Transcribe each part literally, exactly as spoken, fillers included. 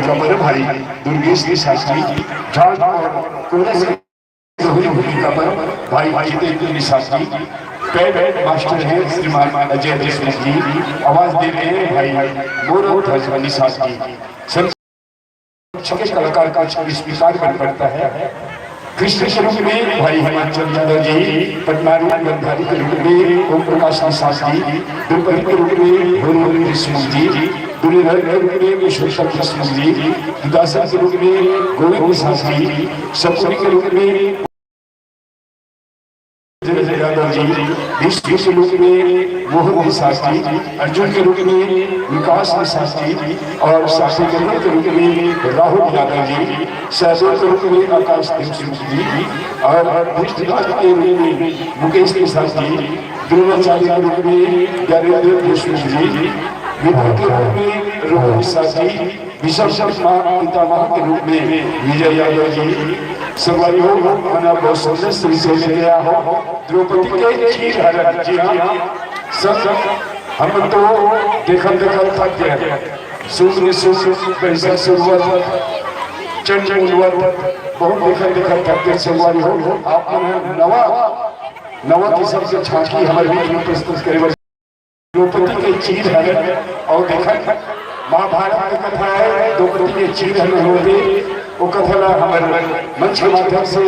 का बड़े भाई दुर्गेश निषाद जी, झाल और कोरस की दोहरी भूमिका पर भाई जितेंद्र निषाद जी, पैड मास्टर हैं श्रीमान अजय देशमुख जी, आवाज दे रहे हैं भाई मोरध्वज निषाद जी। संक्षेप कलाकार का इस विशाल बन पड़ता है। कृष्ण के रूप में भाई हिमांचल यादव जी, पटनारी गंधारी के रूप में ओम प्रकाश निषाद जी, द्रौपदी के रूप में भोरी देशमुख जी, दुर्योधन के रूप में पुरुषोत्तम देशमुख जी, दुर्योधन के रूप में गोविंद निषाद जी, शकुनी के रूप में जय यादव जी, भीष्म के रूप में मोहन निषाद जी, अर्जुन के रूप में विकास निषाद जी और साथी के रूप में राहुल यादव जी, सहदेव के रूप में आकाश देशमुख जी और भूतनाथ के रूप में मुकेश निषाद जी, द्रोणाचार्य के रूप में ज्ञानेंद्र देशमुख जी, विदुर के रूप में रघु निषाद जी, विश्व माँ पितामह के रूप में विजय यादव जी। संगवारी हो, मना बहुत सुंदर श्री से लेके आया हो द्रौपदी के चीर हरण। जी हाँ, सब हम तो देखत देखत थक गए। सूर्य सूर्य पैसा सुरवत, चंड उलवत, बहुत देखत देखत थक गए। संगवारी हो, आप मन नवा नवा किस्म के झांकी हमारे बीच में प्रस्तुत करे बर द्रौपदी के चीर हरण। और देखत महाभारत के कथा है, द्रौपदी के चीर हरण होते, वो कथा ला हमर मंच के माध्यम से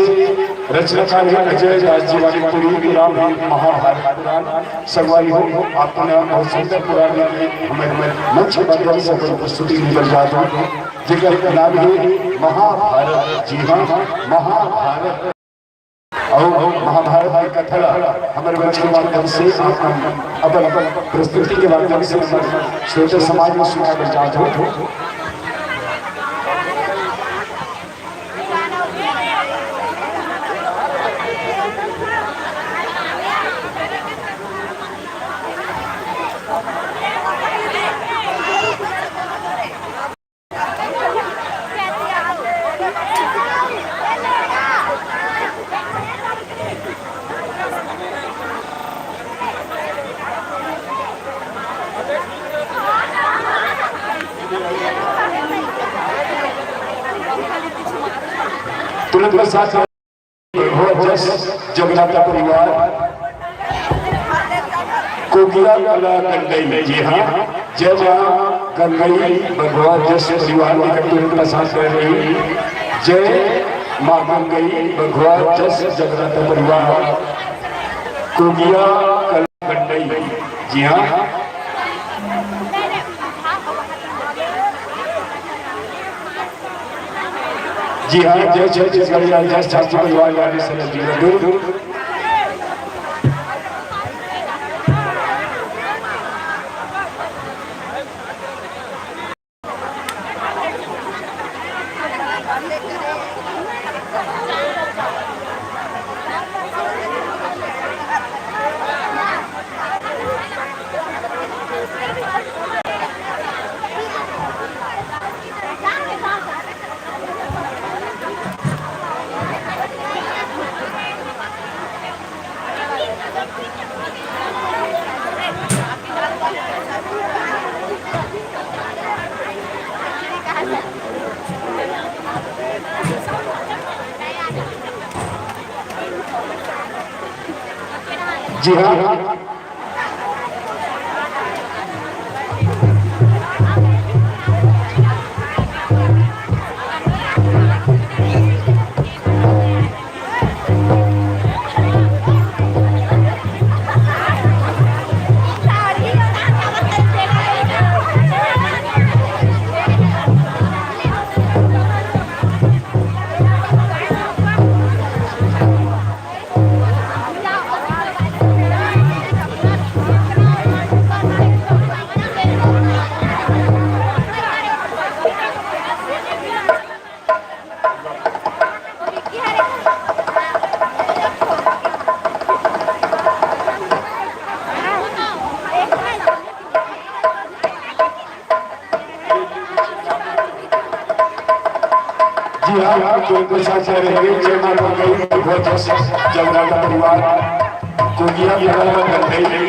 रचनाकार है अजय दास जी वाली पूरी राम है महाभारत पुराण। संगवारी हो, आप मन बहुत सुंदर पुराण में हमर मंच के माध्यम से अपन प्रस्तुति निबल जात हो, जेकर नाम है महाभारत। जी हाँ, महाभारत। अउ महाभारत के कथा ला हमर मंच के माध्यम से आप मन अपन, अपन प्रस्तुति के माध्यम से हमर श्रोता समाज में सुनाए बर जात हो। तुरंत प्रसाद हो जस जगन्नाथ परिवार, कोगिया कला गंगई। जी हाँ, जय माँ गंगई बघवा जस परिवार, निकट तुरंत प्रसाद कर रही। जय माँ गंगई बघवा जस जगन्नाथ परिवार, कोगिया कला गंगई। जी हाँ। जी हाँ, जय छत्तीसगढ़ या जय छात्र परिवार वाले सभी जी जरूर। जी हाँ। जी हाँ, तो इनके साथ रह रहे हैं, जय माता दी, बहुत जगन्नाथ परिवार, कोगिया परिवार, गंगई।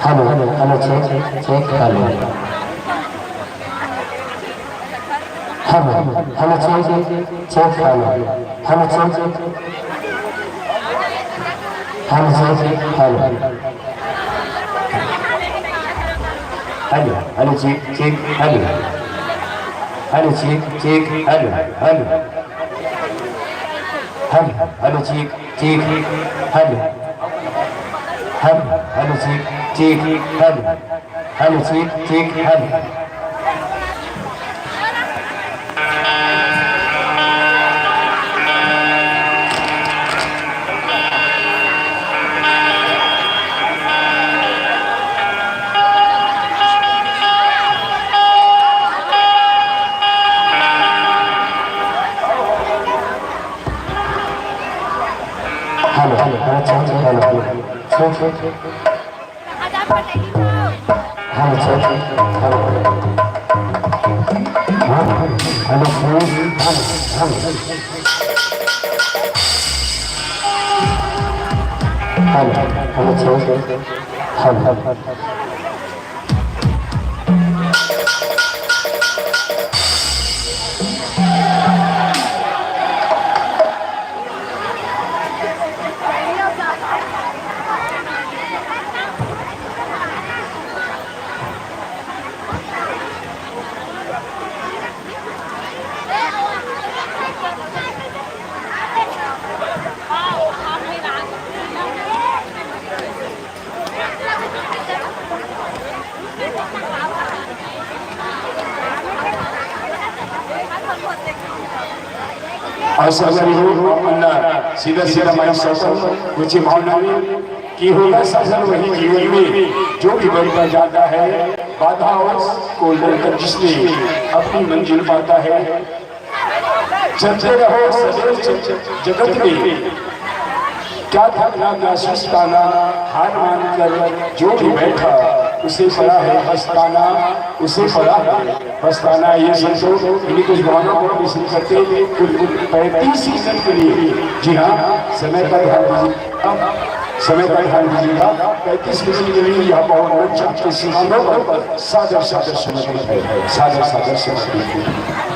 Hello, hello, hello, check, check, hello. Hello, hello, check, check, hello. Hello, check. Hello, check, hello. Hello, hello, check, check, hello. Hello, check, check, hello, hello. Hello, hello, check, check, hello. Hello, hello, check, check, hello. Hello, check, check, hello. Hello, hello, hello, check, check, hello. Check, check, check. Hello, check, check, hello. Hello, hello, hello, hello. Hello, hello, check, check, hello. अउ संगवारी हो, अपन ला सीधा सीधा माई सौंपन, कुछ भावना में कि होगा सफल वही जीवन में, जो भी बनता जाता है, बाधाओं को लड़कर जिसने अपनी मंजिल पाता है। चलते रहो सदैव च-, जगत में, क्या थकना, क्या सुस्ताना, हार मानकर जो भी बैठा, उसे पड़ा है पछताना, उसे पड़ा है पछताना। ये संतों, इन्हीं कुछ भावनाओं को विस्तृत करते हुए कुल, कुल पैंतीस मिनट के लिए, जी हाँ, समय का ध्यान दीजिएगा, समय का ध्यान दीजिएगा। पैंतीस मिनट के लिए यह पावन मंच आपके श्रीमानों पर सादर, सादर समर्पित है, सादर, सादर समर्पित है।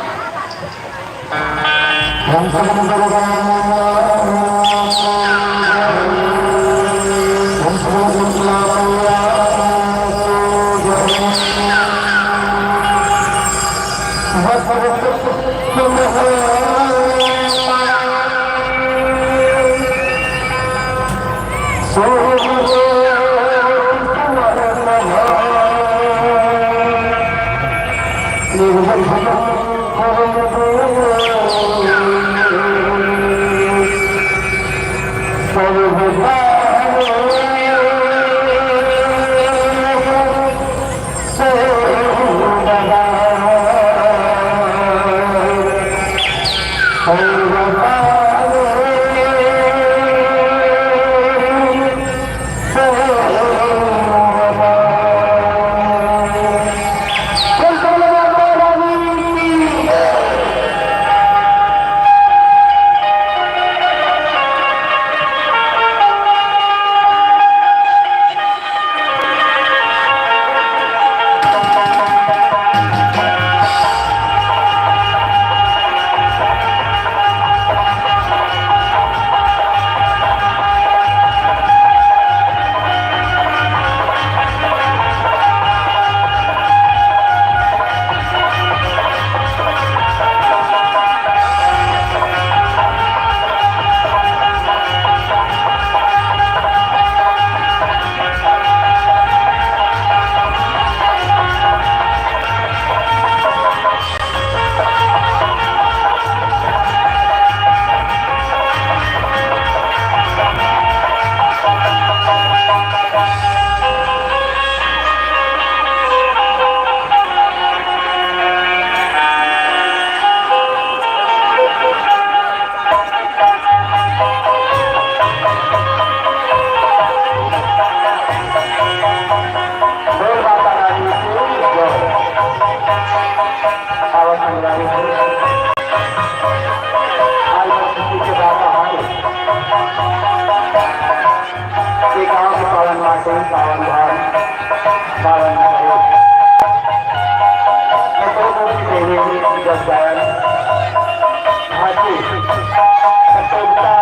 प्रतियोगिता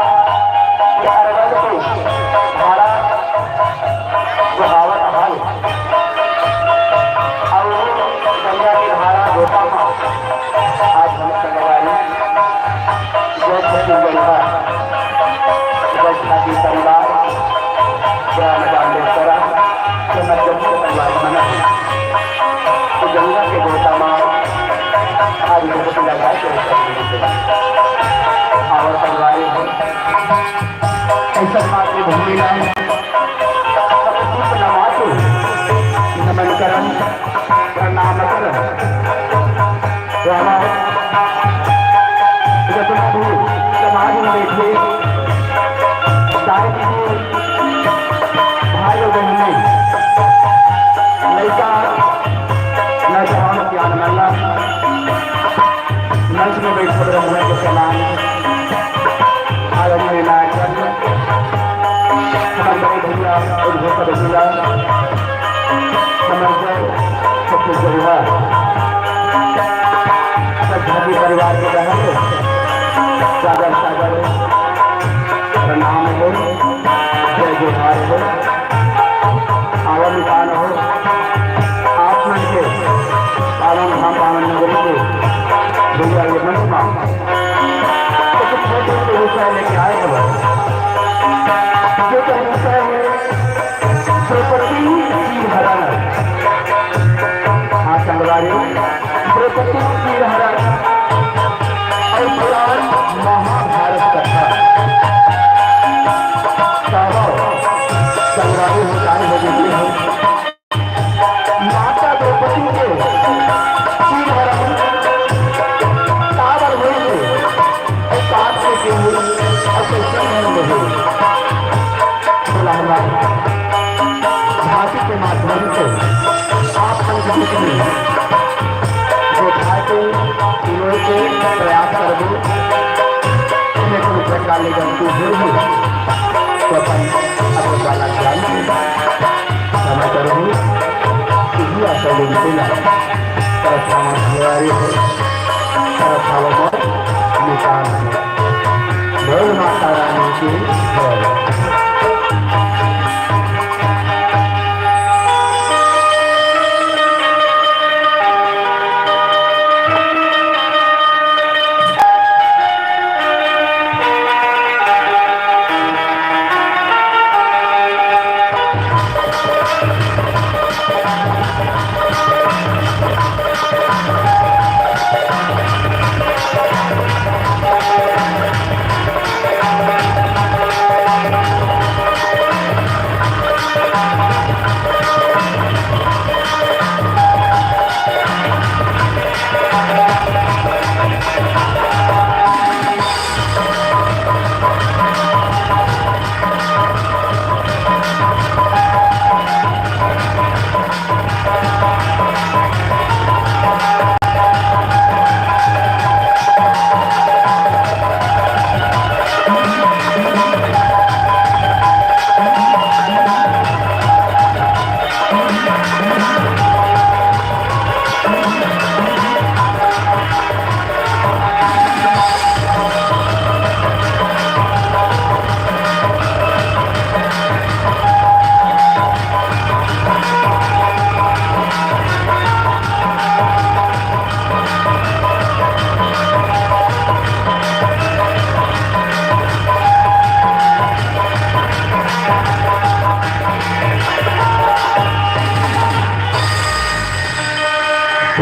के अरवल के धारा बहावत हवे। अउ गंगा के धारा गोता म आज हम संगवारी जय छत्तीसगढ़, जय छाती परिवार, ग्राम बांडेसरा के मध्यम से संगवारी मना है। तो गंगा के गोता म आज डुबकी लगा के ऊपर आओ संगवारी हो। ऐसा मातृभूमि ला हम दीप नमातु, नमन करन, प्रणाम करन। तो हमारे जितना भी समाज में बैठे, सारे भाई और बहनें, लइका, नौजवान, सियान मन ला, मंच में बैठे ब्राह्मण के सलाम, आदरणीय नायक, हमारे बड़े भैया और भोसर भैया, हमारे जय छत्तीसगढ़, सब धर्मी परिवार के बहन, सादर सादर प्रणाम हो, जय जोहार हो। आवा मितान हो, आप मन के पावन धाम, पावन नगरी के भैया ये मंच मा एक छोटे से विषय लेके आए हैं। जो तो विषय है द्रौपदी चीर हरण। हाँ संगवारी, द्रौपदी चीर हरण अउ पुराण महाभारत कथा। साहब संगवारी हो, जान हो गई है। माता द्रौपदी के चीर हरण काबर होइस हे, अउ काबर के होइस, अउ कइसे होइस हे। भोला हमारे झांकी के माध्यम से आप मन के बीच में बैठा के, पिरोए के प्रयास करबो। कोनो प्रकार ले गलती होही तो अपन, अपन वाला ज्ञान से क्षमा करहु। इही आशा लेके ना, तरफ हमारे हो, तरफ हमारे निशान। बोल माता रानी की जय।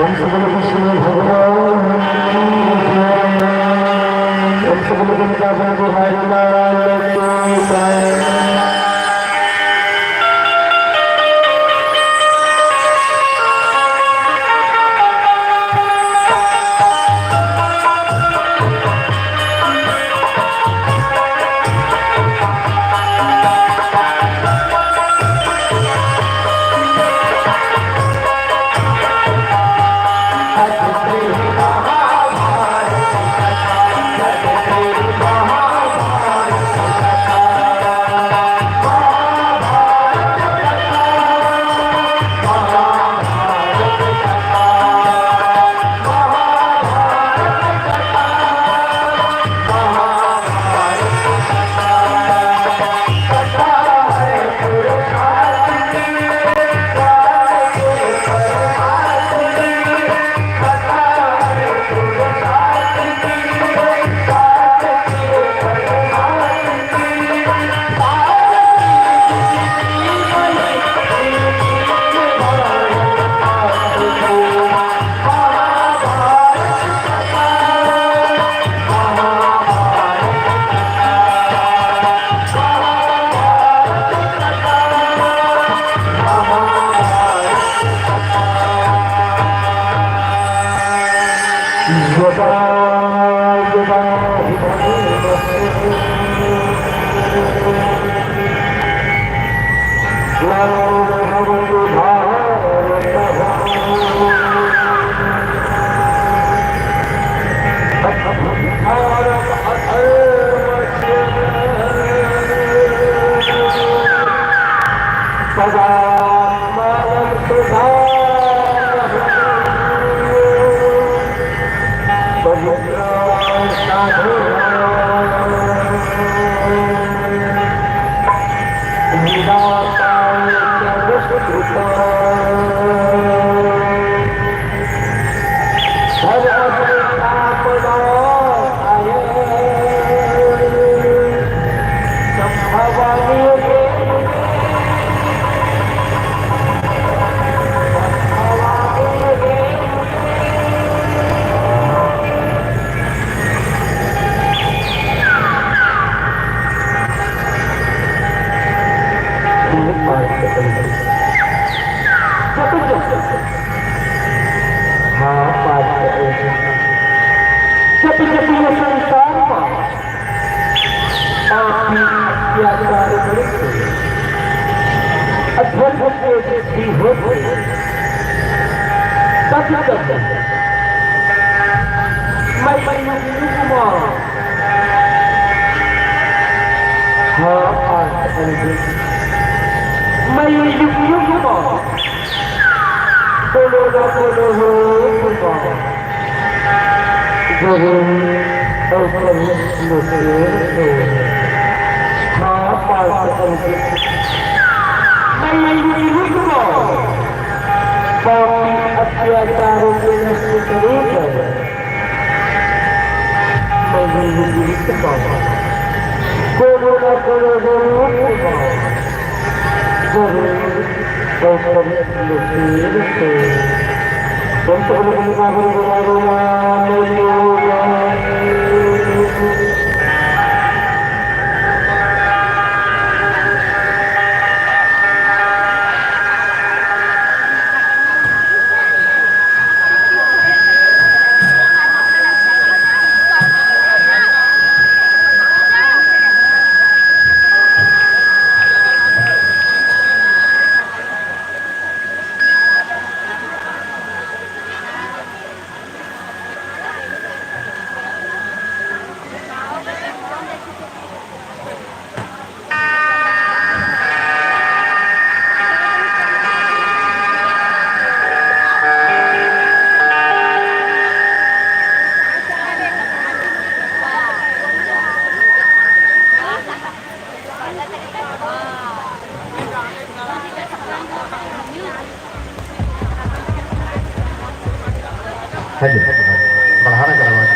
ओम सगल कृष्ण भगवान की जय। ओम सगल गंगा बिहारी लाल की जय। हाँ, पार्थ। जब जब ये संसार में पापी अत्याचार करके अधर्म के वृद्धि होते, तब तब मैं युग युग में, हाँ, आज मैं युग युग में बोलो ना, बोलो हो, बोलो। गुरु और प्रभु मुझे दो। हाँ, पार्थ अर्जुन। मैं युग युग में पापी अत्याचारों के नष्ट करूंगा। मैं युग युग में गुरु ना गुरु गुरु। हेलो, बढ़ाना जरा आवाज।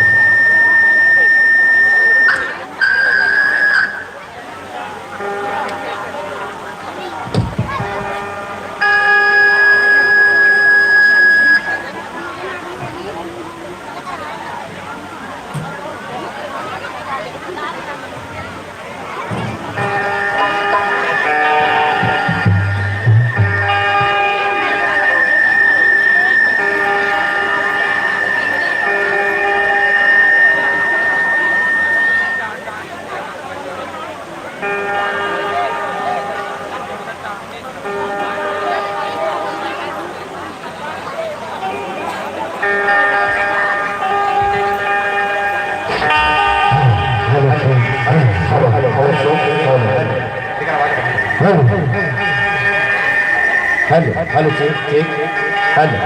Hello, hello, hello, hello, hello. Hello, hello, check, check. Hello,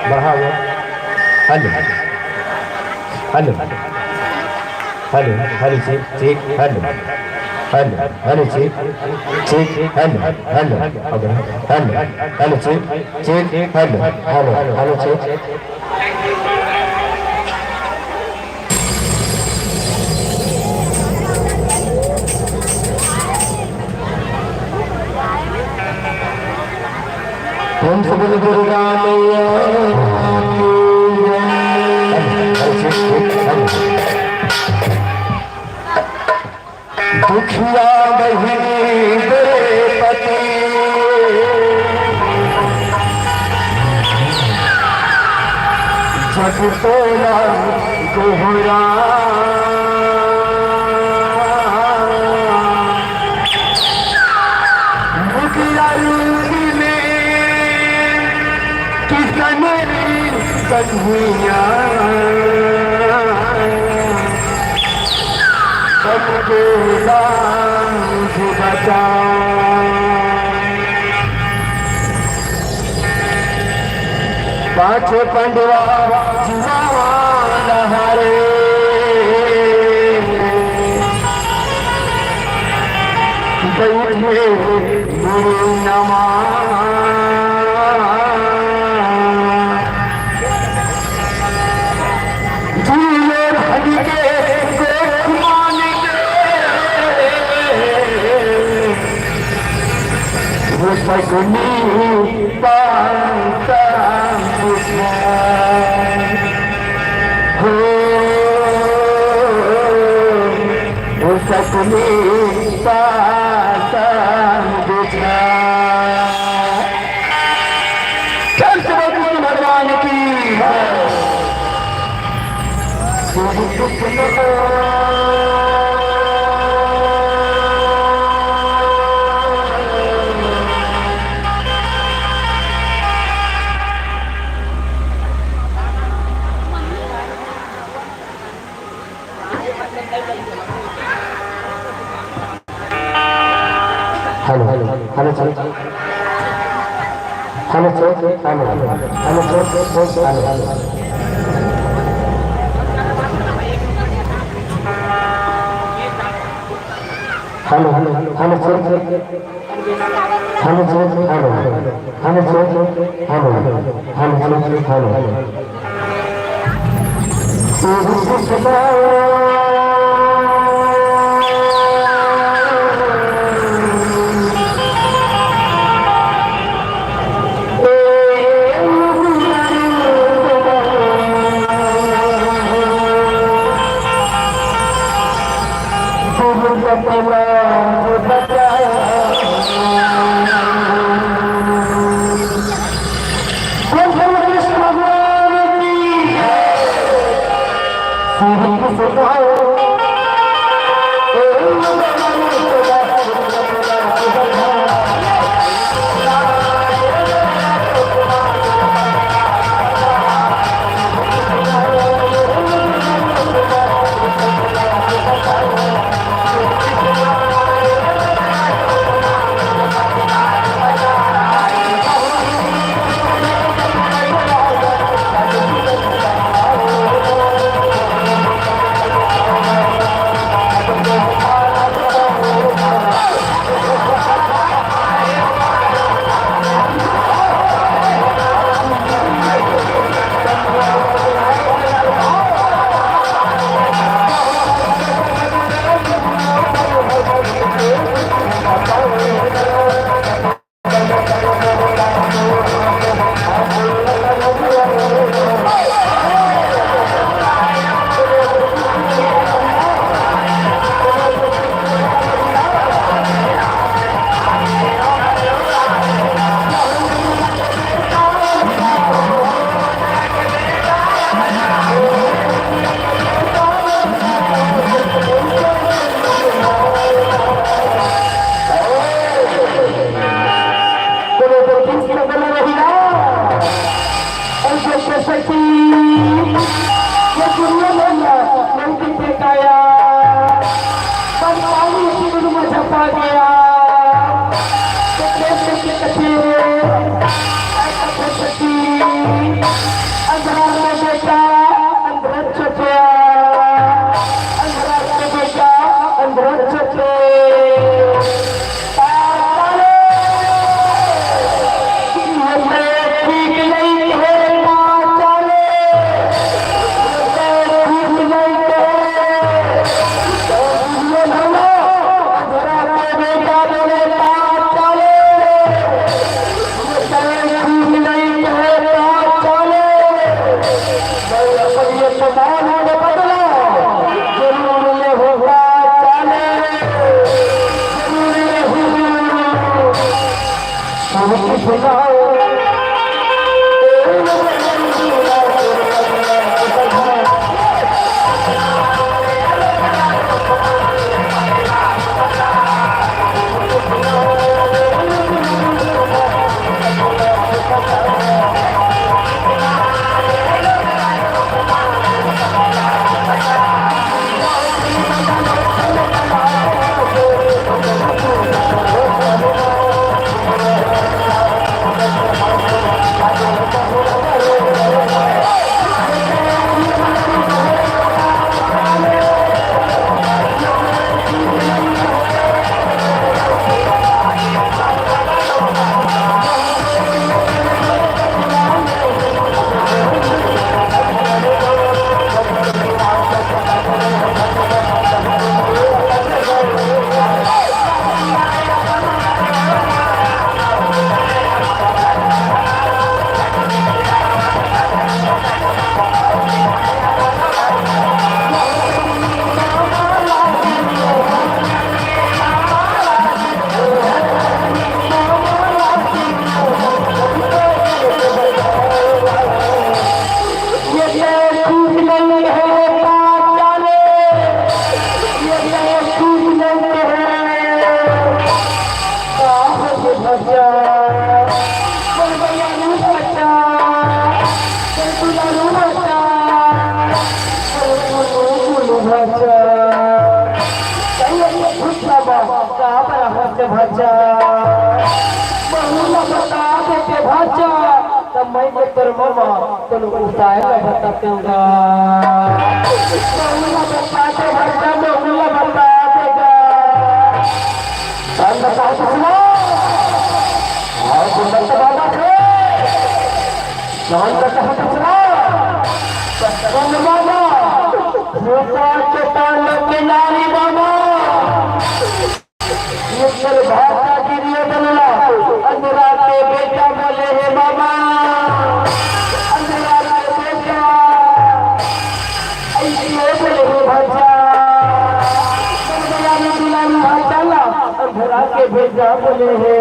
बढ़ाओ। Hello, hello, hello, hello, check, check, hello, hello, hello, check, check, hello, hello, hello, hello, check, check, hello, hello, hello, check. हम सब दुर्गा मैया की जय। दुखिया बहिनी द्रौपदी, जग तोला गोहरा। मुखिया रूप में किशन कन्हैया। के बांध बचा। पाछे पंडवा जुआन हरे, बइठे मुड़ी नमा। जियो धन के गोठ मान के, वो सगुनी पाता बुझा। हो, वो सगुनी पाता बुझा। चल, श्री कृष्ण भगवान की। Hello, hello, hello, sir. Hello, sir. Hello, hello, sir. Hello, hello. Hello, hello, hello, sir. Hello, sir. Hello, hello, sir. Hello, hello, sir. Hello, hello, sir. Hello. भांचा, कहीं कुछ ना बा, का बड़ा होते भांचा, बहू ला बता देते भांचा, तब मैं के तोर ममा तोर उपाय ला बता दूंगा। बहू ला बता दे भांचा, बहू ला बता देगा। शांत कहा तो सुना। और सुंदर तो बाबा थे। शांत कहा तो सुना। सत्संग बाबा, भूपा के तांडव के नारी बाबा। ये चल भाषा गिरियो बनला। अंधरा के बेटा बोले हे बाबा। अंधरा के बेटा। अइसे बोले हे भांचा, दुलारी दुलारी भांचा ला, अंधरा के बेटा बोले हे।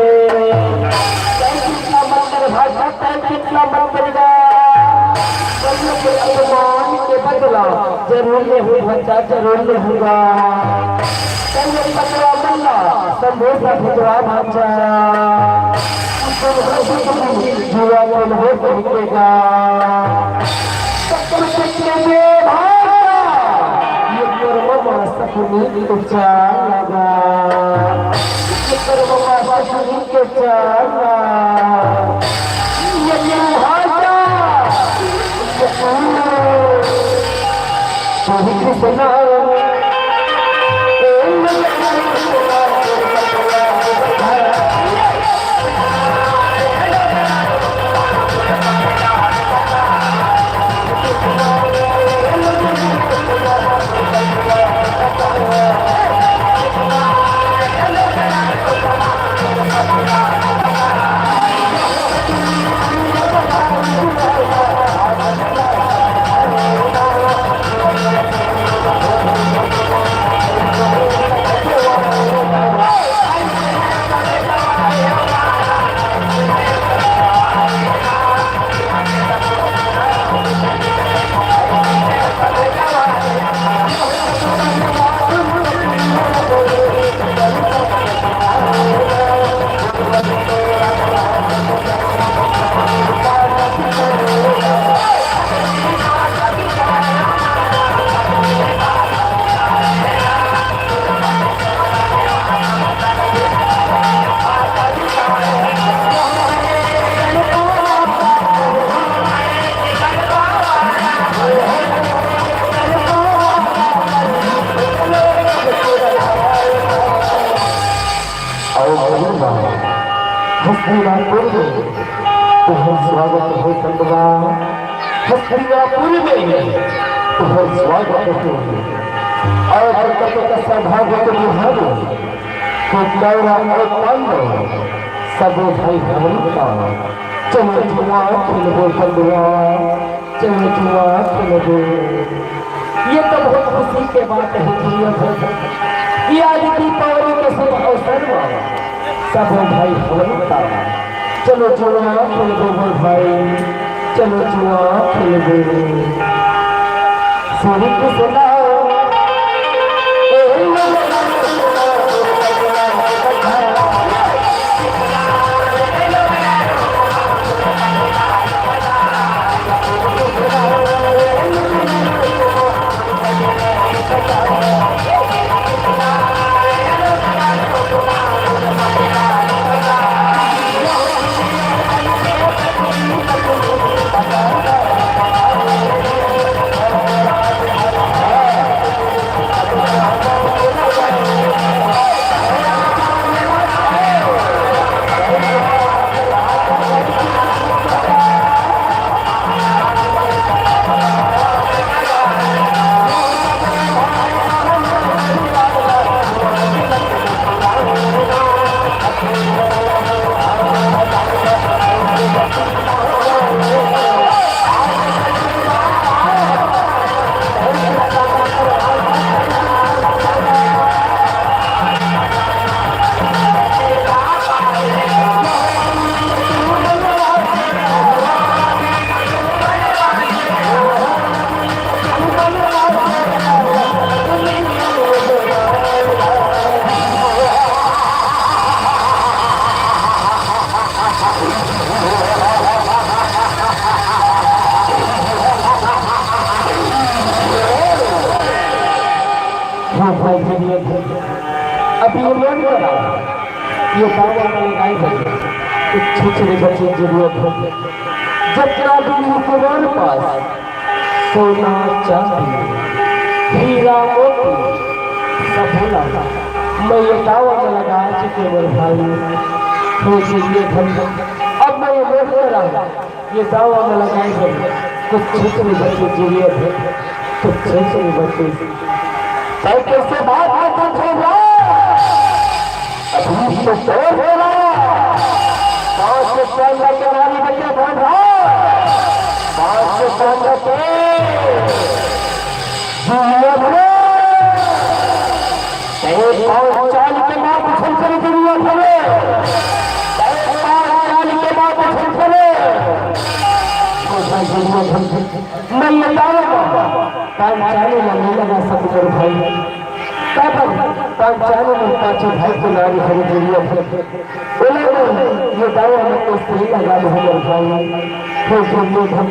तैं कितना मत कर भांचा, तैं कितना मत करेगा। कल के अपमान के बदला जरूर लेहूं भांचा, जरूर लेहूंगा। तैं ये पतरा मल्ला, संदेशा भिजवा भांचा। जुआ खेलबो कहिके गा। सत्तर सत्तर दे भांचा। ये कर्म मा सपनी के चाल लगा। ये कर्म मा सपनी के चाल लगा। ये भांचा। ये कृष्ण। अउ भैया, हस्तिनापुर में तुहर स्वागत हे कंदवा, हस्तिनापुर में तुहर स्वागत हे। अउ हर कत का सौभाग्य के बिहारी, कि कौरव अउ पांडव सबो भाई हवन का। चलो जुआ खेलबो कंदवा। चलो जुआ खेलबो। ये तो बहुत खुशी के बात हे कि ये हो, ये आज दीपावली के शुभ अवसर मा सबो भाई हवन का। चलो जुआ खेलबो मोर भाई, चलो जुआ खेलबो। श्री कृष्णा। ये भाई जरूरत है। अब ये मन करा, ये दावा मन लगाए भाई, कुछ छुछरे बचे जरूरत है। जब ना भी तुम्हारे पास सोना, चांदी, हीरा, मोती, सब भूला। मैं ये दावा मन लगा चुके मेरे भाई, हो चुके धन। अब मैं ये मन करा, ये दावा मन लगाए भाई, कुछ छुछरे बचे जरूरत है, कुछ छुछरे बचे। भाई कैसे बात करता था यार? अभी तो तोड़ देना। पाँच से चार लाख के नारी बच्चे बोल रहा। पाँच से चार लाख के। दुनिया भरे। ए, पाँच चार के माँ को छोड़ कर दुनिया भरे। ए, पाँच चार के माँ को छोड़ करे। मैं ये दावा पाँच चार में नहीं लगा सकते भाई। तब पांचाली में पांचों भाई के नारी हरी दुनिया भर। बोले, "ये दावा में तो सही लगा दे हमर भाई।" फिर जो ये धन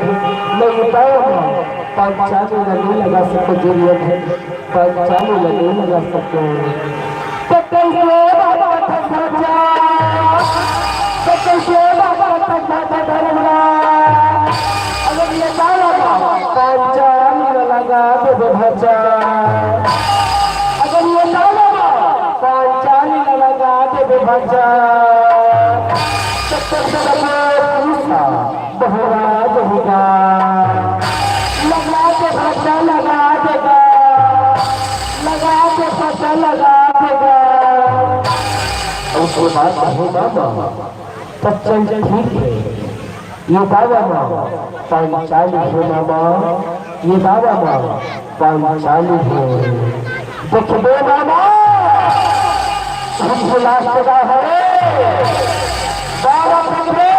मैं ये दावा में पांचाली में नहीं लगा सको दुनिया भर। पांचाली में नहीं लगा सको। तो कैसे बाबा था भजा? तो कैसे बाबा था भजा धर्मराज? अगर ये दावा में पांचाली में लगा दे भजा। अगर ये दावा में पांचाली में लगा दे भजा। तो कैसे बाबा पूछा? बहुराज होगा। लगा दे भजा, लगा देगा। लगा दे भजा, लगा देगा। अब उसके बाद होगा मामा। तो चल ठीक है। ये दावा माँ पांचाली हो मामा। ये दावा माँ पांचाली हो। देखबे मामा, तुमको लास्ट का है। बारह पकड़े,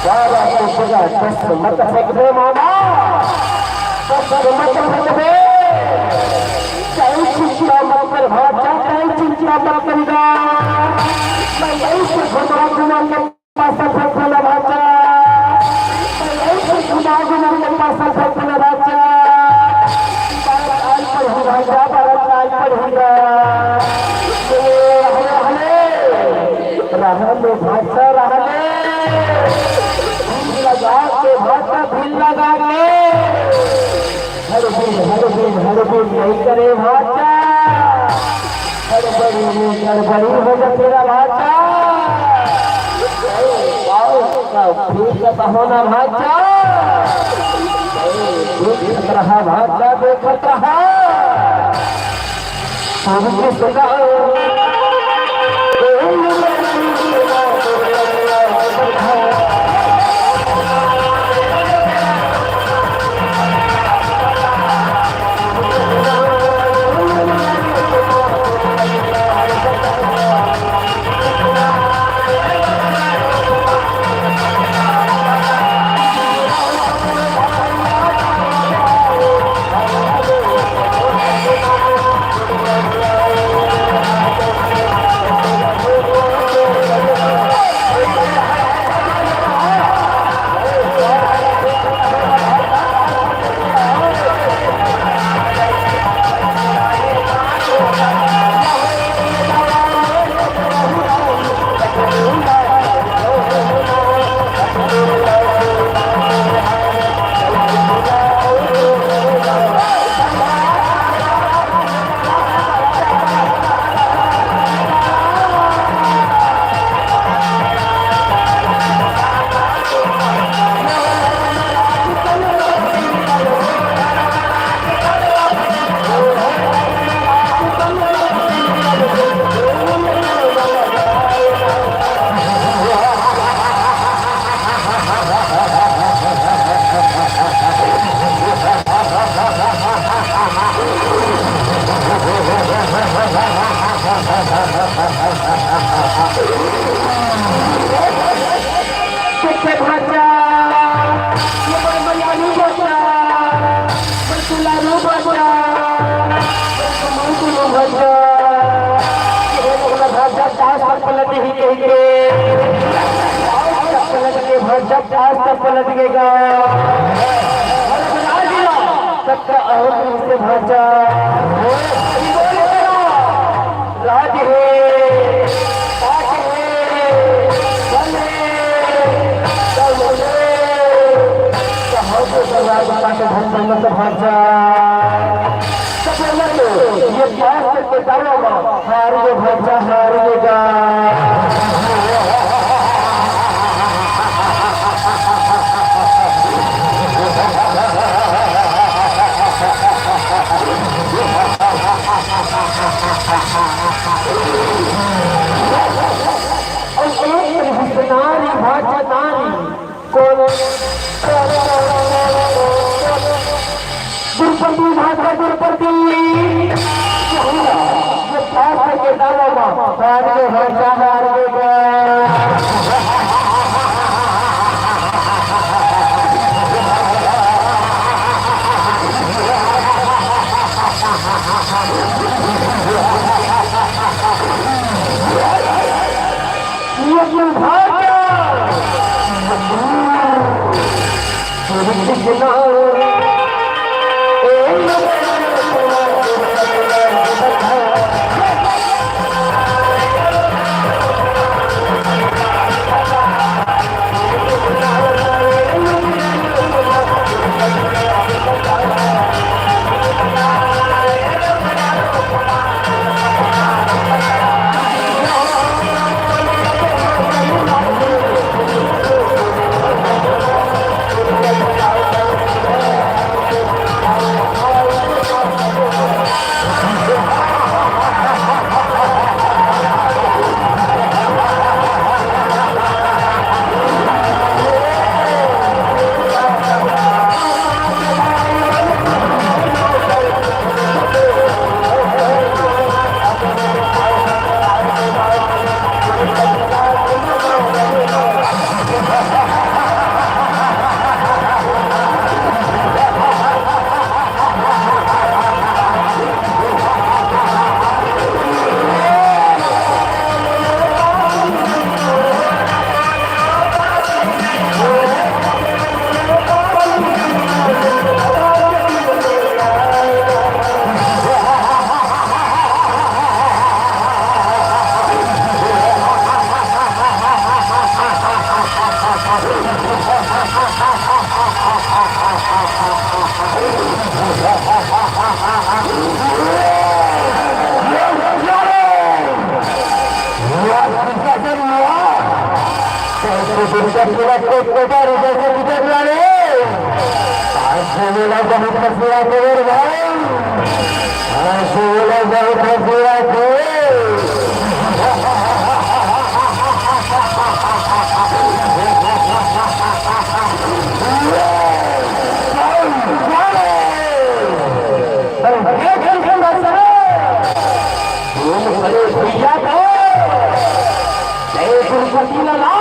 बारह को सजा, दस मत पकड़े मामा, दस मत पकड़े। कहीं चिंता मत कर भाचा, कहीं चिंता मत करेगा। मैं यही से घुमा घुमा के पासा फेंकने भाचा। मैं यही से घुमा घुमा के पासा फेंकने भाचा। बारह आई पर हूँ भाचा, बारह आई पर हूँ। हले, हले। रहले भाचा, रहले। भीड़ लगा के भाचा, भीड़ लगा के। हर दिन, हर दिन, हर दिन नहीं करे भाचा। हड़बड़ी में गड़बड़ी हो जा तेरा भाचा। आओ, आओ, फिर से बहाना भाचा। देखत रहा भाचा, देखत रहा। कितने भाचा, ये बड़ मयालू भाचा, बड़ दुलारू भाचा, बड़ कमाल दुलारू भाचा। ये लोग ना भाचा, ताश पर पलट ही कहीं के। ताश पर पलट के भाचा, ताश पर पलट के गा। और बना दिया, सबका और से भाचा। संगत भांचा, सब लोग ये प्यार के दावा में हार ये भांचा, हार ये गा। और एक नारी भांचा नारी, कोन? द्रौपदी भांचा द्रौपदी। ये पास के दावा मा, हार गे भांचा, हार गे गा। ये भांचा। आज बोला बहुत हंसी आ गई रे भाई, आज बोला बहुत हंसी आ गई। अरे, अरे भैया को, जय गुरु पति लाला,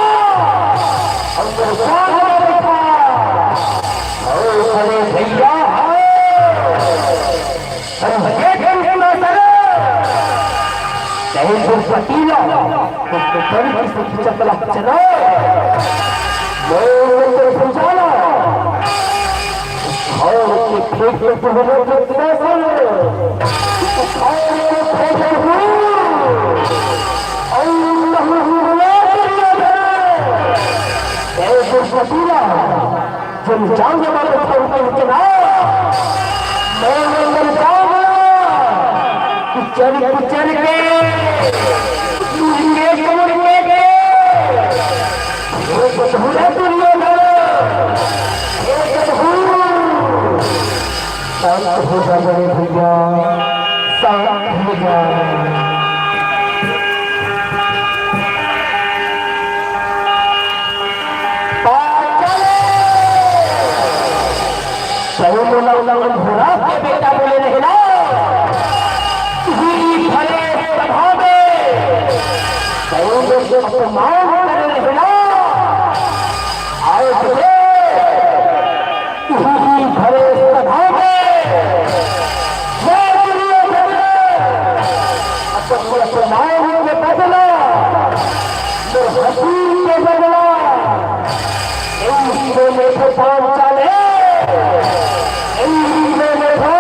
हम तो स्वागत है। ओ बड़े भैया, हम ये टेंशन ना करे। कहीं दुर्पति ना, तो बड़ी किसी की चपला चलो। मैं उनको समझाना। और के फेंक के तुम्हें कितना सुन। और के फेंक के हूँ। और नहीं हुआ तेरी नजर। कहीं दुर्पति ना। जब जाऊंगा बाबा, तो उनके इतना, मैं अंदर जाऊंगा। कुचल, कुचल के, टूट के, तोड़ के, के। हे बदहूरा दुनिया में, हे बदहू। शांत हो जा बड़े भैया, शांत हो जा। पागल! तहु मोला अंधरा के बेटा बोले रहे ना, तुही भले सभा में, तहु मोला अपमान करे रहे ना, आए तुझे तुही भरे सभा में, मैं दुनिया भर में अपने अपमान के बदला, मोर हंसी के बदला, इनको में तो पान चाले, इनको में तो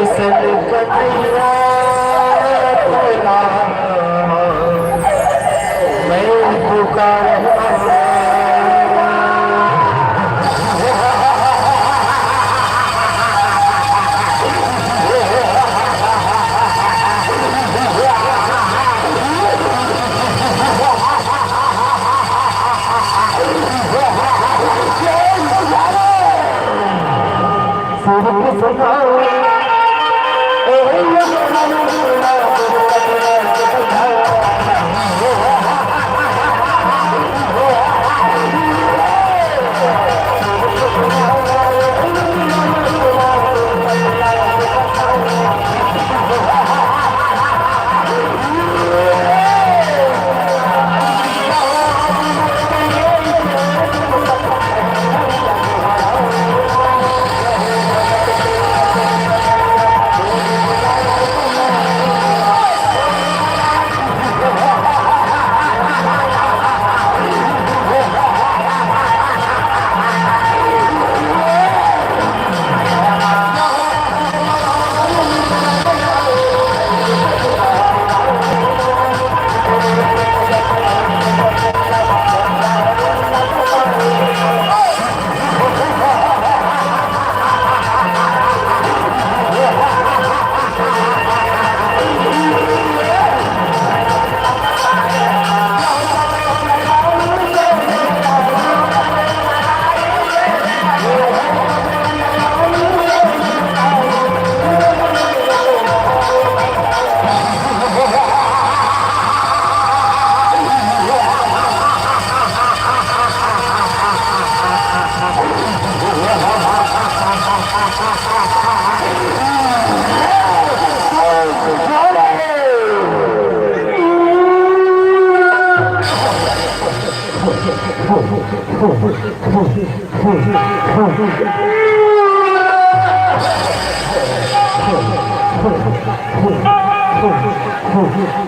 किशन कन्हैया तोला मैं पुकारहूँ।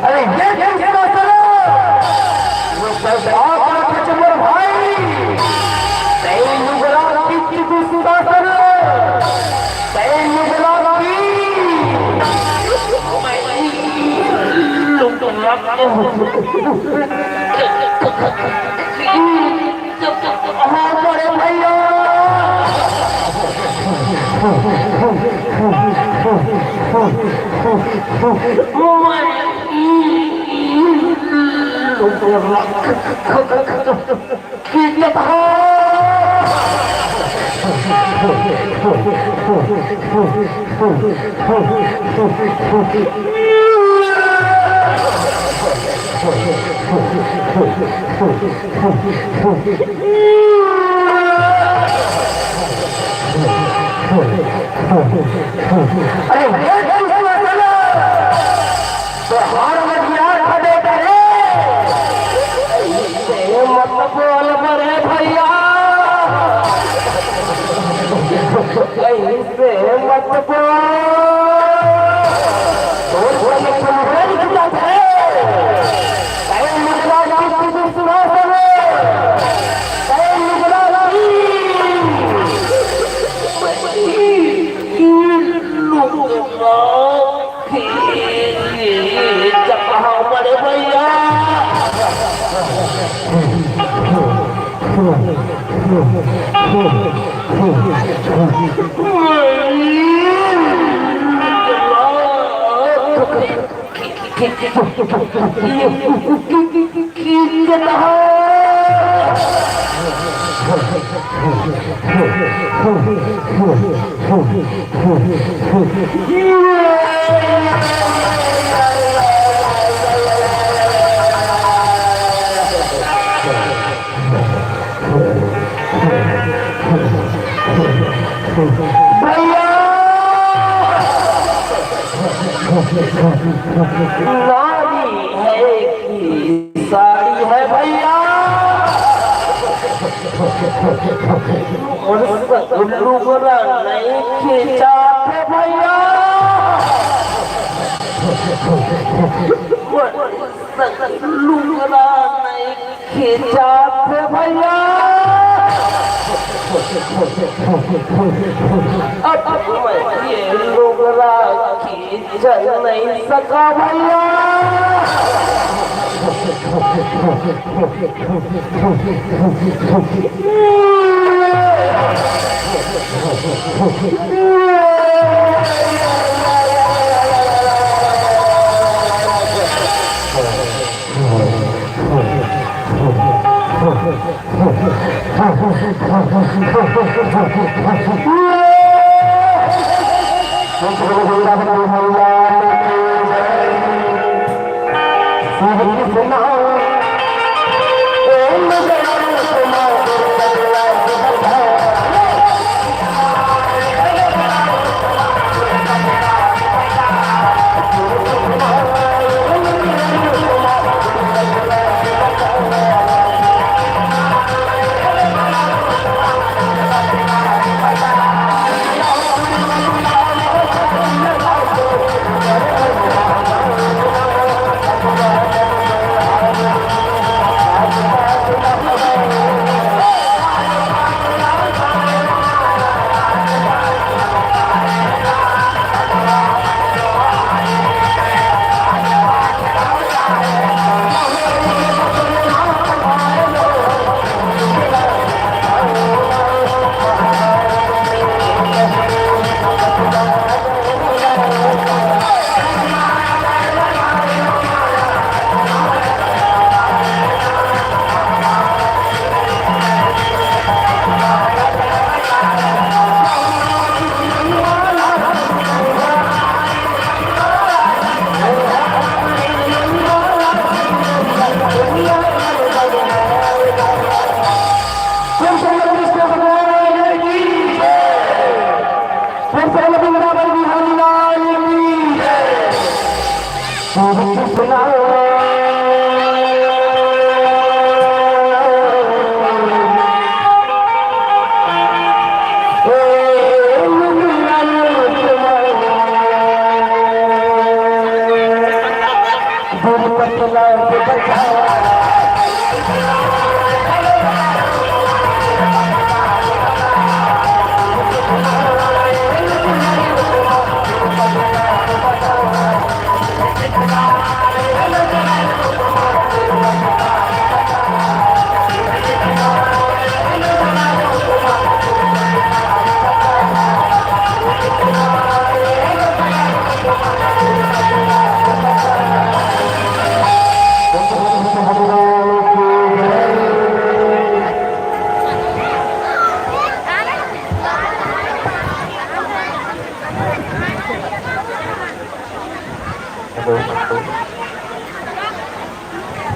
अरे ये किसका सर? वो सरदार का खचमर भाई, तेरे युवराज की चिकित्सा सर, तेरे युवराज की हाँ, बड़े भैया। अरे, हे कृष्ण चलो, तोहार मझियार खा दे करे। ये मत बोल बड़े भैया, ऐसे मत बोल। तोर से ये कमरे निकल जाते। ऐ निकला जाती दूसरा समय। ऐ निकला जाती। भैया, नारी है कि साड़ी है भैया, और लुगरा नहीं खींचात भैया, लुगरा नहीं खींचात भैया। अब मैं ये लुगरा खींच नहीं सका भैया।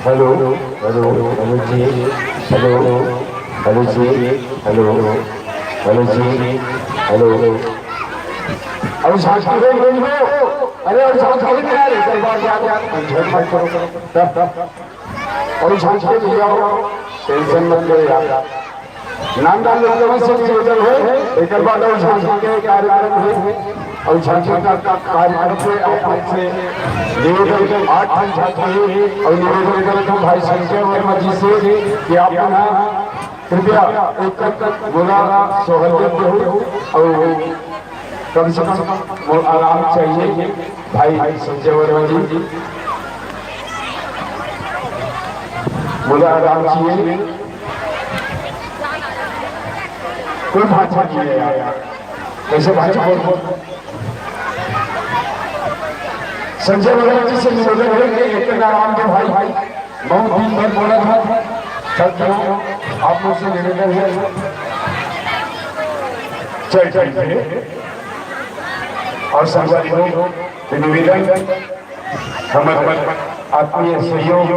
हेलो, हेलो, हेलो जी, हेलो, हेलो जी, हेलो, हेलो जी, हेलो। अब झांकी हो गई हो। अरे, अब झांकी हो गई यार, एक बार यार, यार, झट मत करो, तब, तब। और झांकी भैया, टेंशन मत लो यार। नाम डाल लो, कौन से निवेदन है, एक बार और झांकी के कार्यक्रम है, और झांकी का, का कार्यक्रम पे आप लोग से निवेदन, आठ ठन झांकी है, और निवेदन करता हूँ भाई संजय वर्मा जी से कि आप यहाँ कृपया एक बोला सोहर देते हो, और कम से कम वो आराम चाहिए भाई संजय वर्मा जी, बोला आराम चाहिए। कोई भाषा नहीं है यार, कैसे भाषा बोल बोल। संजय वर्मा जी से निवेदन है कि एक आराम दो भाई, भाई। बहुत दिन भर बोला था, थक गया हूँ। आप लोग से निवेदन है, चल चल के। और संगवारी हो, निवेदन, हमर आत्मीय सहयोग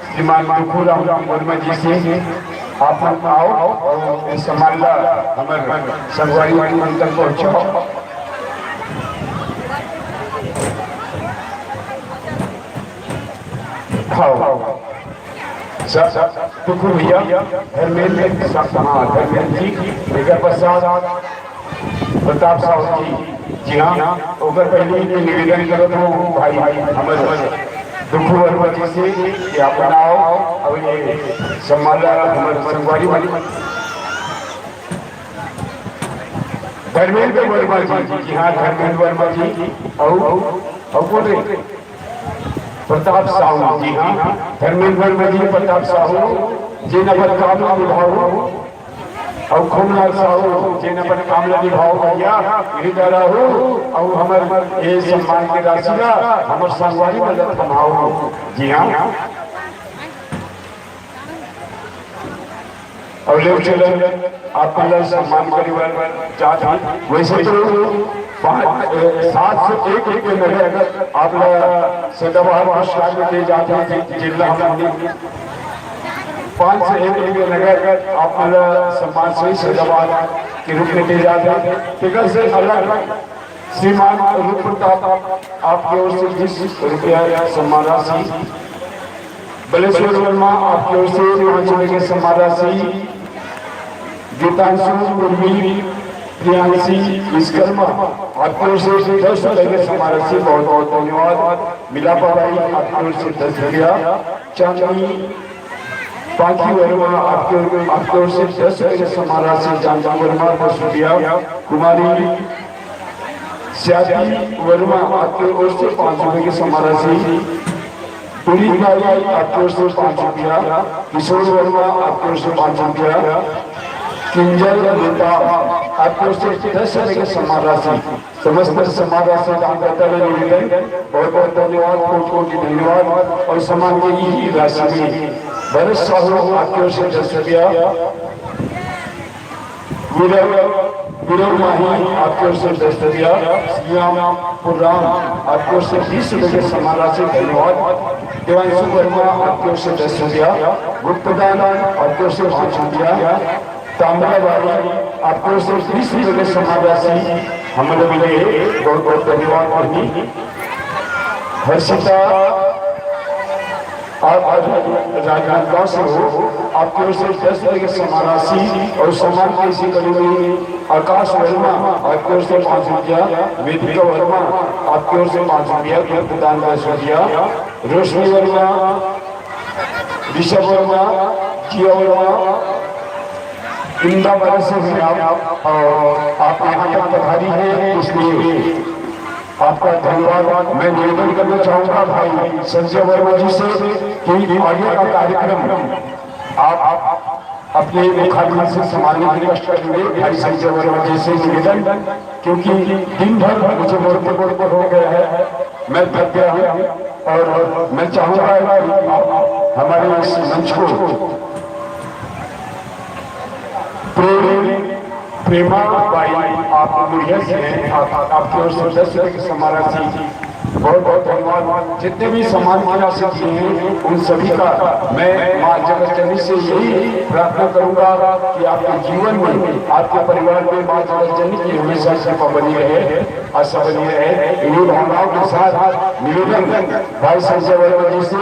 श्रीमान दुखू राम वर्मा जी से आप मन आओ और सम्मान ला हमर संगवारी मन तक पहुँचाओ। हाँ। सब, सब, दुखू भैया, धर्मेंद्र, हाँ, धर्मेंद्र जी, एकर पश्चात प्रताप साहू जी, जी हाँ, ओकर पहले ये निवेदन करत हूँ भाई, हमर दुखू वर्मा जी से कि आप मन आओ, अब ये सम्मान ला हमर संगवारी वाली धर्मेंद्र वर्मा जी, जी हाँ, धर्मेंद्र वर्मा जी, और, और बोल रहे प्रताप साहू जी, हाँ, धर्मेंद्र वर्मा जी, प्रताप साहू, जेन अपन काम ला निभाओ, अउ खूबलाल साहू, जेन अपन काम ला निभाओ भैया, इही तरह हो, अउ हमर ये सम्मान के राशि ला हमर संगवारी मन ला थमाओ। जी हाँ। अउ ले चलन आप मन ला सम्मान करे बर जात हे। वैसे तो पाँच, ए, सात सौ एक रुपये नगद आप ला सदाबहार पुरस्कार में दे जात हे, जिला हमने पाँच सौ एक रुपये नगद आप मन ला सम्मान से सदाबहार के रूप में दे जात हे। तेकर से अलग श्रीमान रूप प्रताप आपके ओर से बीस रुपया सम्मान राशि, बलेश्वर वर्मा आपके ओर से पाँच रुपये के सम्मान राशि, गीतांशु उर्मी प्रियांशी विश्वकर्मा आपके ओर से दस रुपये के सम्मान राशि। बहुत बहुत धन्यवाद। मिलापा भाई आपके ओर से दस रुपया, चांदनी पाखी वर्मा आपके, आपके ओर से दस रुपये के सम्मान राशि, जानकी वर्मा दस रुपया, कुमारी स्वाति वर्मा आपके ओर से पाँच रुपये के सम्मान राशि, पुनीत भाई आपके ओर से पाँच रुपया, किशोर वर्मा आपके ओर से पाँच रुपया, किंजल नेता आपके ओर से दस रुपये के सम्मान राशि। समस्त समाज से दानकर्ता ला निवेदन, बहुत बहुत धन्यवाद, कोटि कोटि धन्यवाद। और सम्मान के यही राशि में भरत साहू आपके ओर से दस रुपया, विरल, विरल माही आपके ओर से दस रुपया, श्याम पुराण आपके ओर से बीस रुपये के सम्मान राशि, धन्यवाद। देवांशु वर्मा आपके ओर से दस रुपया, गुप्तदान आपके ओर से पाँच रुपया, ताम्रवाली आपके ओर से बीस रुपये के सम्मान राशि हम लोग मिले, बहुत बहुत धन्यवाद। वहीं हर्षिता, आप आज राजनांदगांव से हो, आपके ओर से दस रुपये के सम्मान राशि और सम्मान के इसी कड़ी में आकाश वर्मा आपके ओर से पाँच रुपया, वेदिका वर्मा आपके ओर से पाँच रुपया, गुप्तदान दस रुपया, रोशनी वर्मा, ऋषभ वर्मा, जिया वर्मा, इंदावर से हैं आप, और आप यहाँ तक पधारी हैं, इसलिए आपका धन्यवाद। मैं निवेदन करना चाहूँगा भाई संजय वर्मा जी से कि आगे का कार्यक्रम आप अपने मुखारविंद से संभालने की कष्ट करेंगे। भाई संजय वर्मा जी से निवेदन, क्योंकि दिन भर मुझे मोड़ पर मोड़ पर हो गया है, मैं थक गया हूँ। और मैं चाहूँगा कि आप हमारे इस मंच को प्रेम, प्रेमा बाई, आप मुड़िया से हैं, आप, आपकी ओर से दस रुपये की सम्मान राशि बहुत बहुत धन्यवाद। जितने भी सम्मान की राशि दिए हैं, उन सभी का मैं माँ जगत जननी से यही प्रार्थना करूंगा कि आपके जीवन में, आपके परिवार में माँ जगत जननी की हमेशा कृपा बनी रहे, आशा बनी रहे। इन्हीं भावनाओं के साथ निवेदन भाई संजय वर्मा जी से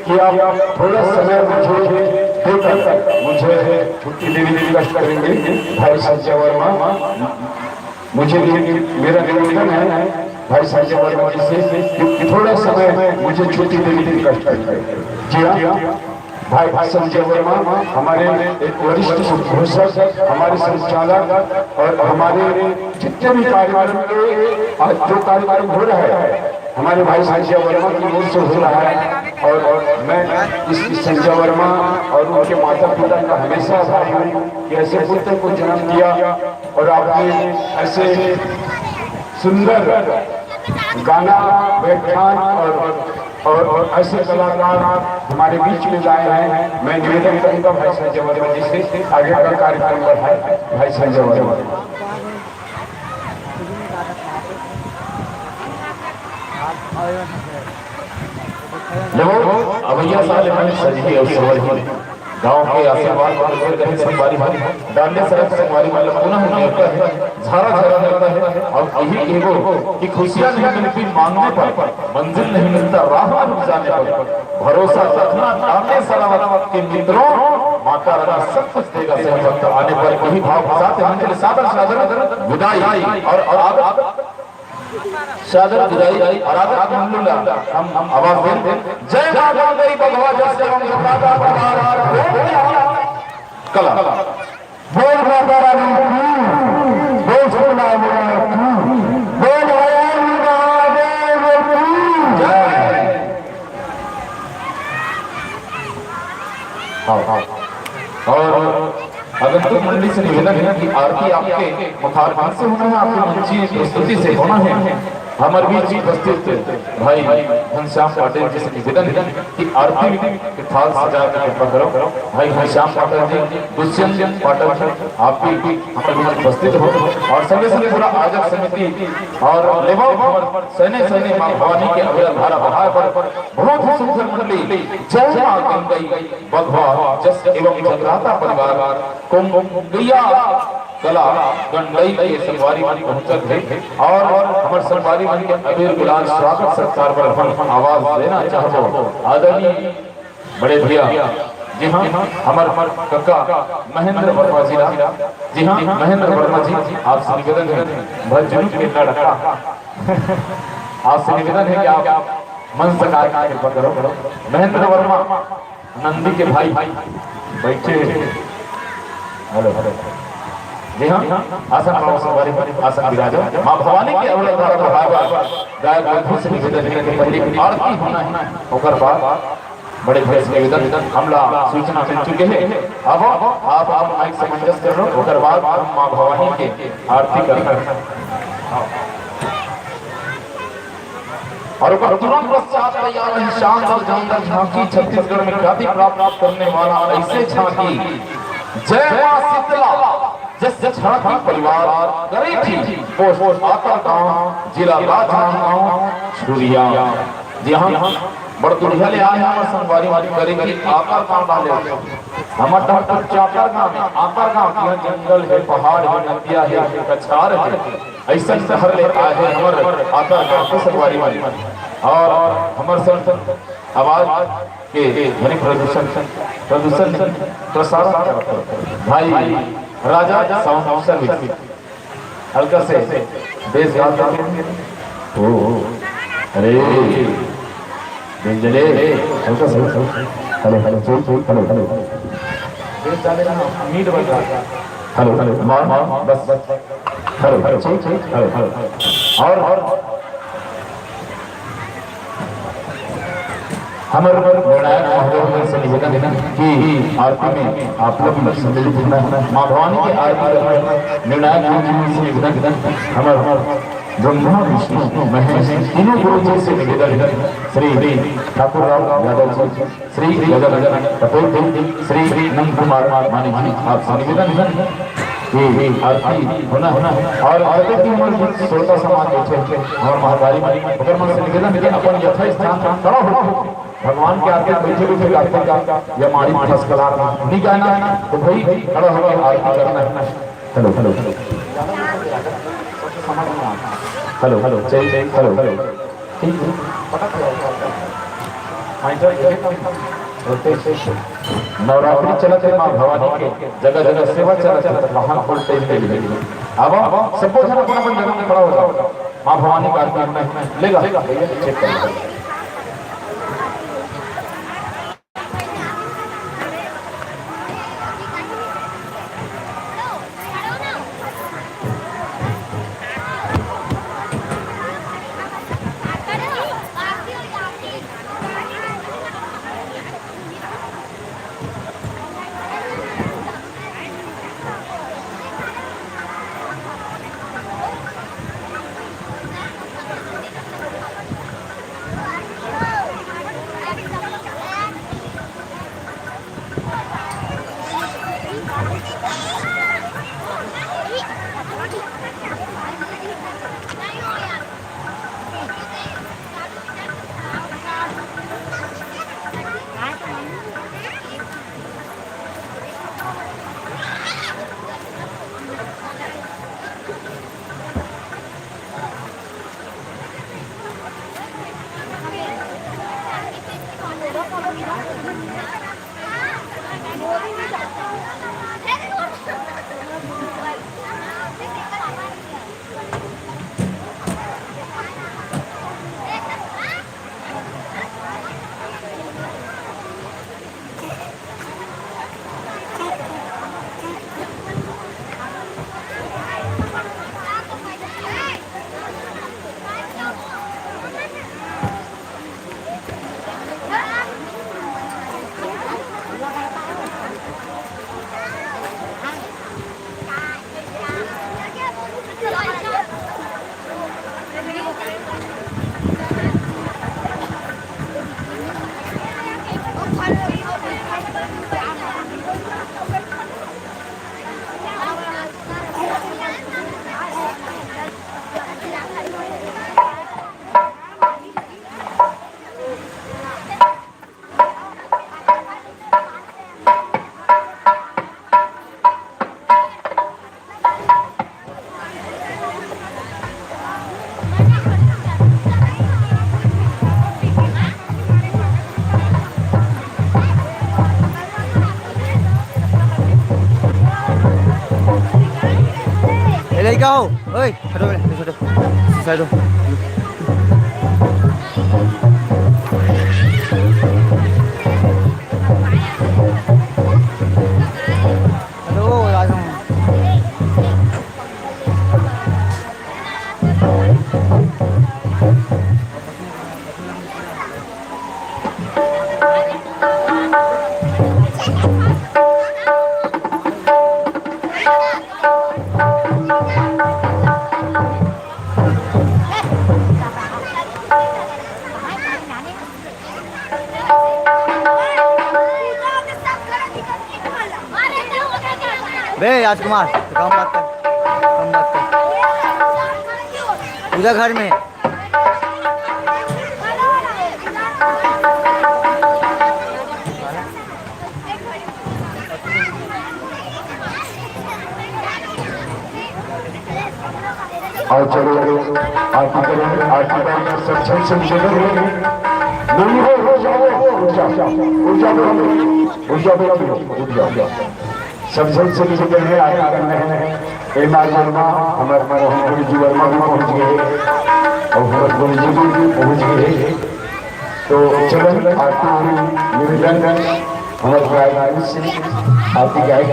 कि आप थोड़ा समय मुझे देकर मुझे छुट्टी देने की कष्ट करेंगे। भाई संजय वर्मा, मुझे भी, मेरा निवेदन है भाई संजय वर्मा जी से कि थोड़ा समय मुझे छुट्टी देने की कष्ट करेंगे। जी हाँ, भाई, भाई संजय वर्मा हमारे एक वरिष्ठ उद्घोषक, हमारे संचालक और हमारे जितने भी कार्यक्रम के, आज जो कार्यक्रम हो रहा है, हमारे भाई संजय वर्मा की ओर से हो रहा है। और, और मैं इस संजय वर्मा और उनके माता पिता का हमेशा आभारी हूँ कि ऐसे पुत्र को जन्म दिया और आपने ऐसे सुंदर गाना, व्याख्यान और, और, और ऐसे कलाकार हमारे बीच में लाए हैं। मैं निवेदन करूंगा भाई संजय वर्मा जी से आगे का कार्यक्रम बढ़ाए। भाई संजय वर्मा। लेवो, अवैया साल में सजही और सवरही। गांव के आशीर्वाद बने रहे संगवारी मन। डांडे सरक संगवारी मन ला पुनः नेवता है, झारा झारा नेवता है। अब यही एगो कि खुशियां नहीं मिलती मांगने पर, मंजिल नहीं मिलता राह में रुक जाने पर। भरोसा रखना डांडे सरावत के मित्रों, माता रानी सब कुछ देगा सही वक्त आने पर। यही भाव के साथ मंजिल सादर सादर विदाई और, और आदर सादर विदाई और आदर मंडला हम, हम आवाज दें। जय मां गंगई बघवा जस एवं जगन्नाथ अवतार कला। बोल माता रानी की, बोल शीतला मैया की, बोल भगवान महादेव की जय। हाँ, हाँ। और आगंतुक मंडली से निवेदन है कि आरती आपके मुखारविंद से होना है, आपके मंचीय प्रस्तुति से होना है। हमारे बीच उपस्थित भाई घनश्याम पाटिल जी से निवेदन है कि आरती के थाल सजा के कृपा करो। भाई घनश्याम पाटिल जी, दुष्यंत पाटिल जी, आप भी हमारे बीच उपस्थित हो और संगे संगे पूरा आयोजक समिति और लेवा हमारे सैने सैने माँ भवानी के अविरल धारा बहाए पर बहुत ही सुंदर मंडली। जय माँ गंगई बघवा जस एवं जगराता परिवार कुंगैया कला गंडई के संगवारी मन पहुंचत हे और हमर संगवारी मन के अबीर गुलाल स्वागत सत्कार बर हम आवाज देना चाहबो। आदरणीय बड़े भैया जी हाँ, हमर, हमर कक्का महेंद्र वर्मा जी ला, जी हाँ, महेंद्र वर्मा जी, आपसे निवेदन है, भजन के लड़का, आपसे निवेदन है कि आप मन से गाय की कृपा करो। महेंद्र वर्मा, नंदी के भाई, बैठे। Hello, hello. जी हाँ, आसन पाओ संगवारी, आसन विराजो। माँ भवानी के अवतार पर भाई, गायक बंधु से निवेदन है कि पहली आरती होना है, ओकर बाद बड़े भैया से निवेदन, हमला सूचना मिल चुके हैं। अब आप, आप माइक समंजस कर लो, ओकर बाद हम माँ भवानी के आरती करना है। और ओकर तुरंत पश्चात तैयार रही शानदार जानदार झांकी, छत्तीसगढ़ में ख्याति प्राप्त करने वाला ऐसे झांकी जय मां शीतला, जस झांकी परिवार करे थी पोस्ट आतर गांव, जिला राजनांदगांव, छुरिया। जी हाँ, बड़ दुरिहा ले आए हैं हमर संगवारी वाली करे की आतर गांव डाले। हमर डहर तो चाकर गांव में, आतर गांव, यहाँ जंगल है, पहाड़ है, नदिया है, कछार है। ऐसन शहर ले आए हैं हमर आतर गांव के संगवारी वाली। और हमर संग आवाज के ध्वनि प्रदूषण, प्रदूषण नहीं, प्रसारण भाई राजा साउंड सर्विस। हल्का से बेस डाल देते हैं। ओ, अरे, बेंजले, हल्का से। हेलो, हेलो, चल, चल, हेलो, हेलो। बेस डाले ना, मीट बन रहा है। हेलो, हेलो, मार, मार, बस, बस। हेलो, हेलो, चल, चल, हेलो, हेलो। और, और, हमर निर्णायक महोदय से निवेदन है कि आरती में आप लोग भी सम्मिलित होना है। माँ भवानी की आरती करना है। निर्णायक गुरु जी से निवेदन है। हमर ब्रह्मा विष्णु महेश तीनों गुरु जी से निवेदन है। श्री ठाकुर राव यादव जी, श्री गगन पटेल जी, श्री नंद कुमार मानिक जी, आपसे निवेदन है। ये आरती होना है। और जते भी हमर श्रोता समाज बैठे हैं, हमर महतारी मन, ओकर मन से निवेदन है कि अपन यथा स्थान पर खड़ा हो, भगवान के आरती बैठे बैठे गाते का या मारी ठसकलार में नहीं गाना, तो भाई खड़ा होकर आरती करना है। हेलो, हेलो, हेलो, हेलो, चल, हेलो, हेलो। ठीक है। नवरात्रि चलत हे माँ भवानी के, जगह जगह सेवा चलत हे, तो वहाँ फुल टाइम ले लेंगे। अब सबको थोड़ा अपन अपन जगह में खड़ा हो जाओ। माँ भवानी का आरती में लेगा, भैया चेक कर लो। ए लड़का हो, ओए, हटो बे, हटो, साइड हो। हेलो, आ जाओ। बे राजकुमार, कम बात कर, कम बात कर। पूजा घर में। आओ चलो, आरती करें, आरती का सब झट से निवेदन है। नहीं हो, हो जाओ, हो जाओ, हो जाओ, हो जाओ, हो जाओ। सब झट से निवेदन है, आरती करना है। ए माँ वर्मा, हमारे, हमारे हम गुरु जी वर्मा भी पहुँच गए और हमारे गुरु जी भी पहुँच गए। तो चलन आरती निवेदन हमारे गायक से आरती गायक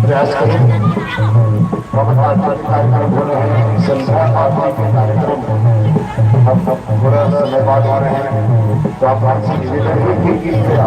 प्रयास करें। बहुत आरती कार्यक्रम हो रहे हैं, संध्या आरती के कार्यक्रम हम थोड़ा समय बाद आ रहे हैं, तो आप आपसे निवेदन है कि कृपया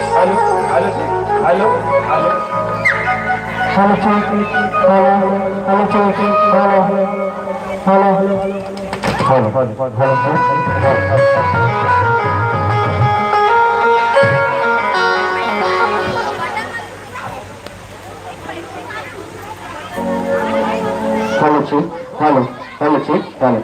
Hello, hello, hello, hello. Hello, check. Hello, hello, check. Hello, hello, hello, hello, hello, hello. Hello, check. Hello, hello, check. Hello.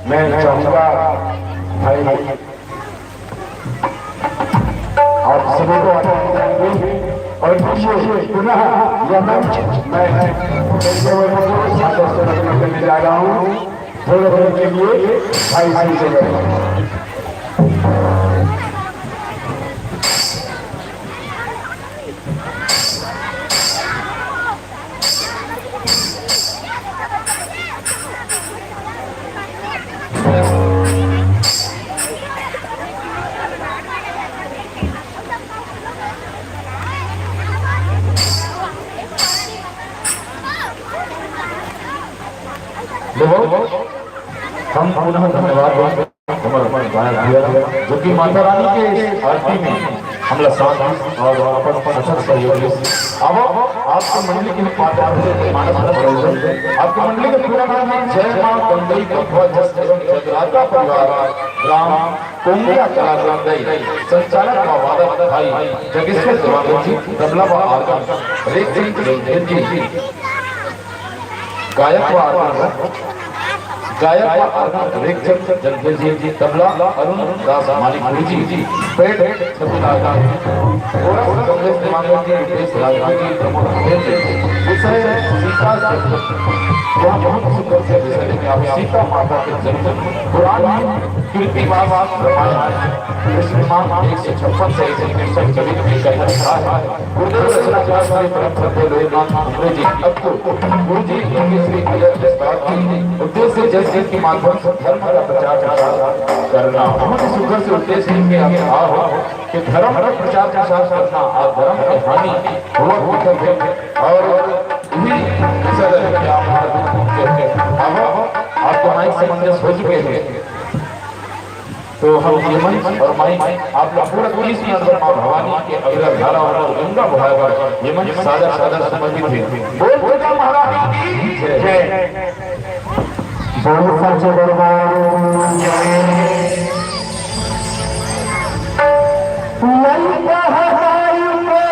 मैं चाहूंगा भाई, आप सभी को आशीर्वाद देंगे। और देखिए, पुनः यह मंच मैं पेशेवर को सादर से नमन करने जा रहा हूँ। थोड़े देर के लिए भाई श्री से बैठो। देखो, हम पुनः धन्यवाद देंगे हमारे गायक भैया, जो कि माता रानी के आरती में हमला साथ और अपन अथक सहयोग दे। अब आपके मंडली के पात्र मानस भरोसे, आपके मंडली के पूरा नाम है जय मां गंगई बखवा जस एवं जगराता परिवार, ग्राम कोंगिया कला गंगई, संचालक व वादक भाई जगेश्वर देवांगन जी, तबला व organ रेखचंद जंगेल जी, गायक व organ, गायक व organ रेखचंद जंगेल जी, तबला अरुण दास मानिकपुरी जी, पैड छविलाल जी, कोरस कमलेश देवांगन जी, रुपेश राजपूत जी, प्रमोद पटेल जी। विषय सीता शब्द। यह बहुत सुंदर से विषय लेके आप सीता माता के जन्म, पुराण में कृतिवास रामायण, कृष्ण माँ एक सौ छप्पन से एक सौ तिरसठ चरित्र की कथा लिखा है। गुरुदेव रचनाकार श्री परम श्रद्धेय लोकनाथ कुंबले जी, अब तो गुरु जी उनके श्री अजय प्रसाद जी उद्देश्य जस के माध्यम से धर्म का प्रचार प्रसार करना। बहुत ही सुंदर से उद्देश्य लेके आप आए हो कि धर्म का प्रचार प्रसार करना और धर्म की हानि हुआ करते थे। और यही विषय है कि आप अब आपको माइक समंजस हो चुके हैं। तो हम ये मंच और माइक आप लोग पूरा तीस मिनट तक माँ भवानी के अविरल धारा और गंगा बहाए पर ये मंच सादर सादर समर्पित है। बोल दुर्गा महारानी की जय। बोल सच्चे दरबार की जय। लंका हवाई में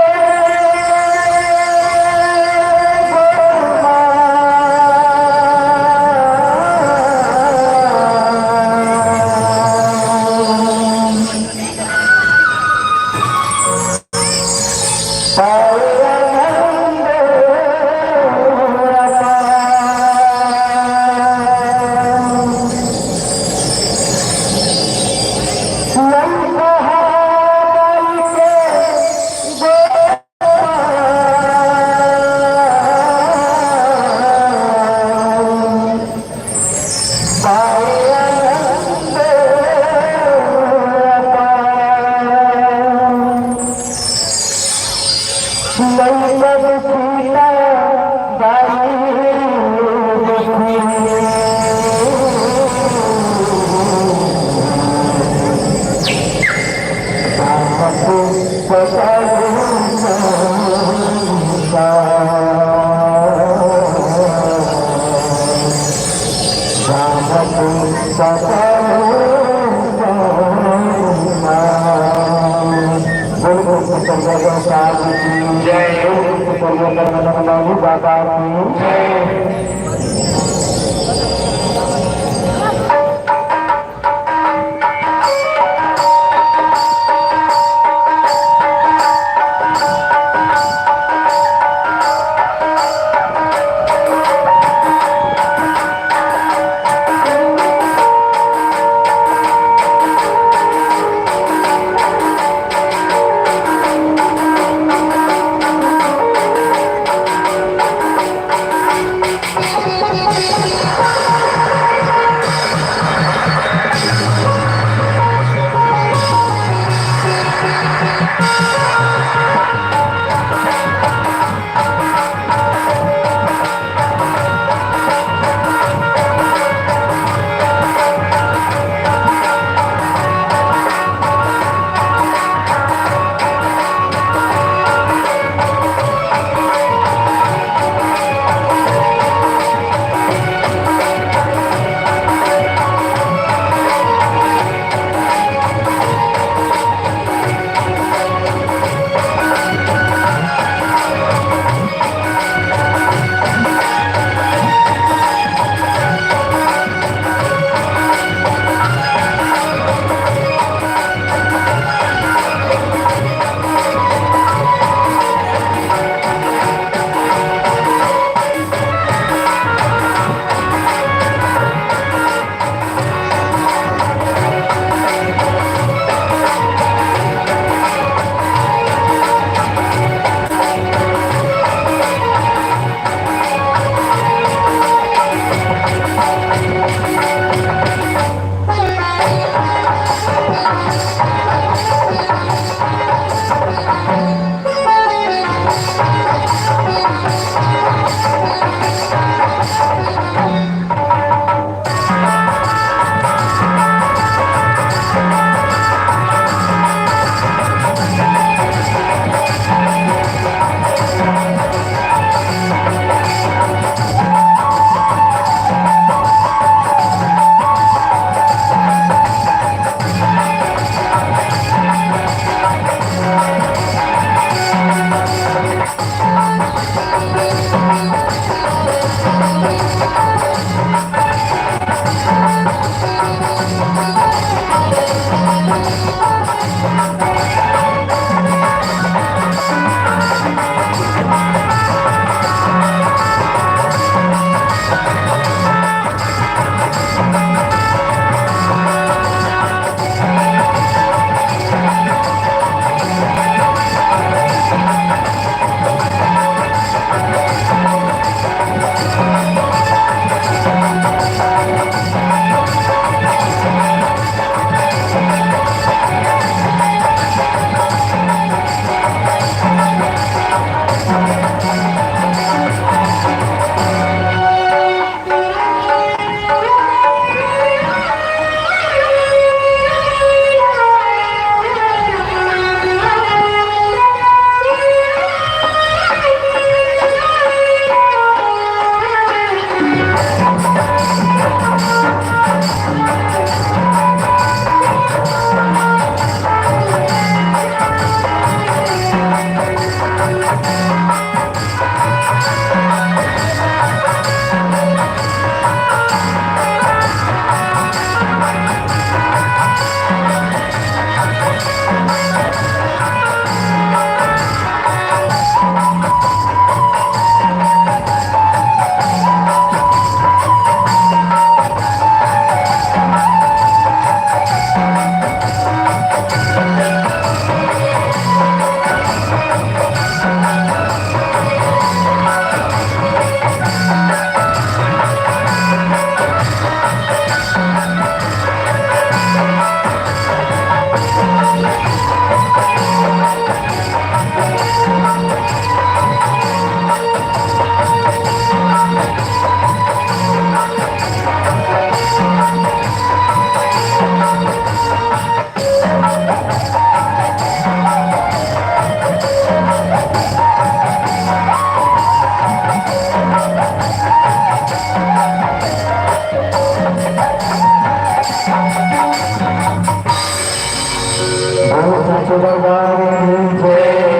भगवान की जय।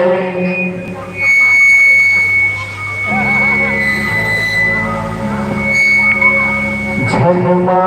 झनमा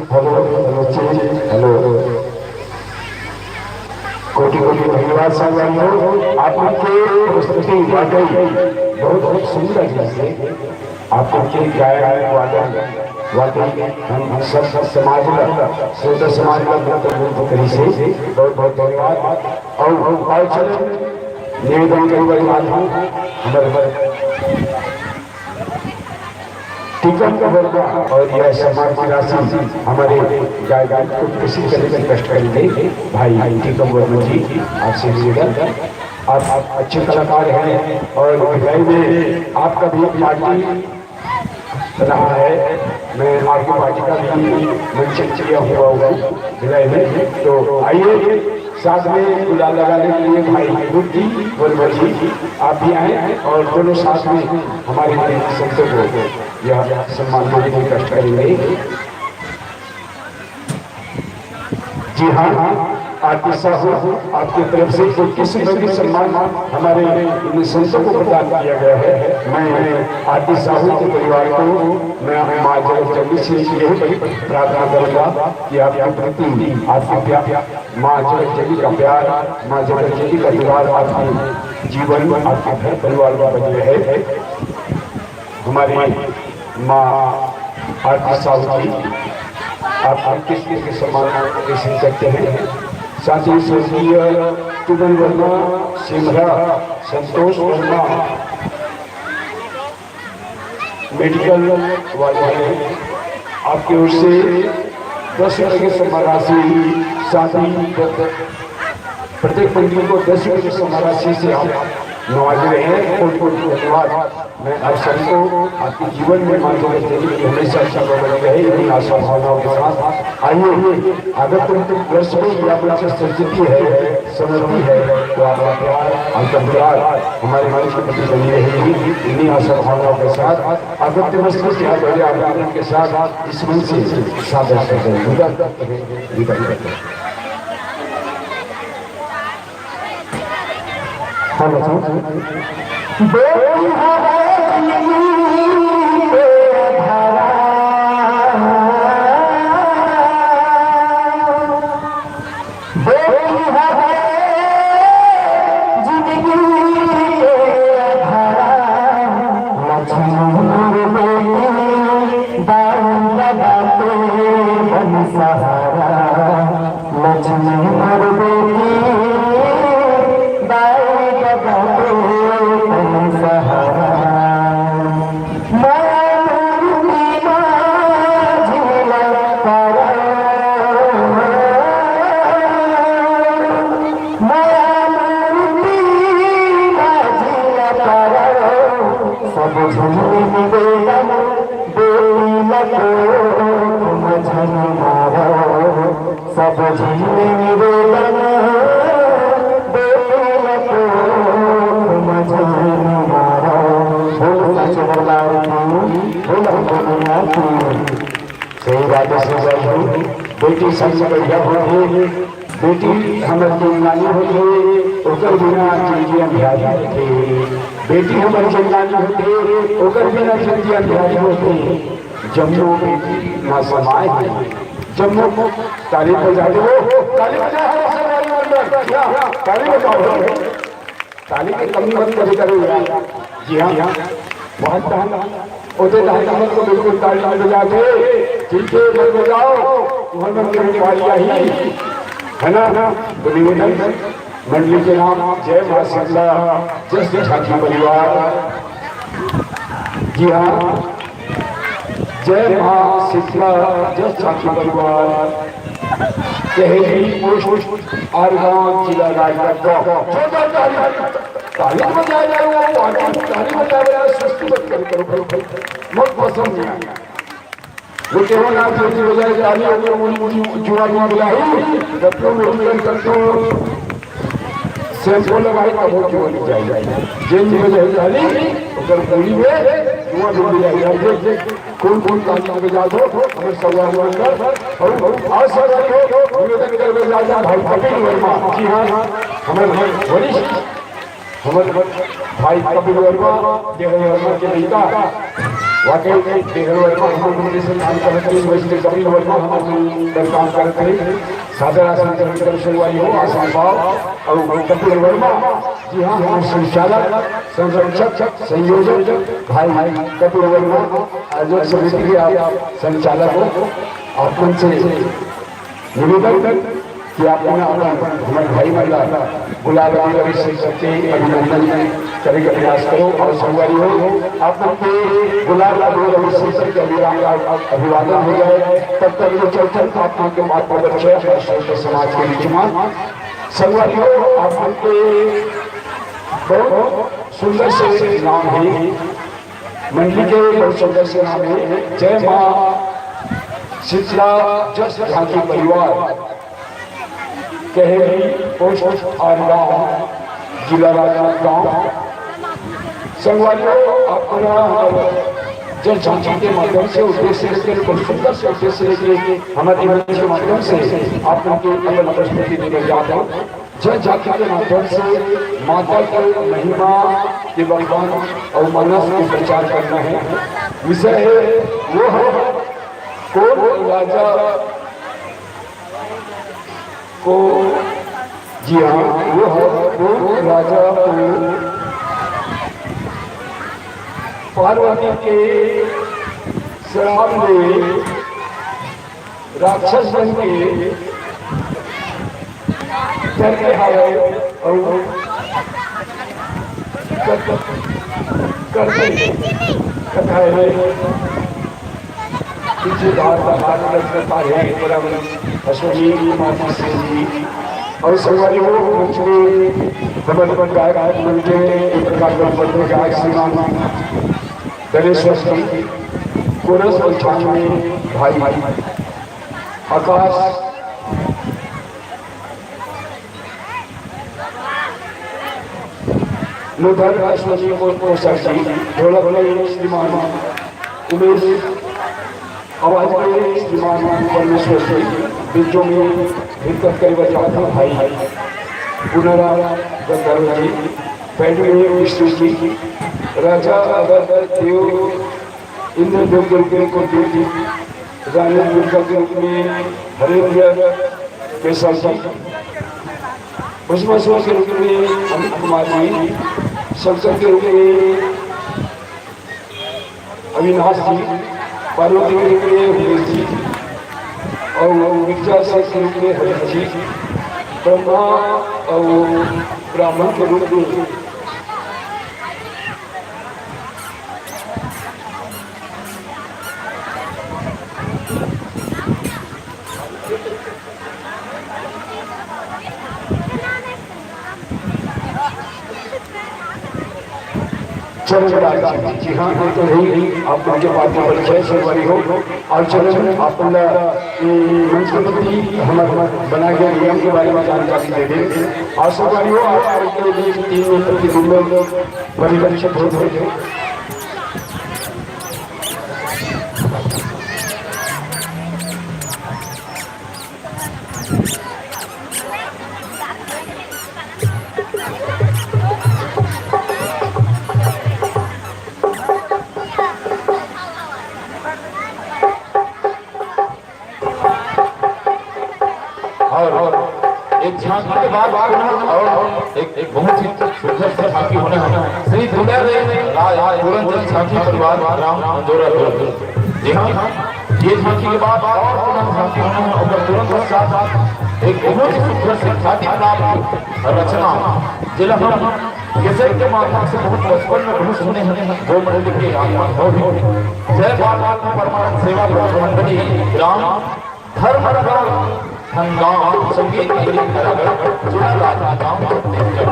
हेलो, हेलो, हेलो। कोटि कोटि धन्यवाद संगवारी हो, आप लोग के प्रस्तुति वाकई बहुत, बहुत सुंदर है। आपको के गायन वादन वाकई हम सब समाज ला, श्रोता समाज ला बहुत, बहुत करी से बहुत, बहुत धन्यवाद। और, और चलो निवेदन करी बड़ी बात हूँ, हमारे, हमारे टीकम वर्मा और यह सम्मान की राशि हमारे गायक को प्रेषित करने का कष्ट करेंगे। भाई टीकम वर्मा जी, आपसे निवेदन, आप, आप अच्छे कलाकार हैं और भिलाई में आपका भी एक पार्टी रहा है। मैं आपकी पार्टी का भी मंचन किया हुआ हूँ भिलाई में, तो आइए साथ में गुलाल लगाने के लिए भाई गुड्डी वर्मा जी आप भी आए और दोनों साथ में हमारे संतों को यह सम्मान देने की कष्ट करेंगे। जी हाँ, आरती साहू, आपकी तरफ से इक्कीस रुपए की सम्मान हमारे इन संतों को प्रदान किया गया है। मैं आरती साहू के परिवार को मैं माँ जगत जननी से यही प्रार्थना करूंगा कि आपके प्रति, आपके प्या-, माँ जगत जननी का प्यार, माँ जगत जननी का दुलार आपके जीवन, आपके घर परिवार में बने रहे। हमारी माँ आरती साहू जी, आप किस किस के सम्मान प्रेषित करते हैं? साथ ही स्वर्गीय टुटन वर्मा, सिमरा, संतोष वर्मा, मेडिकल वाले हैं, आपकी ओर से दस रुपए की सम्मान राशि, साथ ही प्रत्येक पंडित को दस रुपए की सम्मान राशि से आप नवाज रहे हैं। कोटि कोटि धन्यवाद। मैं आप सबको आपके जीवन में माँ दुर्गा देवी की हमेशा सेवा बनी रहे, इन्हीं आशा भावनाओं के साथ। आइए, अगर तुम, तुम वर्ष में या अपना जो संस्कृति है, समर्पी है, तो आपका प्यार, आपका दुलार हमारे मंच के प्रति बनी रहेगी। इन्हीं आशा भावनाओं के साथ अगत्य मस्तक के आदरणीय आमंत्रण के साथ इस मंच से सादर से विदा करते हैं, विदा करते हैं। Hello sir. बेटी हवे जिंदगी के आधारा, बेटी हवे जिंदगी के आधारा, लक्ष्मी मोर बेटी दाई ददा के बन सहारा। लक्ष्मी मोर बेटी दाई ददा के बन सहारा। माया मूर्ति माझी ला पारा। माया मूर्ति माझी ला पारा। सब झन निवेदन बेटी ला कोख म झन मारा। सब झन निवेदन बेटी ला कोख म झन मारा। बोल साचे दरबार की, बोल हमर मैया की। सही बात है, सही बात है। बेटी सबसे बढ़िया होथे। बेटी हमर जिनगानी होथे, ओकर बिना जिनगी अंधियारी होथे। बेटी हमर जिनगानी होथे, ओकर बिना जिनगी अंधियारी होथे। जम्मो बेटी माँ समाय हे, जम्मो। ताली बजा दो, ताली बजा, हर संगवारी मन बर। या, ताली बजाओ। ताली के कमी मत करे करो यार। जी हाँ, बहुत धन। ओते धन हमर को बिल्कुल ताली नहीं बजाते, ठीक है, मत बजाओ। वो हमर के वाली आई है ना, तो निवेदन मंडली के नाम जय माँ शीतला जस झांकी परिवार। जी हाँ, जय माँ शीतला जस झांकी परिवार, कहेली पोस्ट आरगांव, जिला राजनांदगांव। जोरदार ताली, ताली बजाए जा रहे हो, ताली बजाए जा रहे हो, सुस्ती मत करो, करो, करो, करो। बहुत पसंद नहीं आया। वो केवल नाम जोड़ी बजाए ताली, ओकर मुड़ी, मुड़ी जुआ जुआ बजाई, जब तो मुड़ी में तब तो शैम्पू लगाई, तब वो जुआ नहीं जाए। जे नहीं बजाए ताली, ओकर मुड़ी में जुआ जुआ बजाई। कौन कौन ताली बजा दो, हमें सवाल अंदर और, और आशा रखो, निवेदन करवे जा भाई कपिल वर्मा। जी हाँ, हमारे वरिष्ठ हमर भाई कपिल वर्मा, जे हे वर्मा के बेटा, वाकई में बेहल वर्मा हमर मन से काम करत रहिस, वइसने कपिल वर्मा हमर मन से काम करत रहिस। सादर आसन ग्रहण कर संगवारी हो, आसन पाओ। अउ कपिल वर्मा जी, हाँ, हमर संचालक, संरक्षक, संयोजक भाई कपिल वर्मा, आयोजक समिति के आप संचालक हो, आप मन से निवेदन कि आप मन अपन हमर भाई मन ला गुलाल अबीर अभिषेक करके अभिनंदन करे के प्रयास करो। अउ संगवारी हो, आप मन के गुलाल अबीर अभिषेक करके अभिराम का अभिवादन हो जाए। तब तक ये चर्चन आप मन के माध्यम से हमारे श्रोता समाज के बीच में संगवारी हो, आप मन के बहुत सुंदर से नाम है, मंडली के बहुत सुंदर से नाम है, जय माँ शीतला जस झांकी परिवार, कहेरी पोस्ट आर गांव, जिला राजनांदगांव। संगवारी हो, आप मन जस झांकी के माध्यम से उद्देश्य लेके, बहुत सुंदर से उद्देश्य लेके हमारे मंच के माध्यम से आप मन के अपन प्रस्तुति देके जात हो। जस झांकी के माध्यम से माता के महिमा के बखान अउ मानस के प्रचार करना है। विषय है वो है कोन राजा को, जी हाँ, वो है कोन राजा को पार्वती के श्राप में राक्षस बन के करके हवय अउ कर-, करके कथा है। पीछे धार का हाथ लग करता है, परम अश्वनी माता से जी। अउ संगवारी हो, मंच में हमर गायक मंडली के प्रकार गायक श्रीमान दलेश्वर सिंह, कोरस पंचांग में भाई आकाश, लोधर अश्वनी को, को सर जी, ढोलक में श्रीमान उमेश, आवाज में श्रीमान परमेश्वर सिंह, बीजों में हिरकत करे बजाते भाई पुनरा गंधर्व जी, पैडू में विष्णु जी, राजा अवध देव इंद्रदेव के रूप में कुंती जी, रानी दुर्गा के रूप में हरेंद्र केसर जी, भस्मासुर के रूप में अमित कुमार जी, शंकर के रूप में अविनाश जी, पार्वती के रूप में उमेश जी, अउ विद्याशंकर के रूप में हरि जी, ब्रह्मा अउ ब्राह्मण के रूप में चरण राज जी, जी हाँ, ये तो रही आप लोग के पास में बड़ी जय संगवारी हो। अउ चरण आप लोग, ए, मंच के प्रति हमर बनाए गए नियम के बारे में जानकारी दे दें। अउ संगवारी हो, आप लोग के बीच तीन मिनट प्रतिबिंब परिलक्षित होत हे। अउ एक झांकी के बाद पुनः अउ एक, एक बहुत ही सुंदर सी झांकी होना है। श्री दुलारे राय तुरंत झांकी परिवार ग्राम अंजोरा दुर्ग। जी हाँ, ये झांकी के बाद अउ पुनः झांकी होना है और तुरंत पश्चात एक बहुत ही सुंदर सी ख्याति प्राप्त रचना, जिला हम कैसेट के माध्यम से बहुत बचपन में बहुत सुने हैं, वो मंडली के आप अनुभव हैं। जय बाल परमानंद सेवा मंडली ग्राम धर्मनगर धनगांव, संगीत मंडली धनगर, जिला राजनांदगांव, छत्तीसगढ़।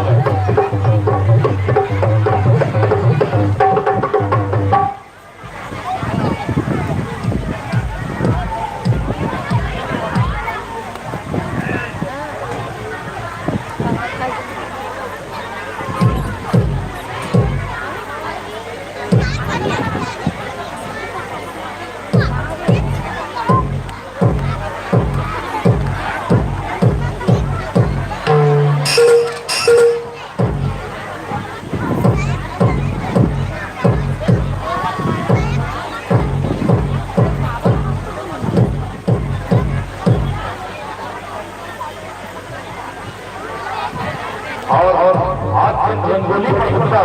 आज रंगोली प्रतियोगिता,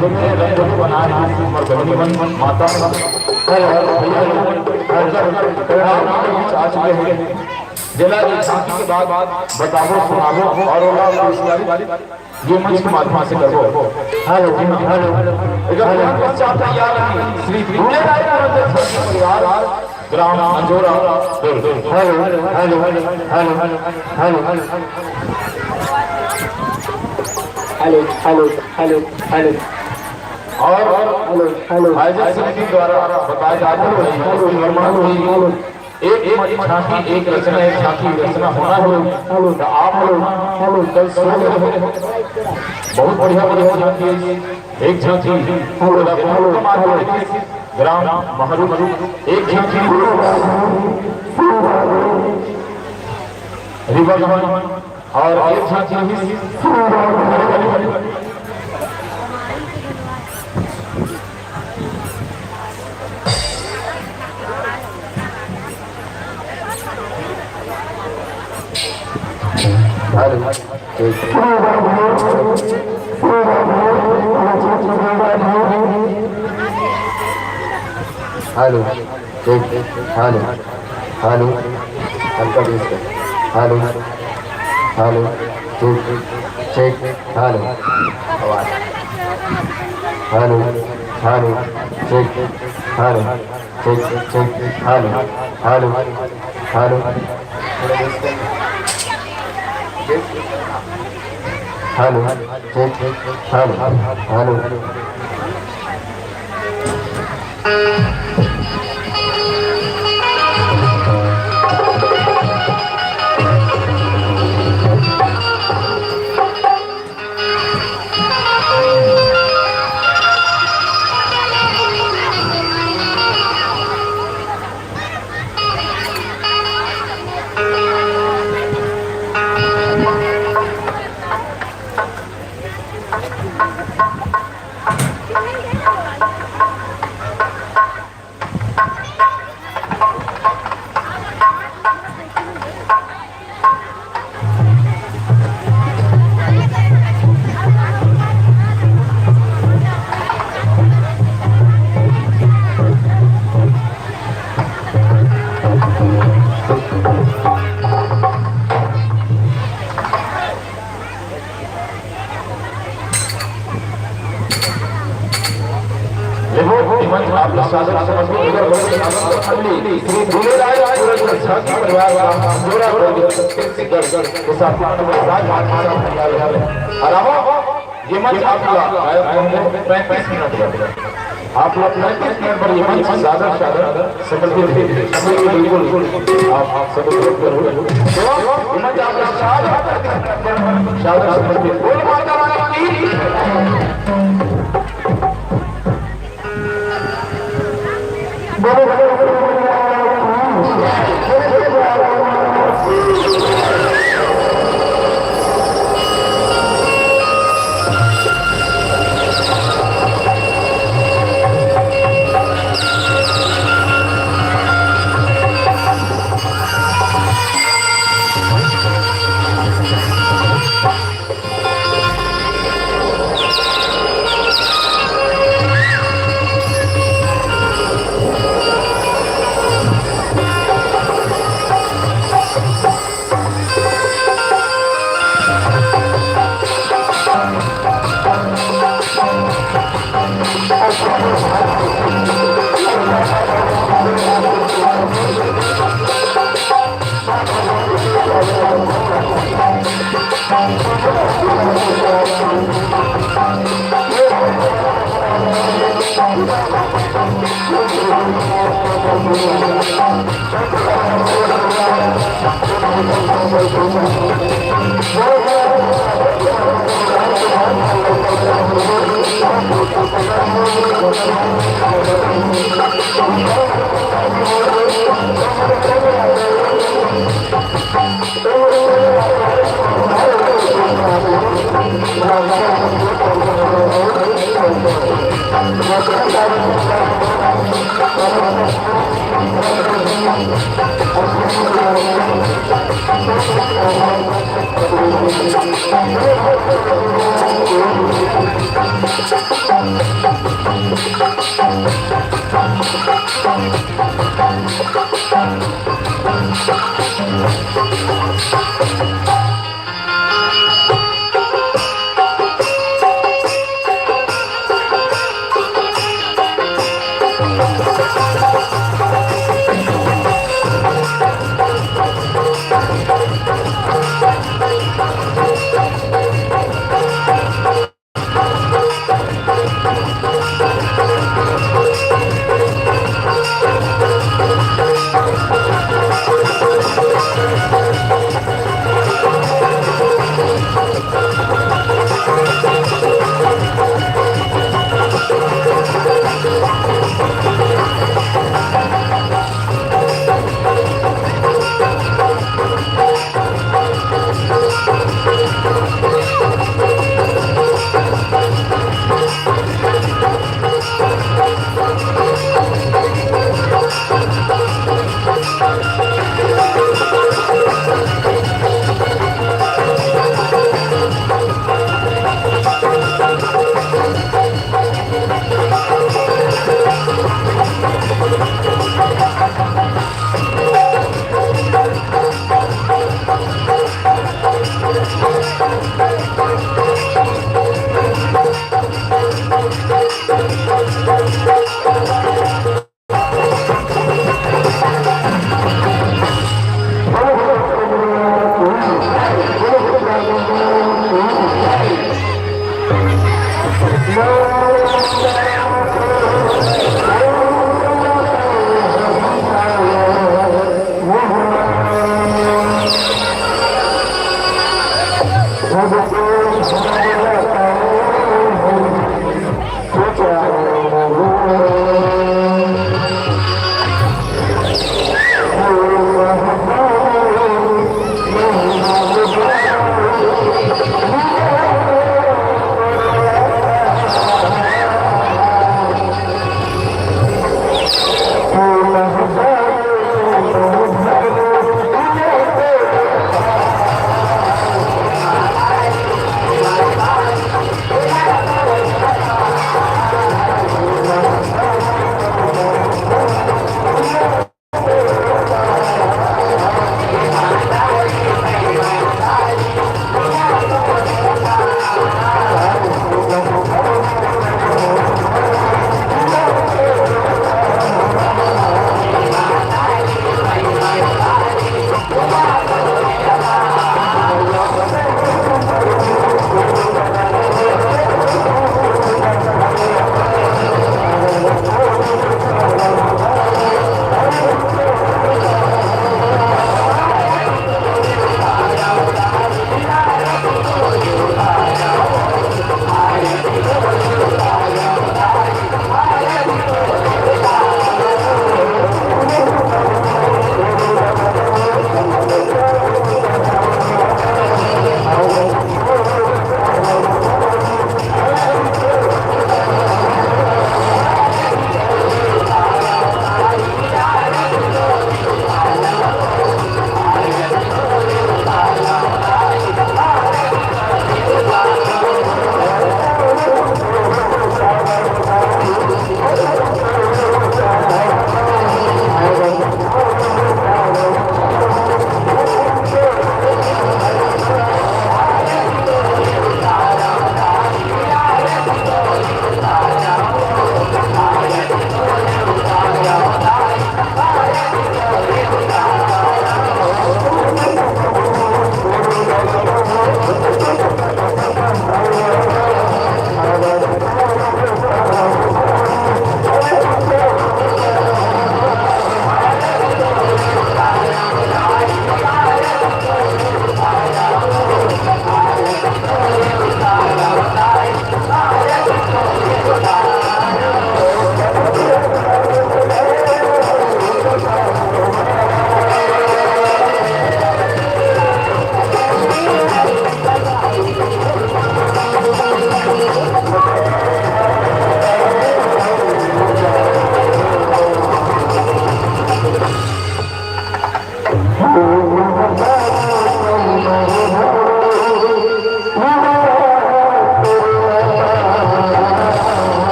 जेमे रंगोली बनाए हे हमर बहिनी मन, माता मन, भैया मन, आज आ चुके हैं। जेला एक झांकी के बाद बताबो, सुनाबो और ओला पुरस्कारित ये मंच के माध्यम से करबो। Hello, hello, hello. एक बार पश्चात तैयार रही श्री दुल्ले राय महाराज परिवार, ग्राम Anjora, Durg. Hello, hello, hello, hello, hello. Hello, hello, hello, hello. और हेलो, हेलो। आयोजक समिति द्वारा बताए जा रहे हैं, हेलो, हेलो, हेलो। एक झांकी, एक रचना, एक झांकी रचना होना है। तो आप लोग कल सुबह बहुत बढ़िया, बढ़िया झांकी, एक झांकी ग्राम महरू, एक झांकी रीवा और एक झांकी hello. Hello. Check. Hello. Hello. हल्का बेस कर। Hello. Hello. Check. Check. Hello. आवाज। Hello. Hello. Check. Hello. Check. Check. Hello. Hello. Hello. Hello. Check. Hello. Hello. लेबो, मंच आप लोग सादर समर्पित होकर बड़े आनंद अल्ली श्री दुलेराय पूरन झांकी परिवार का जोड़ा वर्ग छत्तीसगढ़ के साथ राजमाता के साथ परिवार है। और अब ये मंच आप लोग गायक होंगे पैंतीस मिनट पर। आप लोग पैंतीस मिनट पर ये मंच सादर सादर समर्पित है। सभी को बिल्कुल आप, आप सब लोग करो। तो ये मंच आप लोग सादर, सादर समर्पित। बोल माता रानी की।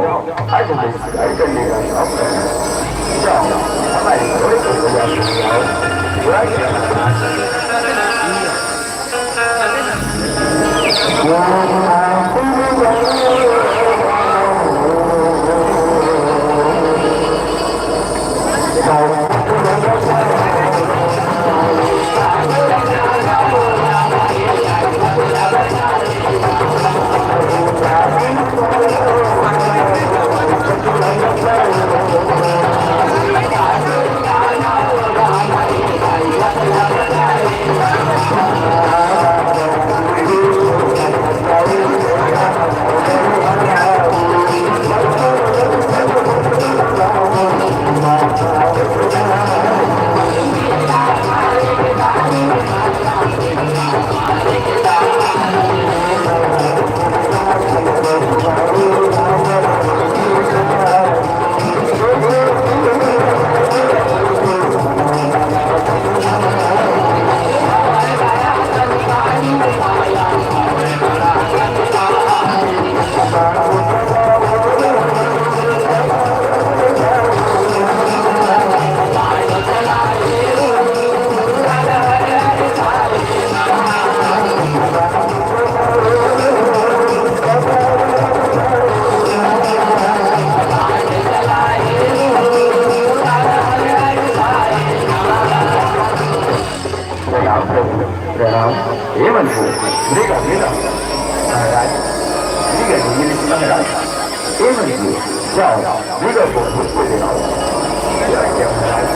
आज हमें शिकार करने का शौक है। जाओ, हमारे घोड़े को तैयार हो जाओ। प्रणाम प्रभु, प्रणाम। हे मंत्री, मृगा, मृगा। महाराज, मृगा, मृगा, महाराज। हे मंत्री, जाओ, मृगा को भूत को दिलाओ। जय जय महाराज।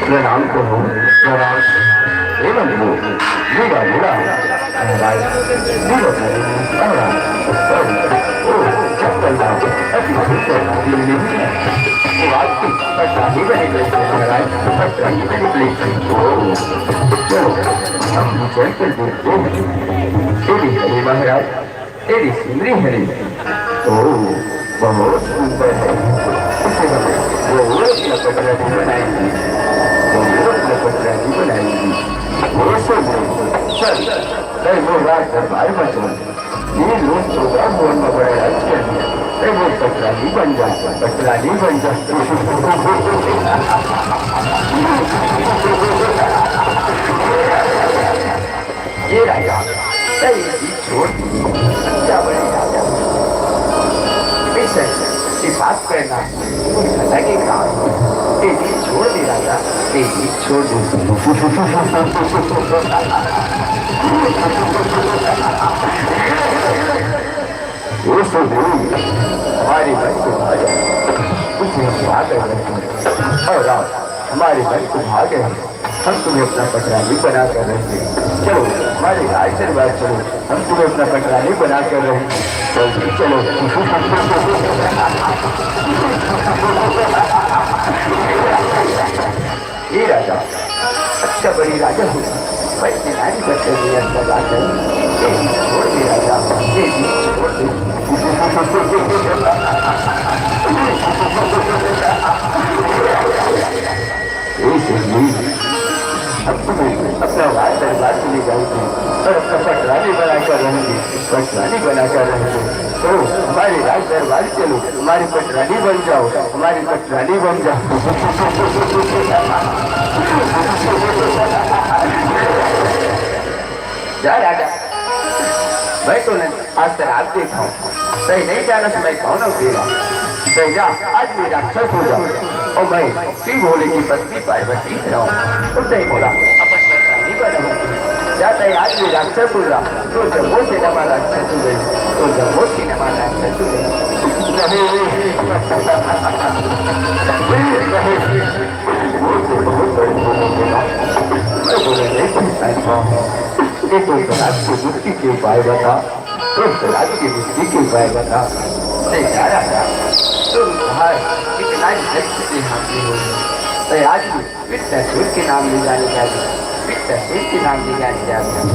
प्रणाम करो, प्रणाम। हे बंधु, लीला, लीला। महाराज, लीला, महाराज। ओ, ओ, चंपल राम, अति सुंदर दिल में। वो आज की पटरानी बने बैठे महाराज, पटरानी बने बैठे। ओ, चलो, हम भी चल कर देखते हैं। श्री हरि महाराज, तेरी सुंदरी हरी। ओ, बहुत सुंदर है। इसे हम वो अपना पटरानी बनाएंगे। वो अपना पटरानी बनाएंगे। वो सुन, चल, मैं वो राज दरबार में चल। ये लोग तो राज भवन में बड़ा राज कर दिया। मैं वो पटरानी बन जा, पटरानी बन जा। ये राजा, मैं ये छोड़ दीजिए। क्या बड़े राजा? इस, इस बात करना कोई भला के काम। ये छोड़ दे राजा, ये छोड़ दे। वो सुन, हमारी मन को खा गया। उसे हम बात करते हैं। और राम, हमारी मन को खा गए। हम तुम्हें अपना पटरानी बना कर रहेंगे। चलो, हमारे राज दरबार चलो, हम तुम्हें अपना पटरानी बना कर रहेंगे। जल्दी चलो। ये राजा, अच्छा बड़ी राजा हो, मैं नारी बच्चे में अंदर आ गए। ये छोड़ दे राजा, ये छोड़ दे। अब तुम्हें अपना राज दरबार में ले जाऊंगी और अपना पटरानी बनाकर रहूंगी, पटरानी बनाकर रहूंगी। तो हमारे राज दरबार चलो, हमारी पटरानी बन जाओ, हमारी पटरानी बन जाओ। जा राजा, मैं तो नहीं, आज शराब देता हूँ। तय नहीं जाना तो मैं कौन हूँ तेरा। तय जा, आज मेरा राक्षस हो जा और मैं शिव भोले की पत्नी पार्वती से रहूँ। उसने बोला, अपन पटरानी बनाऊंगी। जा तय आज मेरा राक्षस हो जा, तो जब वो सिनेमा राक्षस हो गई, तो जब वो सिनेमा राक्षस हो गई। नहीं, नहीं, वो तो बहुत बड़ी भूल हो गई। मैं बोला, नहीं, नहीं, नहीं, नहीं। ये तो शराब से मुक्ति के उपाय बता, तो शराब की मुक्ति के उपाय बता। नहीं जा राजा, तुम तुम्हारे इतना ही शक्ति से हाथी हो। मैं आज भी वित्तासुर के नाम ले जाने जा रही हूँ, वित्तासुर के नाम ले जाने जा रही हूँ।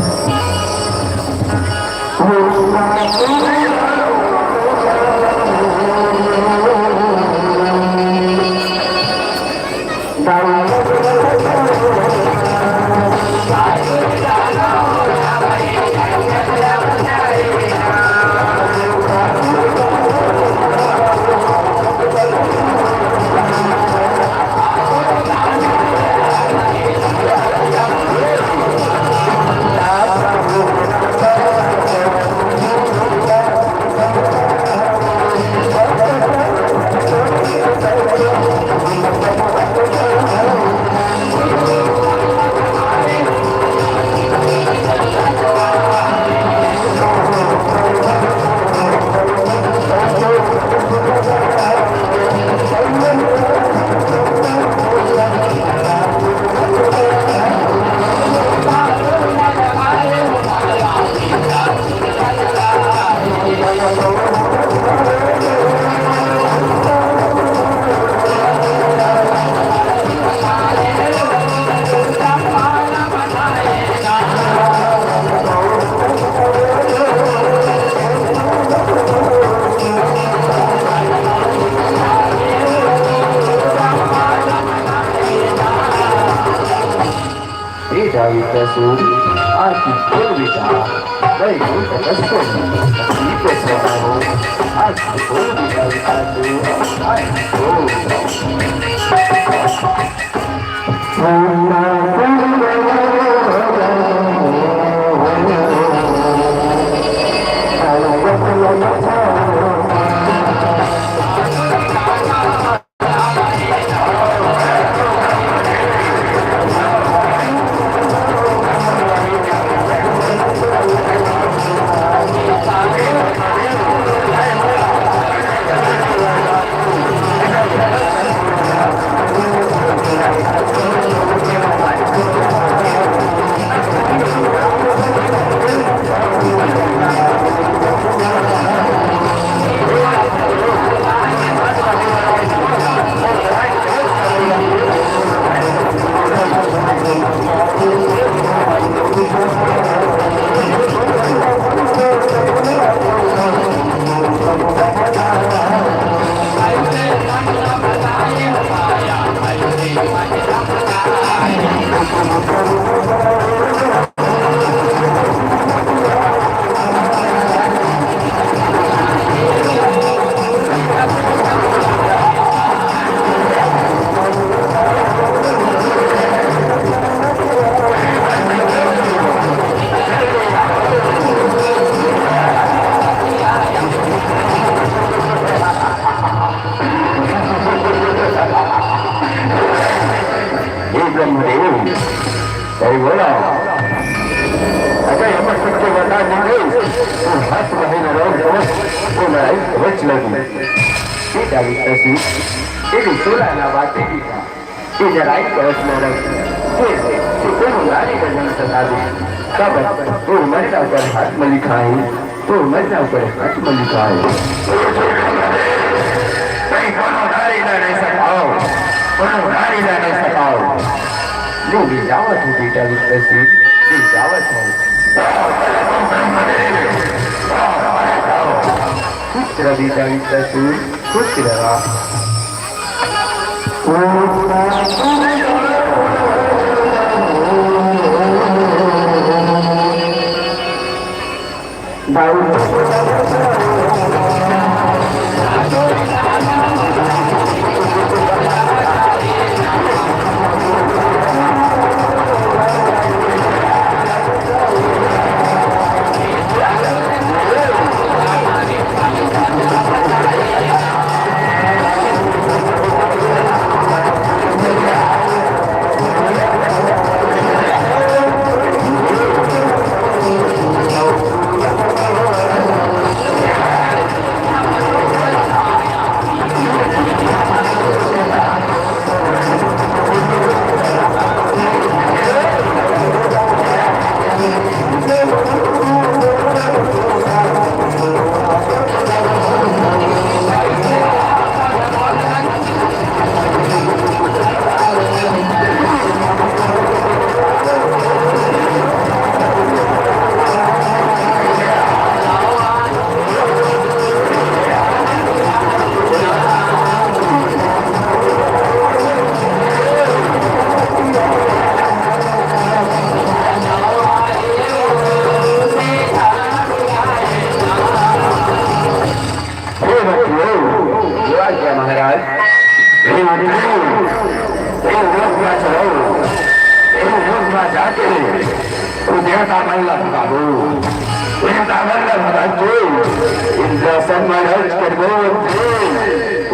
बेटा वित्तासुर, आँखी खोल बेटा, मैं हूँ तपस्या में, पृथ्वी पे सोता हूँ। आँखी खोल बेटा वित्तासुर, आँखी खोल। हे ब्रह्मदेव, सही बोला। अगर हम सबके बता देंगे, तो हाथ महीना रहो, वो लड़ाई समझ लगी। ये क्या वित्तासुर, ये भी सोलह ना बातें भी था। ये लड़ाई समझ लगा। ये, ये कोनो नारी का जन्म सता दे। कब वो मरना पर हाथ में लिखा है। तो मैं ना ऊपर हाथ में लिखा है। नहीं, कोनो नारी ला नहीं सताओ, कोनो नारी ला नहीं सताओ। ले, ले जावत हूँ बेटा वित्तासुर, ले जावत हूँ। खुश रह बेटा वित्तासुर, खुश रह। ए, ए, जाके, तू देवता मन ला भगाबो। देवता मन ला भगाबो। इंद्रासन महाराज करबो।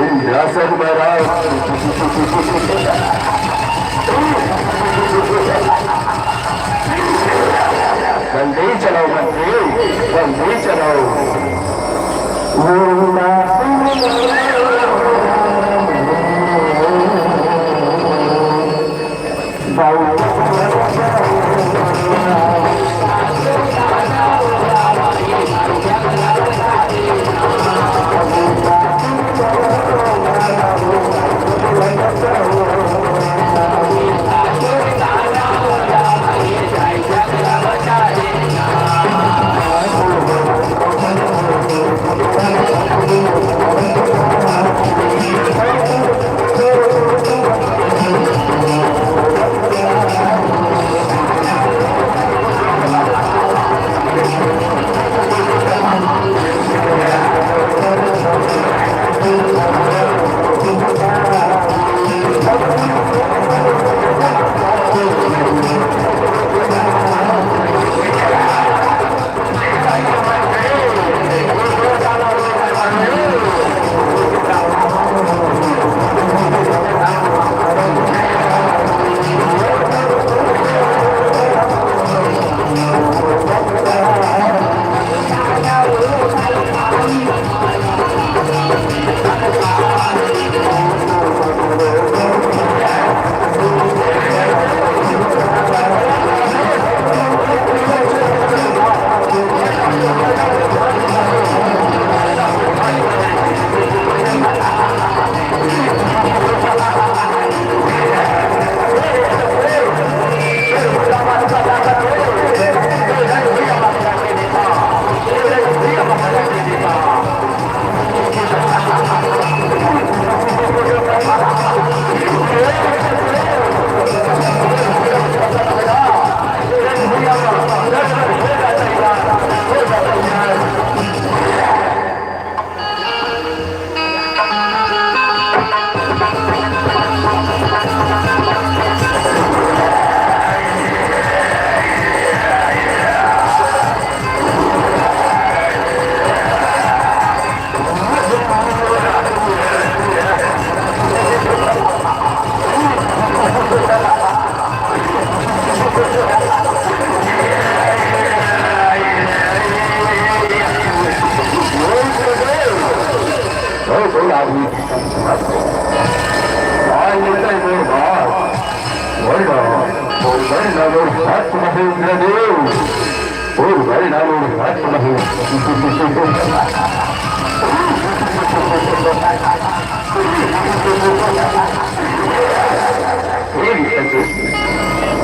इंद्रासन महाराज। बंदे चलाओ, बंदे, बंदे चलाओ।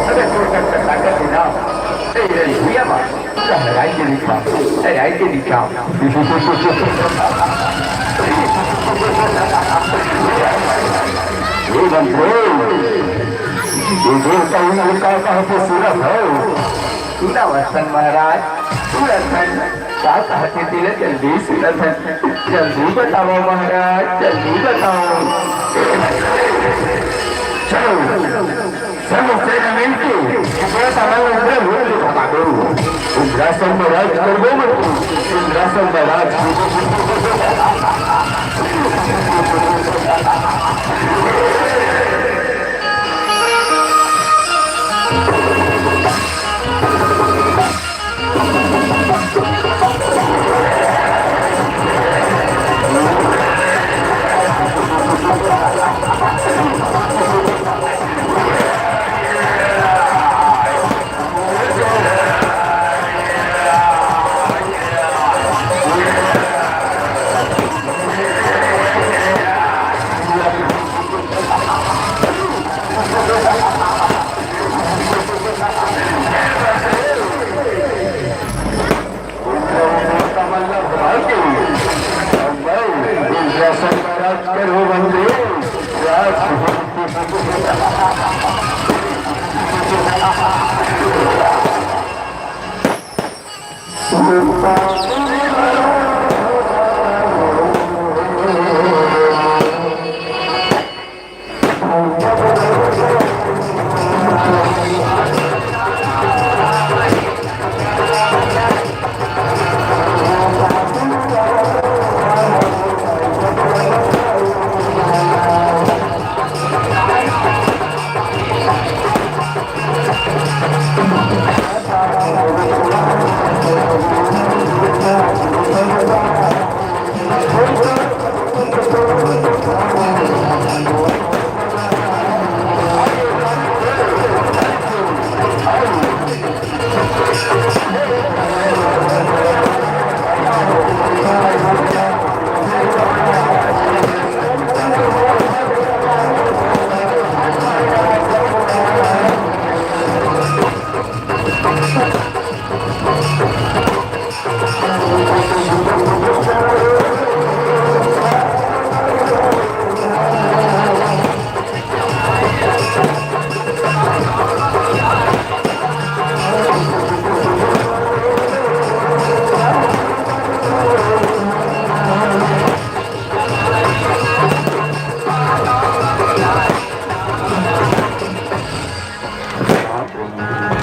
अगर तोर सकत ताकत हे ना, त ए रंगुरिया म लहराई के दिखा, लहराई के दिखा। हे मंत्री, ये देवता उन लोग का कहाँ पे सूरत है? सुनावत हन महाराज, सुनावत हन। का कहत हे तेला जल्दी सुनावत हन। जल्दी बतावव महाराज, जल्दी बतावव। चलो, सर्व सेना मिलके देवता मन ला उग्र रूप ले भगा दो। इंद्रासन में राज करबो मत। इंद्रासन में राज।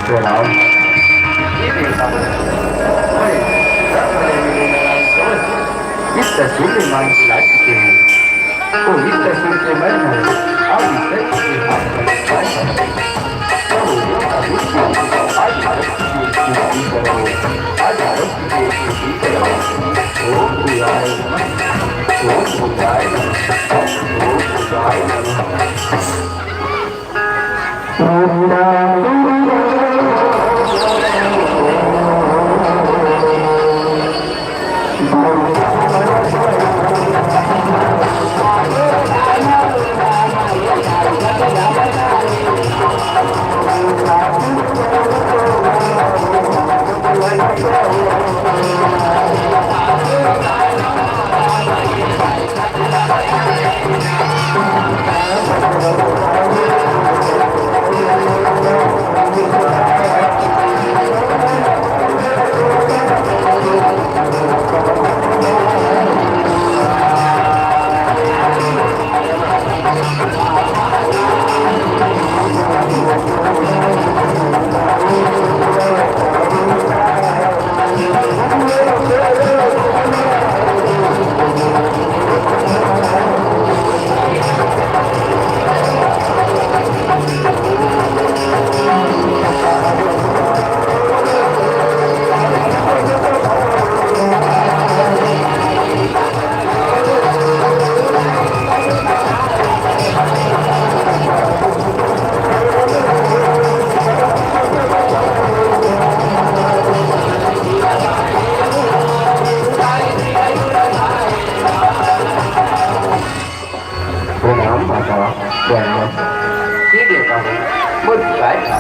प्रणाम। इस तस्वीर में मान की लाज के हैं। ओ इस तस्वीर के मैं हूँ। अब इस तस्वीर के हाथ में पाए हैं। ओ, अभी आज भारत की स्तुति करो। आज भारत की स्तुति करो। ओ बुलाए नमः। ओ बुलाए नमः। ओ बुलाए नमः। प्रणाम माता, प्रणाम। हे देवता हो, मोर पुकार का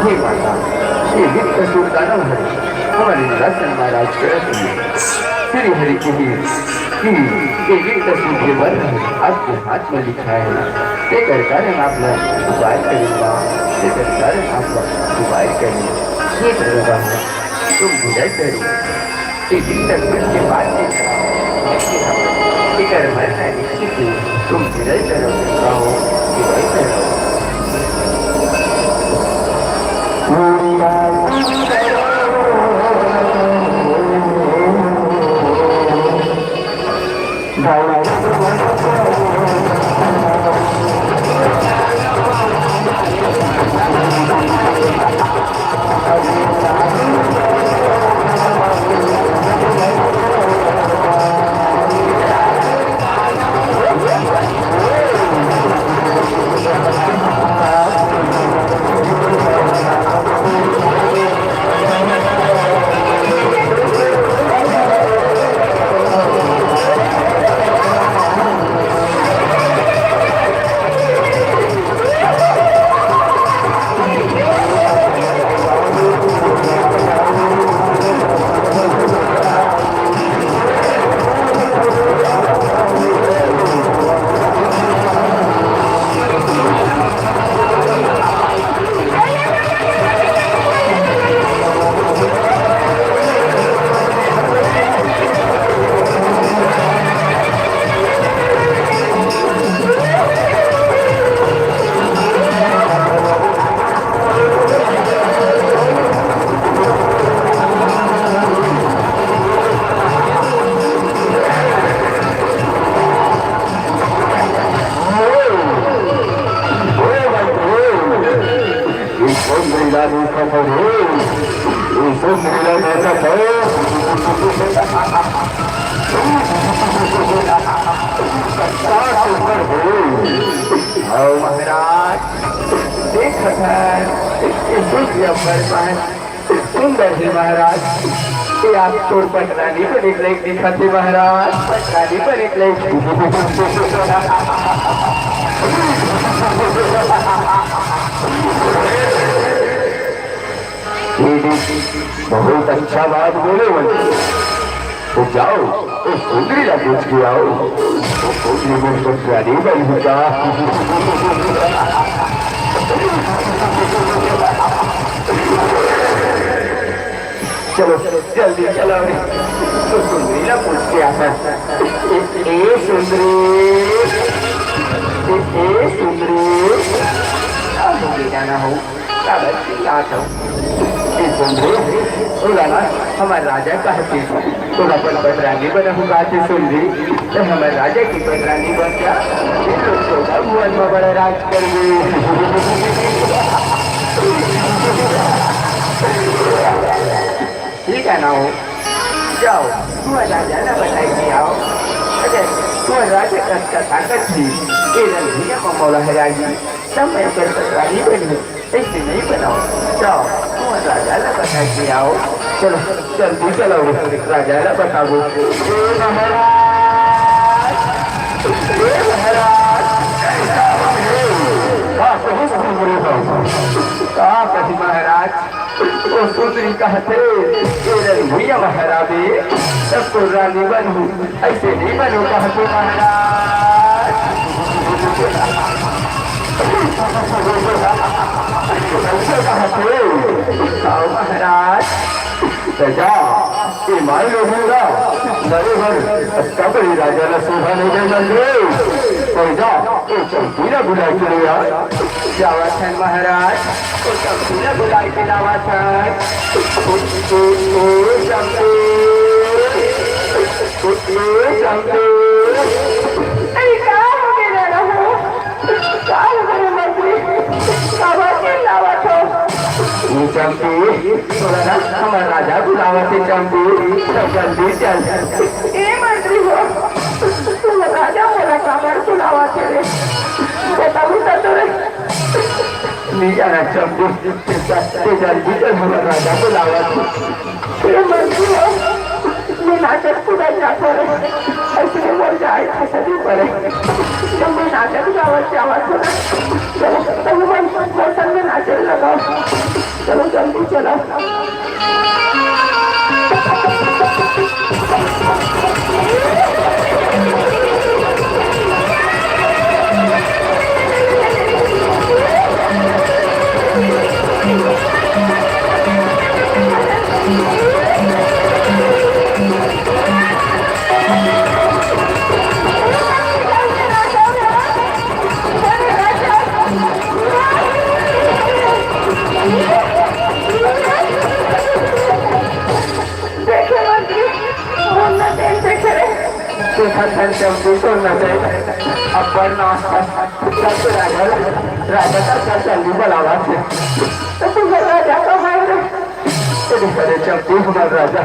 हे माता, ये विप्र सुरदानव हरे, हमर इंद्रासन महाराज करत हे। श्री हरि कहे कि ये विप्र सुरदेवन हरे, आपके हाथ में लिखा है। तेकर कारण आप लोग उपाय करेगा, तेकर कारण आप लोग उपाय करें। हे प्रभु, तुम विजय करो। टिफिन तक के बाद में इकर मरना निश्चित है। तुम विजय करो, कहो, विजय करो। सुंदरी ला देखत हव रे, ए सुंदरी ला देखत हव। का सुंदर हो। हव महाराज, देखत हन, ए सुंदरी अब्बड़ सुंदर हे महाराज। ए आप तोर पटरानी बने के लायक दिखत हे महाराज, पटरानी बने के लायक। ये भी बहुत अच्छा बात बोले बंटी। तो जाओ, ओ सुंदरी ला पूछ के आओ। ओ सुंदरी मन पटरानी बनी का? चलो, जल्दी चलो रे। तो सुंदरी ला पूछ के आता। ए, ए सुंदरी, ए, ए सुंदरी, अब ले जाना हो। काबर चिल्लात हव? ए सुंदरी, ओला ना हमर राजा कहथे, तोला अपन पटरानी बनाहूँ कहथे सुंदरी, त हमर राजा के पटरानी बन जा, फिर लोग चौदह भुवन म बड़ा राज करबे। ठीक है ना हो, जाओ, तुँहर राजा ला बताई के आओ। अगर तुँहर राजा कस का ताकत ही, ए रंगीला म मोला हराही, तब मैं ओकर पटरानी बनहूँ। ऐसे नहीं बनाओ। जाओ, तुँहर राजा ला बता के आओ। चलो, जल्दी चलो, राजा ला बताबो। ए महाराज, ए महाराज, का कही सुंदरी हो? का कही महाराज? ओ सुंदरी कहथे, ए रंग भुइयां हराबे, तब तो रानी बनहूँ। ऐसे नहीं बनो कहत हो महाराज। ऐसे कहत हो। आओ महाराज। राजा, ये माई लोगों का नरे भर कबरी राजा ला शोभा नहीं दे मंदिर। तो जा, ये चौकी ना बुला के ले आ। जावत हन महाराज, ओ चंपू ला बुलाए के लावत हन। ओ, ओ, ओ, चंपू। ओ, ओ, चंपू। अरे, का हो गे दादा हो? का हो गे रे मंत्री? काबर के लावत हो? ए चंपू, तोला ना हमर राजा बुलावत हे चंपू, त जल्दी चल। ए मंत्री हो, तोला राजा मोला काबर बुलावत हे रे? बताहूँ त तोरे। नी जाना चंपू, ते जा, ते जल्दी चल, हमर राजा बुलावत हे। ए मंत्री हो, मैं नाचत कूदत जात हो रे, अइसने मोर जाए खसदी परे। जब मैं नाचत गावत जावत हो ना, चलो, तब मन मोर संग में नाचे लगाओ। चलो, जल्दी चलो। देखे मंत्री, मुन्ना तेल देखे रे। देखत हन चंपू तो नचई, अब्बड़ नाचत। चल तो राजा, राजा का चल जल्दी बुलावत हे। तो तू राजा तो है रे। अरे, अरे चंपू हमर राजा।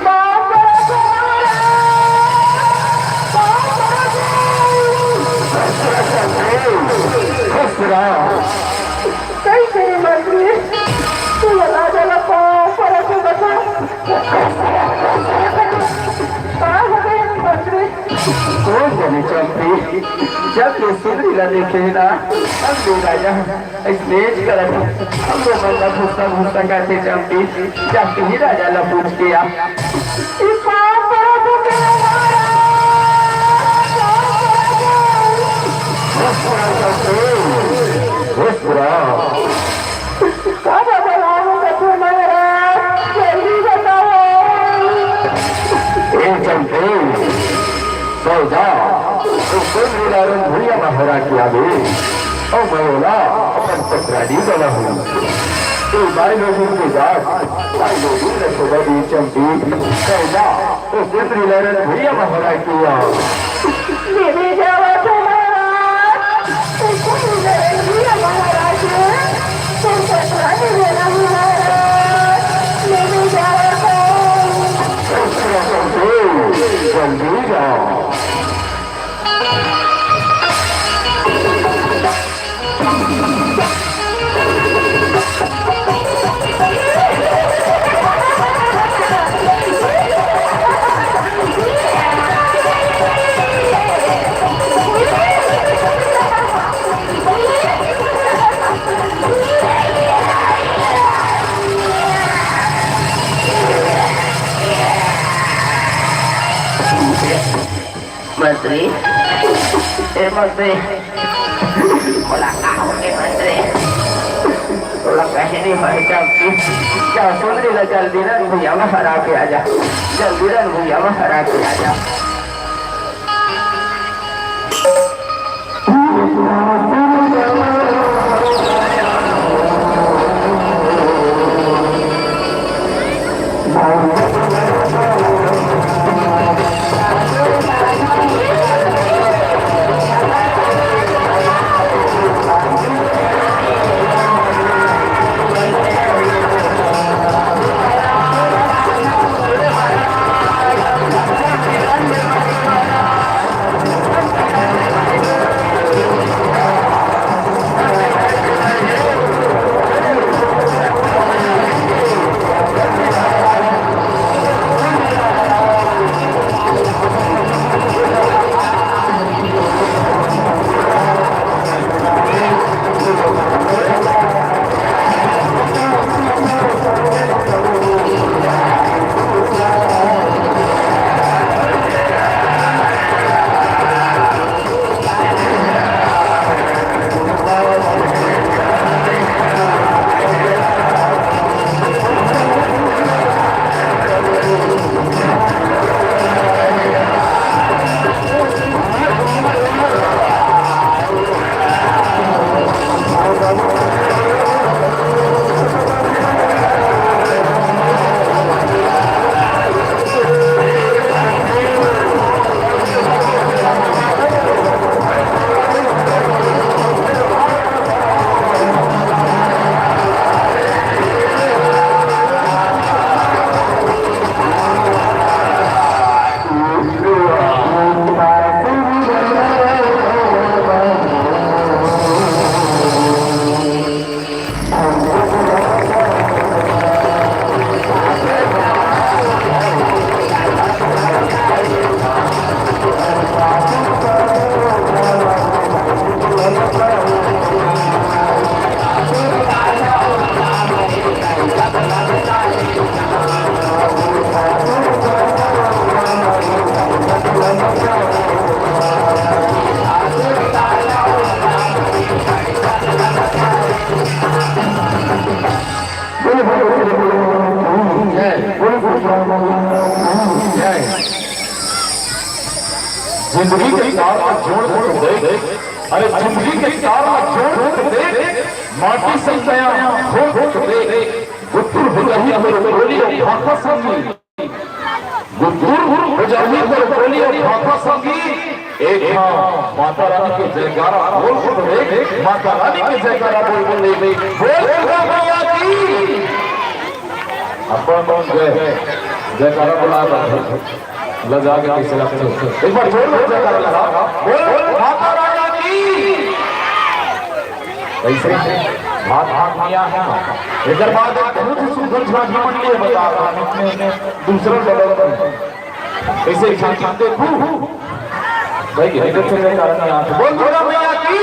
बाप रे, बाप रे। खुश रहो। कई करे मंत्री, तू राजा ला पाँव परत हँव बता। का हो गे मंत्री? कोन जनी चंपू, जब ले सुंदरी ला देखे ना, तब ले राजा अइसने करत हे। हमरो मन ला भूसा भूसा करथे चंपू, जाके ही राजा ला पूछ के आ। ई पाँव परत हँव महाराज, पाँव परत हँव। खुश रहो चंपू, खुश रहो। का बाबा राम कथू महाराज, जल्दी बताओ। ए चंपू, तो जा, तो सुंदरी ला रंग भुइयां म हरा के आबे। अउ मैं ओला अपन पटरानी बनाहूँ। ए माई लोगिन के जात, माई लोगिन ला शोभा दे चंपू। तो जा, तो सुंदरी ला रंग भुइयां म हरा के आ। देवी जावत हँव महाराज, तो सुंदरी ला रंग भुइयां म हरा के, तो जल्दी जाओ। मंत्री, ए मंत्री, मोला का होगे मंत्री? तोला कहीं नहीं होय, जा, जा, सुंदरी ला जल्दी रन भुइयां म हरा के आ जा, जल्दी रन भुइयां म हरा के आ जा। जय। जिंदगी के तार ला जोड़ के देख, अरे जिंदगी के तार ला जोड़ के देख, माटी से नया खोद के देख, गुत्तुर हो जाही तोर टोली अउ भाखा संगी। गुत्तुर हो जाही तोर टोली अउ भाखा संगी। एक हाँ माता रानी के जयकारा बोल के देख, माता रानी के जयकारा बोल के देख, बोल दुर्गा मैया की। अपन जय जयकारा बोला था। लजा के कैसे लगते हो? एक बार जोर से जयकारा लगा। बोल माता रानी की। कैसे? भात भात मिया है। एकर बाद एक बहुत ही सुंदर झांकी मंडली है, बता रहा हूँ, अपने दूसरा डबल पर। कैसे झांकी देखू? भाई, इधर से जयकारा नहीं आता। बोल दुर्गा मैया की।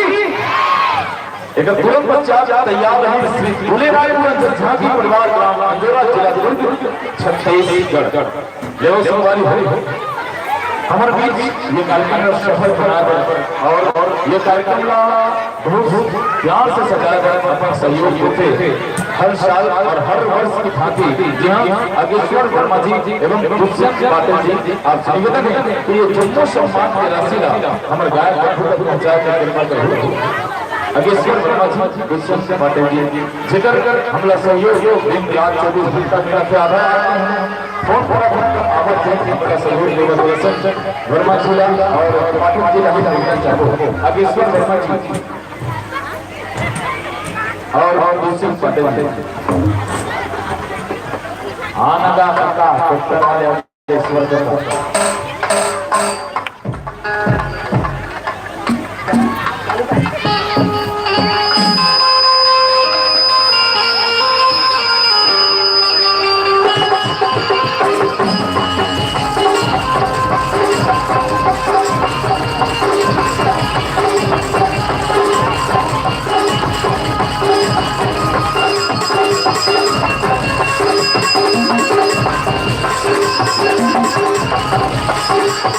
एकर तुरंत पश्चात तैयार रही श्री दुलेराय पुरंजन झांकी परिवार, ग्राम अंजोरा, जिला दुर्ग, छत्तीसगढ़। लेवो संगवारी हो, हमर बीच ये कार्यक्रम ला सफल बनाए बर और, और ये कार्यक्रम ला बहुत प्यार से सजाए बर अपन सहयोग देथे। हर साल और हर वर्ष की भांति जी हाँ, अगेश्वर वर्मा जी एवं दुष्यंत पाटिल जी, आपसे निवेदन है कि ये जम्मो सम्मान के राशि ला हमर गायक बंधु तक पहुंचाए के कृपा करहु। अगेश्वर वर्मा जी, दुष्यंत पाटिल जी, जेकर हमला सहयोग दिन रात चौबीस घंटा मिलत हे। आधा फोन पर अपन आवत हे, हमला सहयोग देवत हे। वर्मा जी ला और पाटिल जी ला भी मिलना चाहबो। अगेश्वर वर्मा जी और, और दुष्यंत पाटिल जी। आनंद आ सकता है, डॉक्टर वाले अगेश्वर वर्मा।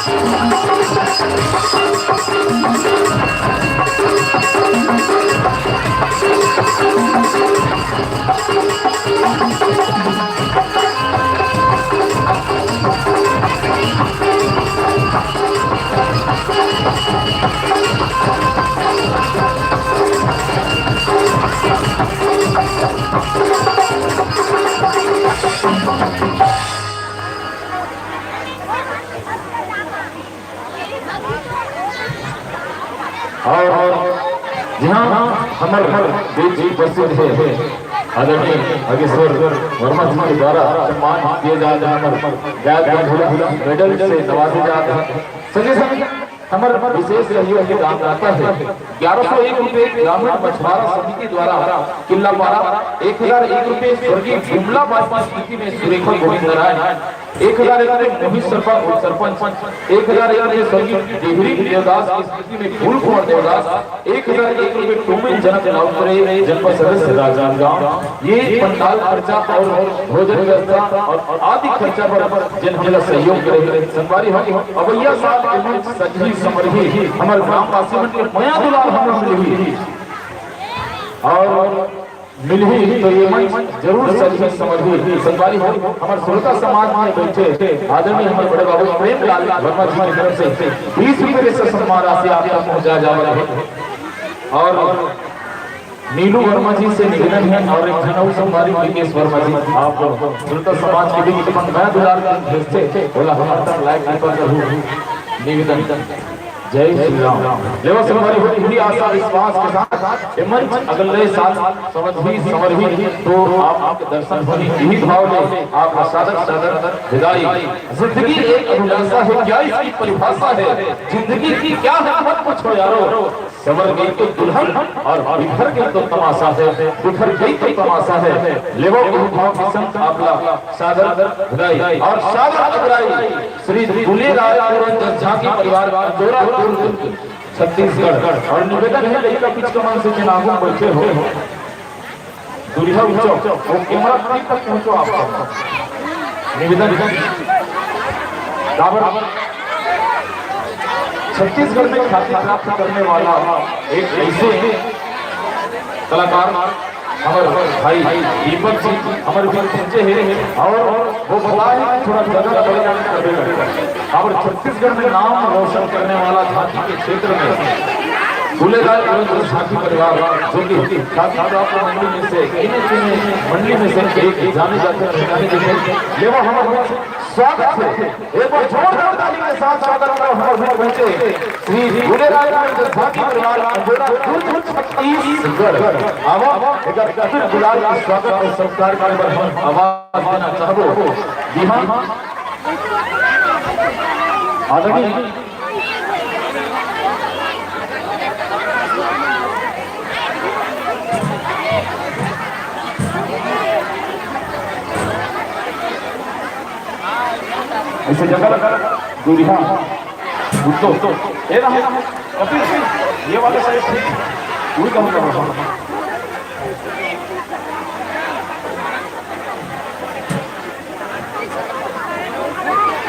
और जी हाँ, हमर बीच उपस्थित हे आदरणीय अगेश्वर वर्मा जी के द्वारा सम्मान किए जात हे, हमर गायक बंधु ल मेडल से नवाजे जात हे। संगे संग हमर विशेष सहयोग के दानदाता हे ग्यारह सौ एक रुपये ग्रामीण मछुआरा समिति द्वारा किल्लापारा, एक हजार एक रुपये स्वर्गीय विमला बाई की स्मृति में सुरेखा गोविंद नारायण, एक हजार एक रुपये मोहित सरपंच, सरपंच, एक हजार एक रुपये स्वर्गीय डेहरी देवदास की स्मृति में फूल कुंवर देवदास, एक हजार एक रुपये टोमिन जनक लाउपुरे, जनपद सदस्य राजनांदगांव। ये पंडाल खर्चा और भोजन व्यवस्था और आदि खर्चा पर जेन हमला सहयोग करे हे संगवारी हो, अवइया साल एमन सजही समरही हमर ग्रामवासी मन के मया दुलार हमला मिलही। और मिलही तो ये मंच जरूर सजही समरही। संगवारी हो, हमर श्रोता समाज में बैठे आदरणीय हमर बड़े बाबू प्रेमलाल वर्मा जी की तरफ से बीस रुपये से सम्मान राशि आप तक पहुंचाया जावत हे। और नीलू वर्मा जी से निवेदन हे और एक झन अउ संगवारी विकेश वर्मा जी, आप श्रोता समाज के बीच अपन मया दुलार भेजथे, ओला हमर तक लायक कृपा जरूर निवेदन। जय श्री राम। लेवा संगवारी हो, इही आशा विश्वास के साथ ये मंच अगले साल समझही समरही तो आप दर्शन होही, इही भाव ले आप सादर सादर विदाई। जिंदगी एक अभिलाषा है, क्या इसकी परिभाषा है? जिंदगी की क्या है, मत पूछो यारो। संवर गई तो दुल्हन और बिखर गई तो तमाशा है, बिखर गई तो तमाशा है। लेवा इही भाव के संग आपला सादर विदाई और सादर अगुराई श्री दुलेराय पुरंदर झांकी परिवार, अंजोरा दुर्ग, छत्तीसगढ़। और निवेदन हे, लइका पिचका मन से जेन आगू बैठे हो, दूरिहा उच्चो, वो कैमरा ठीक तक पहुंचो आप। निवेदन, काबर छत्तीसगढ़ में ख्याति प्राप्त करने वाला एक ऐसे कलाकार हमर भाई दीपक जी हमर बीच पहुंचे हे और वो बताए कि थोड़ा जगह बदलाव करबे करबे। हमर छत्तीसगढ़ में नाम रोशन करने वाला झांकी के क्षेत्र में दुलेराय पुरंदर झांकी परिवार, जो कि ख्याति प्राप्त मंडली में से, गिने चुने मंडली में से एक जाने जाते पहचाने जाते, लेवा हमर बीच स्वागत हे। एक बार जोरदार ताली के साथ स्वागत करो हमर बीच पहुंचे श्री दुलेराय पुरंदर झांकी परिवार, अंजोरा दुर्ग, छत्तीसगढ़। आवा, एक बार फिर गुलाल का स्वागत और सत्कार करे बर हम आवाज देना चाहबो। जी हाँ, आदरणीय ऐसे जगह लगा, दूरी, हाँ। उठो। ए रहा, कपिल, ये वाले साइड ठीक। उड़ कहाँ कर रहा?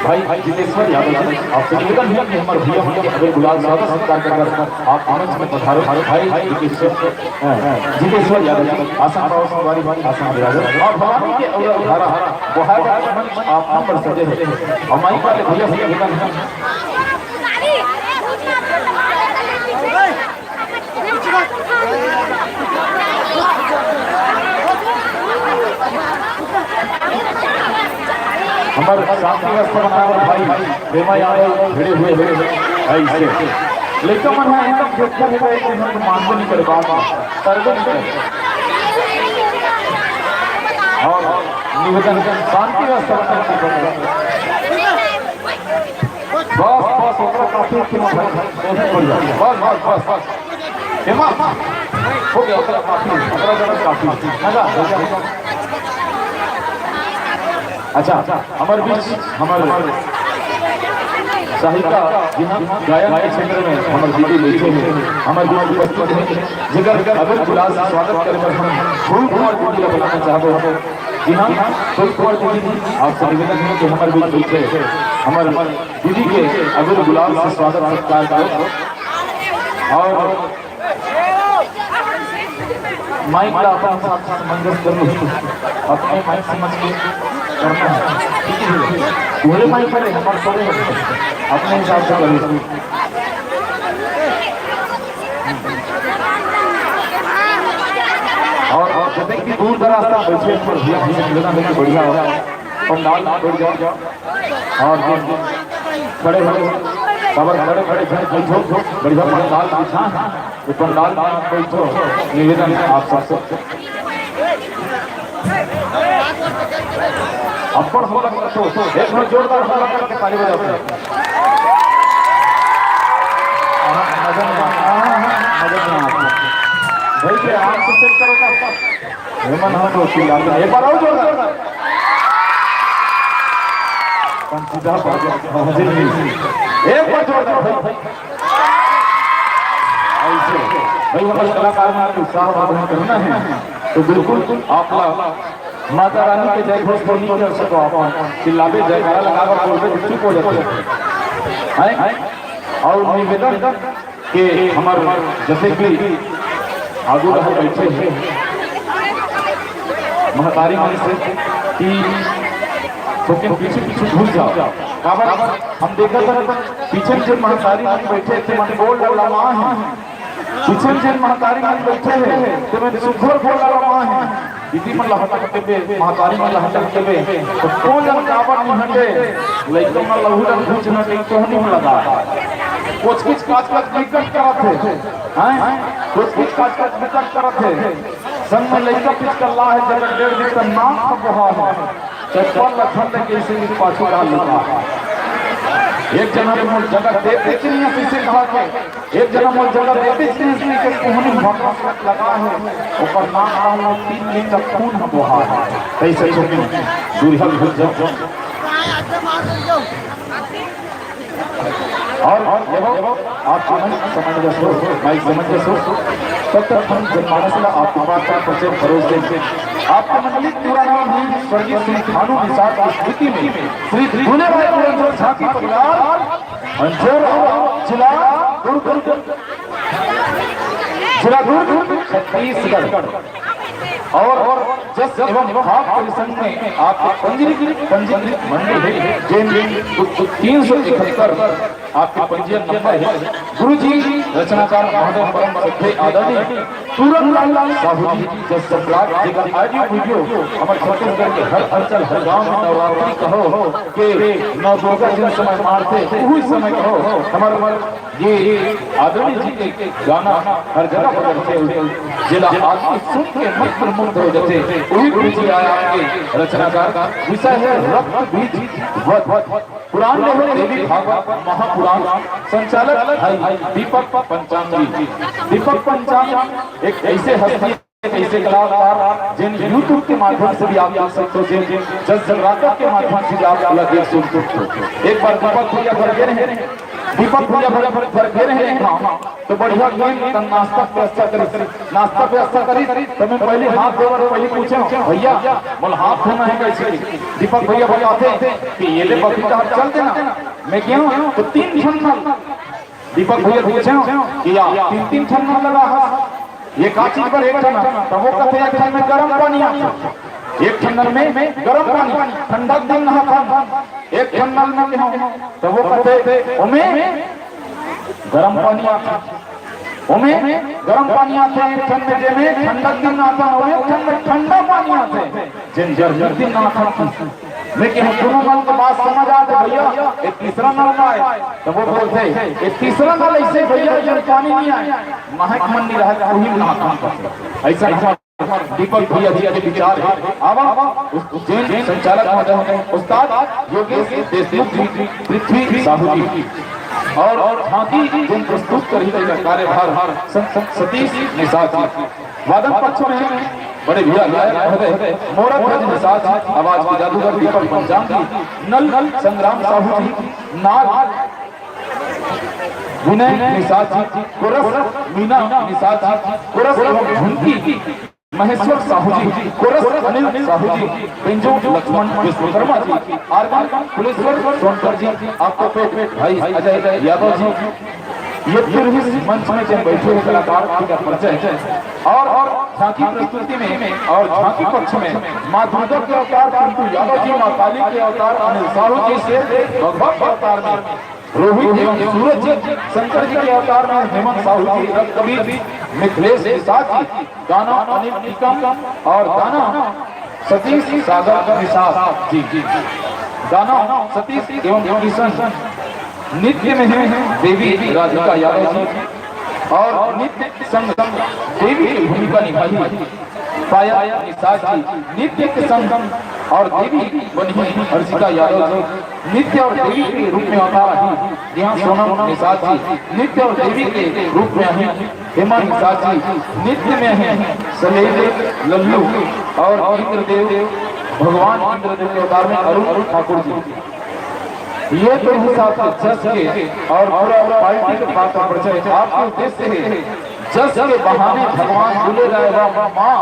भाई, भाई जितेश्वर यादव जी, आपसे निवेदन है कि हमारे भैया, भैया अगर गुलाल ज्यादा सत्कार कर आप मंच में पधारो। भाई जितेश्वर, हाँ, जितेश्वर यादव जी, आसन पाओ संगवारी, आसन पाओ। और भवानी के अवतार धारा, वो है मंच आप पर सजे हैं। और माइक वाले भैया, भैया निवेदन है। हमर शांति व्यवस्था बनाए बर भाई प्रेमा यादव भिड़े हुए हे। ऐसे लइका मन ह एकदम देखत हे कि हम मानबो नहीं करे, बात करबो नहीं करे। और निवेदन, शांति व्यवस्था बनाए बर। बस, बस, ओकरा काफी है, बहुत बढ़िया। बस, बस, बस, बस। हेमा, हो गया, ओकरा काफी, ओकरा जरा काफी। मजा, मजा। अच्छा, हमर बीच, हमर सहायिका, जी हाँ, गायन के क्षेत्र में हमर दीदी बैठे हैं, हमर बीच उपस्थित हैं, जेकर अगर गुलाल से स्वागत करे बर हम फूल कुमार दीदी का बुलाना चाहते हैं। जी हाँ, पुष्पा दीदी, आपसे निवेदन है कि हमारे बीच बैठे हमारे दीदी के अबीर गुलाल से स्वागत सत्कार करो। और माइक ला अपन हिसाब से समंजस कर लो, अपने माइक समझ के करना है, ठीक है? पूरे माइक पर हमारे सारे अपने हिसाब से कर लो। और जब भी दूर दराज तक बैठे हैं, पर भैया, हमसे निवेदन है कि बढ़िया हो, पंडाल में बैठ जाओ। और जो खड़े हो, खबर खड़े खड़े खड़े बैठो, बढ़िया पंडाल बिछा है, ये पंडाल में आप बैठो, निवेदन है आप सबसे। अब्बड़ हो लगा तो एक बार जोरदार हो लगा के ताली बजाओ। मजा नहीं आता, मजा नहीं आता। भाई के आराम से सेट करो ना। हेमन हम तो चिल्लाते हैं। एक बार और जोरदार। पंचीदा बाजा, समझ नहीं। एक बार जोरदार भाई। ऐसे। भाई, हमारे कलाकार मन के उत्साह वर्धन करना है, तो बिल्कुल आप लोग माता रानी के जय घोष तो नहीं कर सको, आप चिल्लाबे, जयकारा लगाबे, बोलबे तो चुप हो जाते हैं। हैं? और निवेदन के हमर जैसे कि आगू रह बैठे हैं महतारी मन से कि थोकिन पीछे पीछे घुस जाओ। काबर हम देखत हन पीछे में जो महतारी मन बैठे थे, मन गोड़ ललमा है। पीछे में जो महतारी मन बैठे हैं, ते मन सुघर गोड़ ललमा है। दीदी मन ला हटक देबे, महतारी मन ला हटक देबे, तो कोन जन काबर नहीं हटे? लइका मन ला उही डर घुस न टिक तोहनी मन लगा। कोचकिच काच काच बिकट करत हे, हैं? कोचकिच काच काच बिकट करत हे। संग में लइका पिचकल्ला है, जगह डेढ़ दिन तक नाक खबोहा है। चप्पल ला खन ले कइसे भी पाछू डाल लेता। एक जना के मोर जगह दे दे चिड़िया पीछे खा के, एक जना मोर जगह दे दे चिड़िया के कोहनी भौंकत लगा है, ओकर नाक डाल ले तीन दिन तक खून ह बोहा है। कइसे छुपी? दूरिहा घुस जाओ। और, और देखो, आप समंजस हो, माइक समंजस हो, तब तक हम जनमानस ला आपके पास का परिचय परोस देंगे। आपके मंडली पूरा नाम है स्वर्गीय श्री भानु निषाद की स्मृति में श्री दुलेराय पुरंदर झा की परिवार, अंजोरा, जिला दुर्ग, जिला दुर्ग, छत्तीसगढ़। और जस एवं भाव परिसंग में आपके पंजीकृत, पंजीकृत मंडली है, जिन तीन सौ इकहत्तर आपके पंजीयन नंबर है। गुरु जी रचनाकार महोदय परम श्रद्धेय आदरणीय पूरन लाल साहू जी, जस सम्राट जी का audio video हमर छत्तीसगढ़ के हर अंचल, हर गांव में नवरात्रि कहो के नव दुर्गा जिन समय मारथे, उही समय कहो हमर ये आदरणीय जी के गाना हर जगह बजथे, जेला आदमी सुन के मंत्रमुग्ध हो जाथे। वही गुरु जी आय आपके रचनाकार। विषय है रक्त बीज वध। पुराण में हो देवी भागवत महापुराण, संचालक भाई दीपक पंचांग जी। दीपक पंचांग एक ऐसे हस्ती, ऐसे कलाकार जिन YouTube के माध्यम से भी आप देख सकते हो, जिन जस जगराता के माध्यम से भी आप ओला देख सुन सकते हो। एक बार दीपक भैया भर गए हैं, दीपक भैया भर, भर, भर गए हैं, हाँ, तो बढ़िया गेम का नाश्ता व्यवस्था करी, नाश्ता व्यवस्था करी। तो मैं पहले हाथ धोए बर पहले पूछे, "भैया, मोला हाथ धोना है कैसे?" दीपक भैया बताथे कि ये ले बबीता, चल देना। मैं कहूँ तो तीन ठन नल दीपक भैया पूछे कि या तीन तीन ठन नल लगा है, ये का चीज बर एक ठन? तब वो कथे एक ठन में गरम पानी आथे, एक ठन नल में गरम पानी, ठंडा के दिन नहाथन, एक ठन नल में कहूँ, तब वो कथे ओमे गरम पानी आथे, ओमे गरम पानी आथे, एक ठन में जेमे ठंडा के दिन नहाथन, और एक ठन में ठंडा पानी आथे, जेन जर जर दिन नहाथन। मैं कहूँ दोनों नल के बात समझ आथे भैया, ये तीसरा नल आय, तो वो बोलथे ये तीसरा नल ऐसे भैया जब पानी नहीं आय, महक मन नहीं रहा, वही नहाथन। ऐसा हमारा दीपक भैया जी के विचार है। आवा उस उज्जैन संचालक महोदय उस्ताद योगेश देशमुख जी, पृथ्वी साहू जी और झांकी जिन प्रस्तुत करी का कार्यभार स-, स-, सतीश निषाद जी। वादन पक्ष में बड़े भैया गायक महोदय मोरा ध्वज निषाद जी, आवाज के जादूगर दीपक पंचांग जी, नल संग्राम साहू जी, नाल विनय निषाद जी, कोरस मीना निषाद जी, कोरस एवं झुमकी महेश्वर साहू जी, कोरस अनिल साहू जी, बेंजो लक्ष्मण विश्वकर्मा जी, आर्गन कुलेश्वर सोनकर जी, ऑक्टोपेड भाई अजय यादव जी, ये तिरहिस मंच में जब बैठे हैं कलाकार, उनका परिचय। और, और झांकी प्रस्तुति में और झांकी पक्ष में माँ दुर्गा के अवतार पिंटू यादव जी, माँ काली के अवतार अनिल साहू जी, शेर के भगवान के अवतार में रोहित एवं सूरज जी, शंकर जी के अवतार में हेमंत साहू जी, रक्त कवि मिथिलेश निषाद जी, गाना अनिल टीकम और गाना सतीश सागर निषाद जी, गाना सतीश एवं किशन। नृत्य में है देवी राधिका यादव जी और नृत्य संग देवी की भूमिका निभाई पायल निषाद जी। नृत्य के संग और देवी बनी हर्षिता यादव जी। नृत्य और देवी के रूप में अवतार आई यहाँ सोनम निषाद जी। नृत्य और देवी के रूप में आई हेमा निषाद जी। नृत्य में है सलेल लल्लू और इंद्रदेव, भगवान इंद्रदेव के अवतार में अरुण ठाकुर जी। ये तो हिसाब से जस के और पूरा पार्टी के बात का परिचय। आपके उद्देश्य है जस के बहाने भगवान बोले रहेगा माँ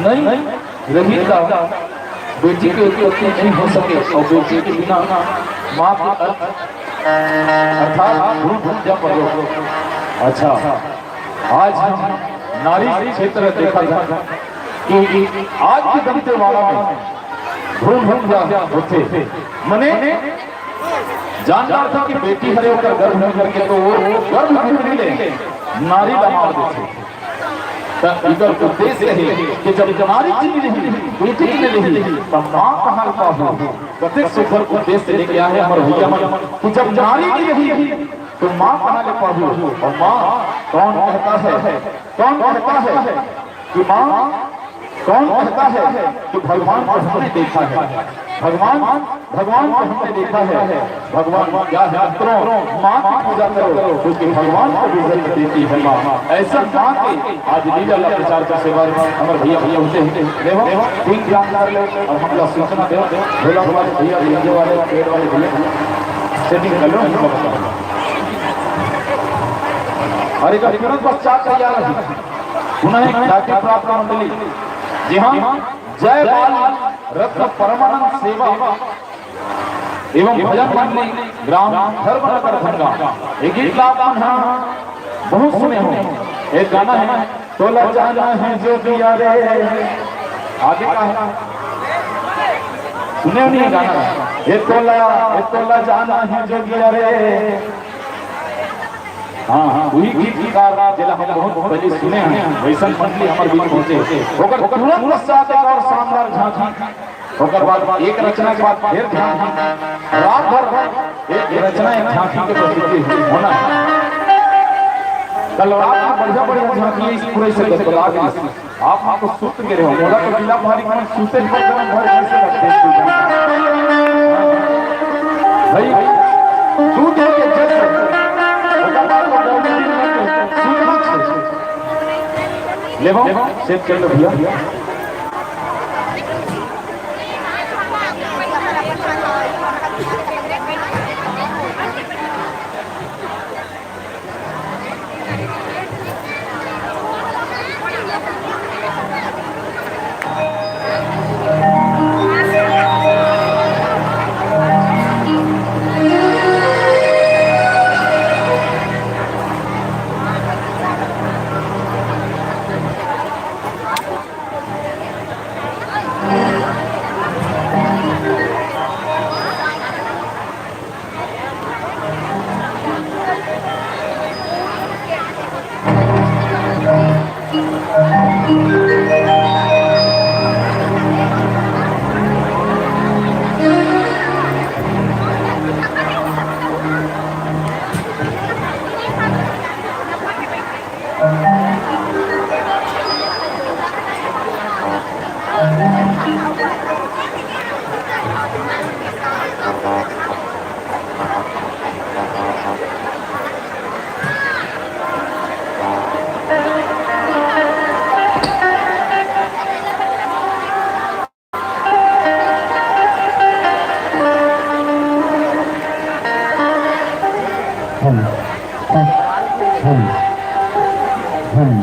नहीं रही का बेटी की उत्पत्ति नहीं हो सके और बेटी के बिना माँ के अर्थ अर्थात भूल भूल जा पड़ो। अच्छा, आज हम नारी क्षेत्र देखा था कि आज के दंतेवाड़ा में भ्रूण हत्या होथे। मने जानदार था कि बेटी हरे ओकर गर्भ में करके तो वो गर्भ में ले नारी ला मार देथे। त इकर उद्देश्य है कि जब नारी जिंदगी रही, बेटी जिंदगी रही, तब माँ कहाँ पाहू? कतेक सुंदर उद्देश्य लेके आए हमारे भैया मन कि जब नारी जिंदगी रही, तो माँ कहाँ ले पाहू? और माँ कौन कहता है, कौन कहता है कि माँ कौन कहता है कि भगवान को हमने देखा है? भगवान, भगवान को हमने देखा है। भगवान क्या है मित्रों? माँ की पूजा करो, क्योंकि भगवान को भी जन्म देती है माँ। ऐसा माँ के आज लीला का प्रचार का सेवा हमारे भैया भैया होते हैं। देखो, ठीक ध्यान कर लो और हम लोग सूचना दो। भोला भोला भैया, डीजे वाले, पेड़ वाले भैया, सेटिंग कर लो, हम लोग। और एक तुरंत पश्चात तैयार है। पुनः एक ख्याति प्राप्त मंडली, जी हाँ, जय बाल रत्न परमानंद सेवा एवं भजन मंडली, ग्राम धर्मनगर धनगांव। ये गीत ला आप मन ह बहुत सुने हो। एक गाना है, तोला जाना है जोगिया रे। आगे का है? सुने हो नहीं ये गाना? ये तोला, ये तोला जाना है जोगिया रे। हाँ, हाँ, वही गीतकार जेला हम बहुत पहले सुने हैं, वैसन मंडली हमारे बीच पहुंचे। ओकर तुरंत पश्चात एक और शानदार झांकी, ओकर बाद एक रचना के बाद फिर झांकी, रात भर एक रचना, एक झांकी के प्रस्तुति होना है। कल रात में बढ़िया बढ़िया झांकी इस पूरे से बता दी। आप हमको सूत गिरे हो, मोला तो बिना भारी मन सूते पर जन्म भर जैसे लगते हैं। भाई, दूध है कि जल है? ओकर बाद तो दौड़े दिन में सूतना चाहिए। लेबो, सेट कर लो भैया। Hello, hello, hello.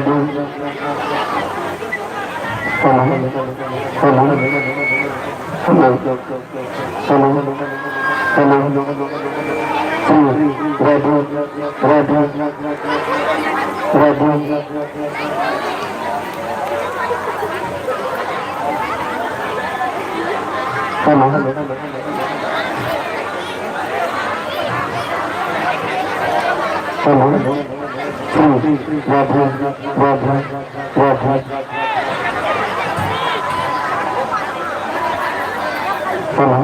Ready. Hello. Hello. Hello. Hello. Hello. Three. Ready. Ready. Ready. Hello. Hello. Hello. Hello. Hello.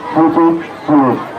Hello. Hello. Hello.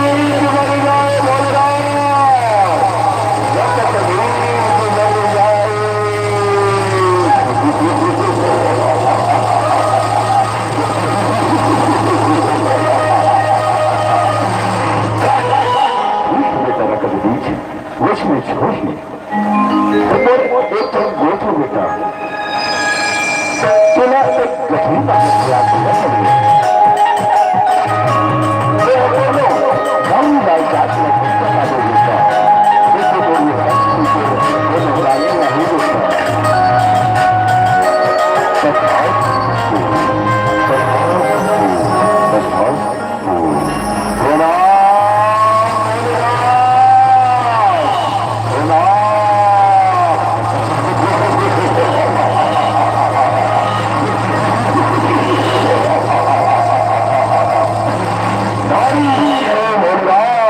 Kabir मर जाए, बोल रहा। जब तक कबीर मर जाए। होश में तेरा कबीर, होश में, होश में। तो मोर एक ठन गोठ बेटा, तेला एक गठरी मा खिला दिया करिए। ये बोलो, हम राय जात में भक्त का दे बेटा। ये तो बोलिए, भक्त को, ये तो गाने नहीं बेटा। बस आओ, बस आओ, बस आओ। प्रणाम, प्रणाम, प्रणाम। नारी है भगवान।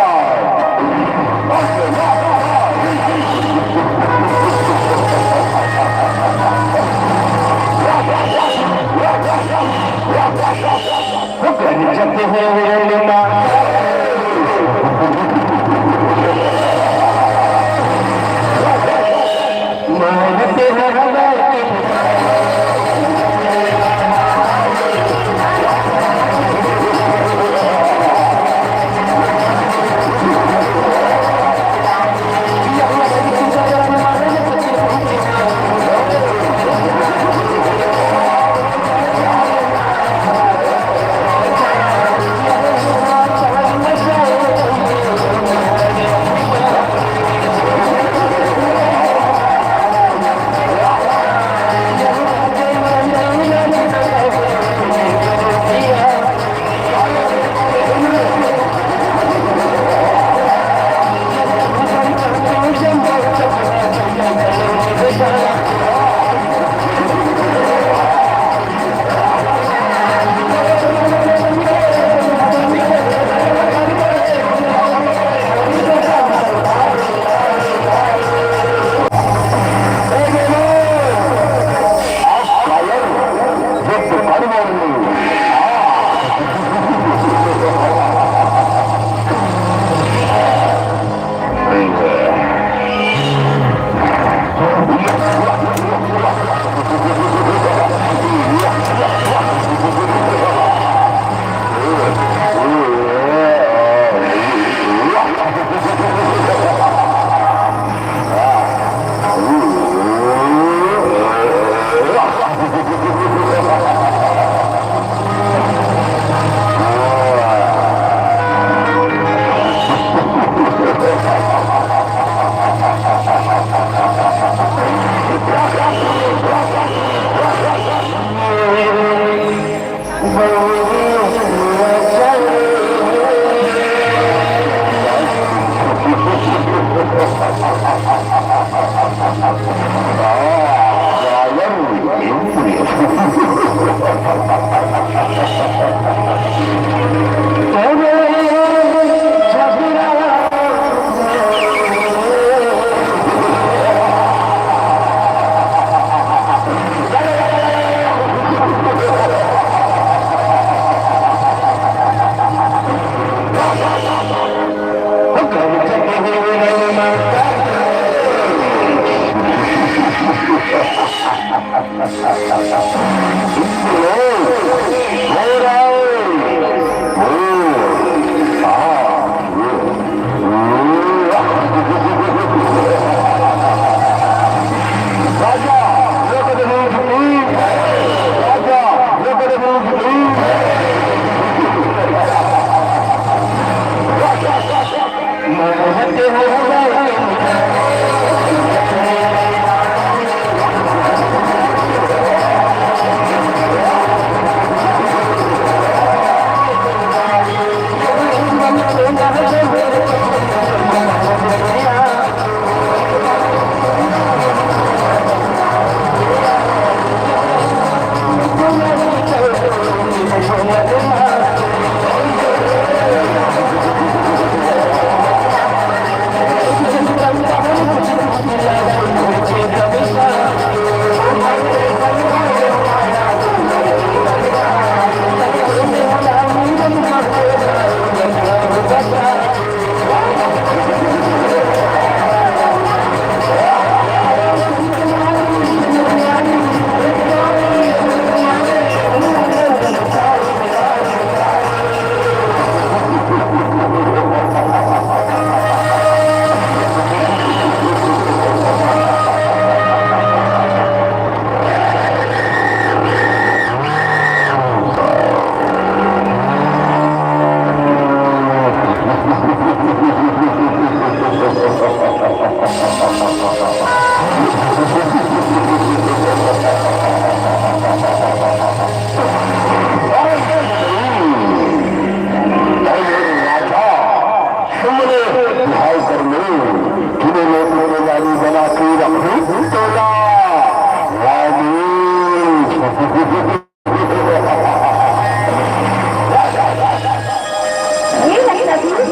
हे लखनऊ,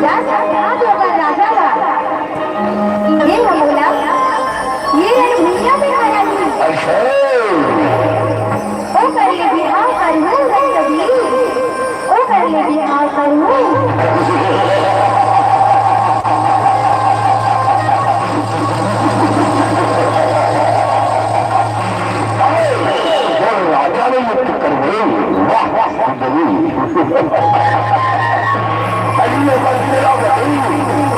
जा, जा, कहा दे ओकर राजा ला। ये ह मोला, ये ह भुइयां बिहार आही। अच्छा। ओकर ले बिहाव करहूं लखनऊ, ओकर ले बिहाव करहूं। राजा ने युद्ध करने, वाह, वाह, वाह। अरे, ये बंदे लोग नहीं,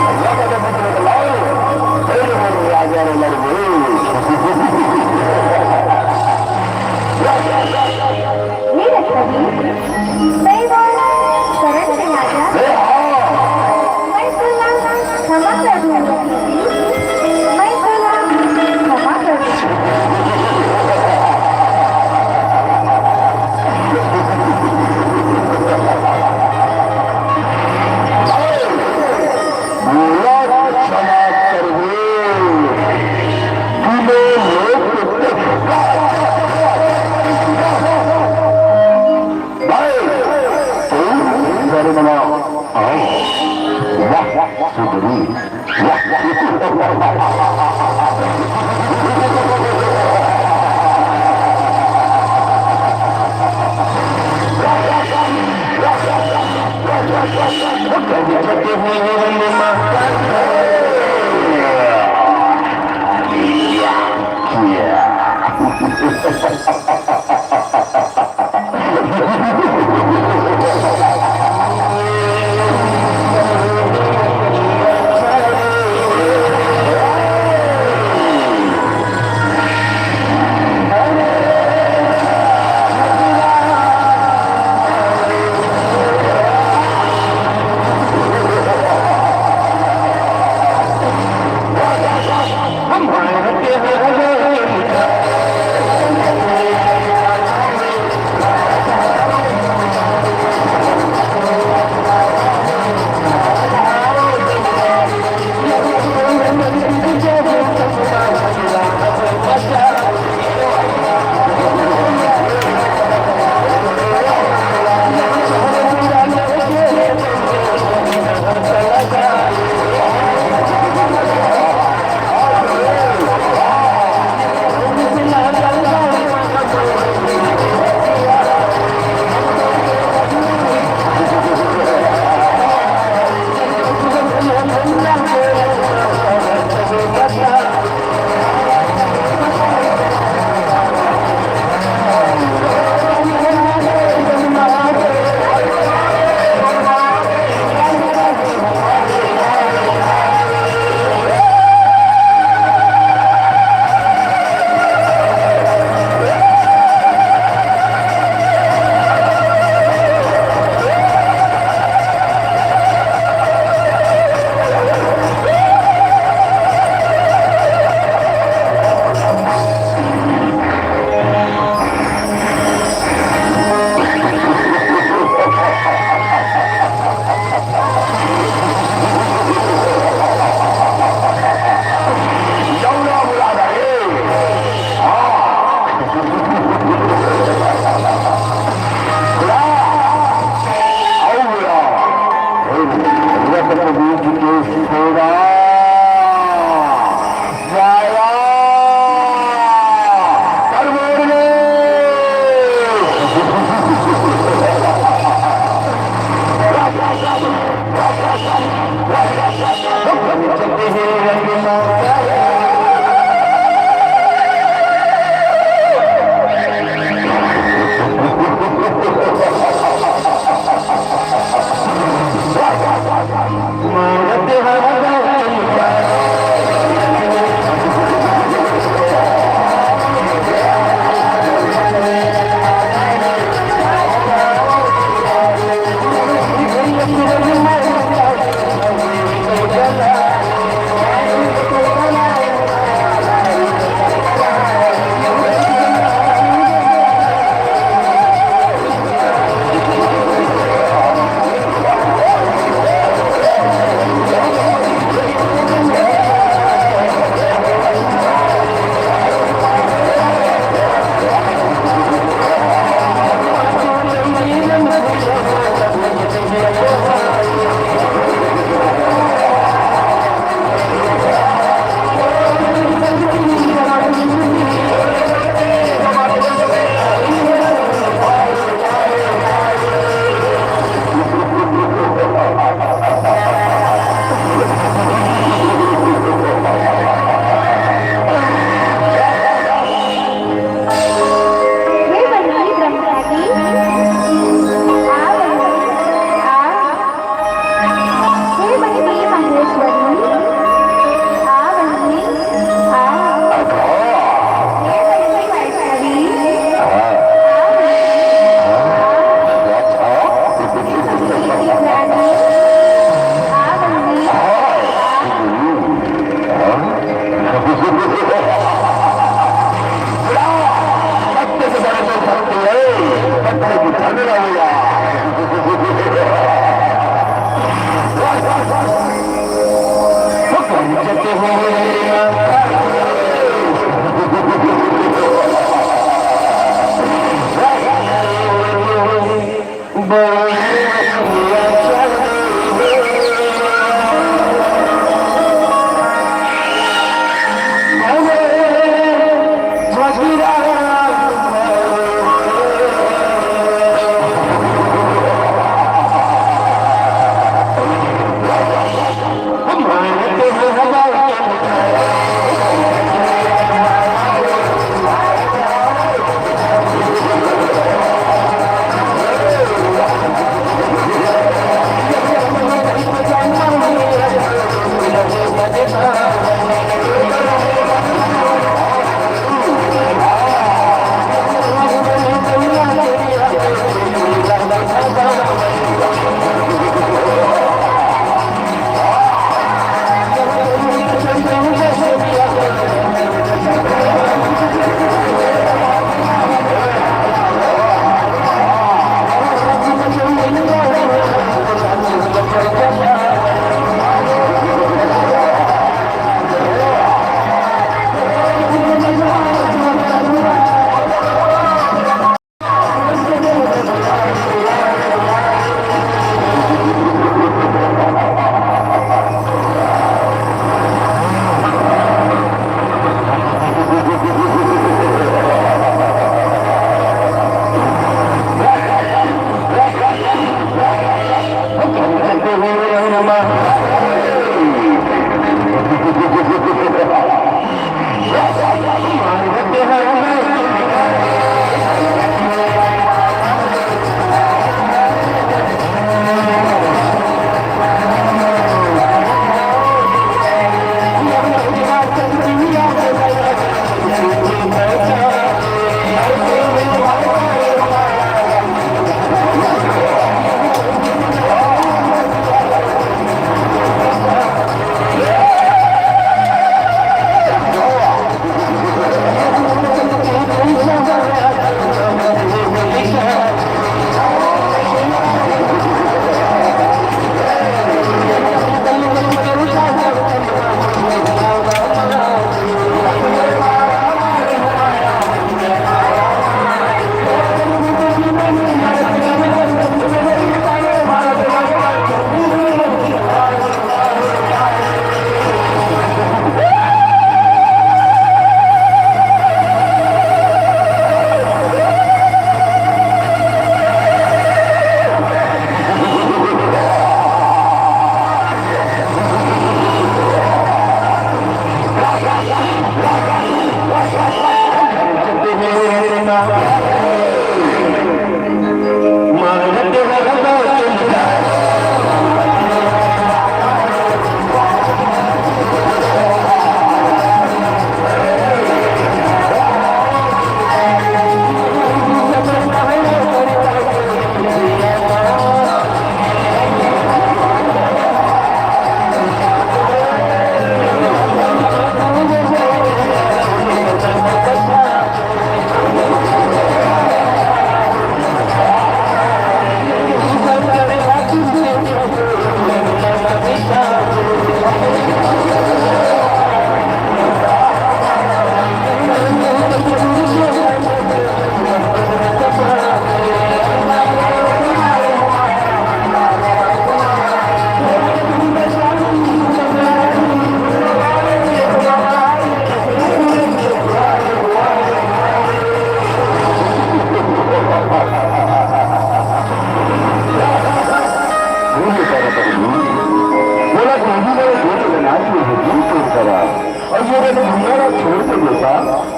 अल्लाह का जब बंदे को लाओ, फिर वो राजा ने लड़ गए। ये रखा जी, मैं वो शरण में आ गया। मैं तुला क्षमा कर दूंगी, मैं तुला क्षमा कर दूंगी।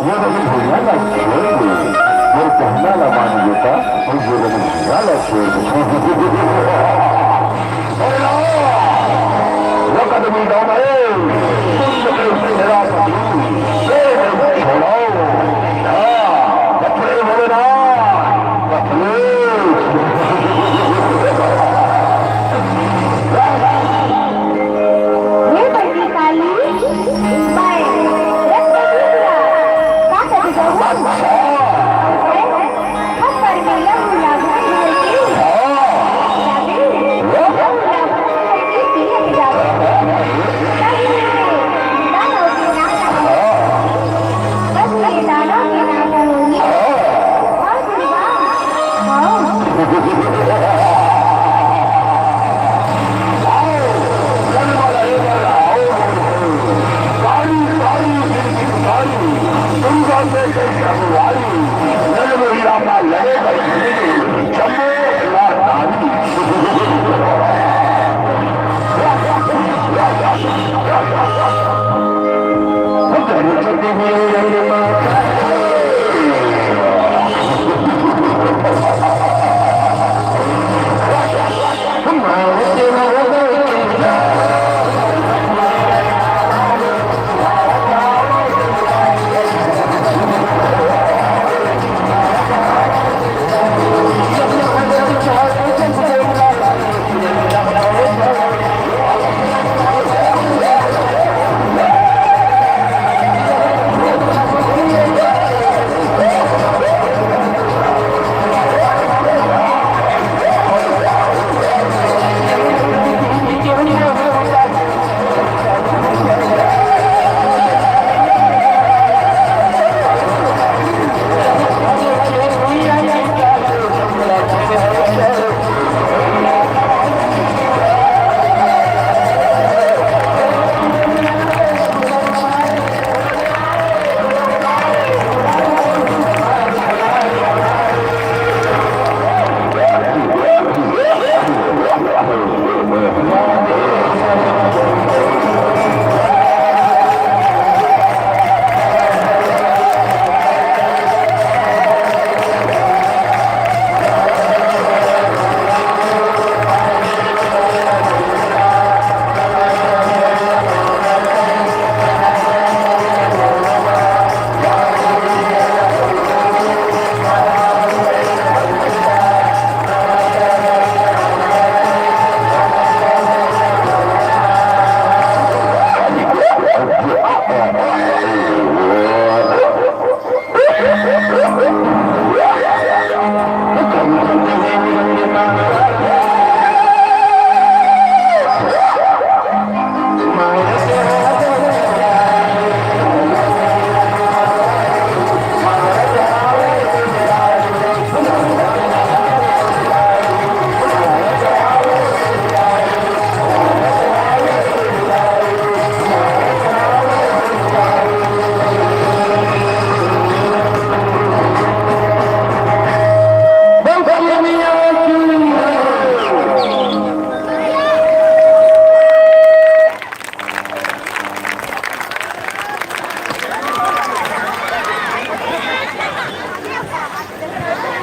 ये रवि भैया ला छोड़ दे, मोर कहना ला मान बेटा, ये रवि भैया ला छोड़ दे। अरे ना, वो कदमी दो भाई, तुम तो मेरा साथी, ये नहीं छोड़ो। हाँ, अपने बोले ना, अपने। ये बड़की काली, बाय, रत्न दूसरा, का कथे जाहू? हम पर में लहू लागू घर के। जाबे, लहू लागू घर के तिलक जाबे। कभी ये दानव के नाम ना हो। कभी ये दानव के नाम ना हो। हाँ, दुर्गा। कारी, कारी, कारी, दुर्गा से कई हमारी, नजर हीरा का लगे भाई, जम्मू राजधानी।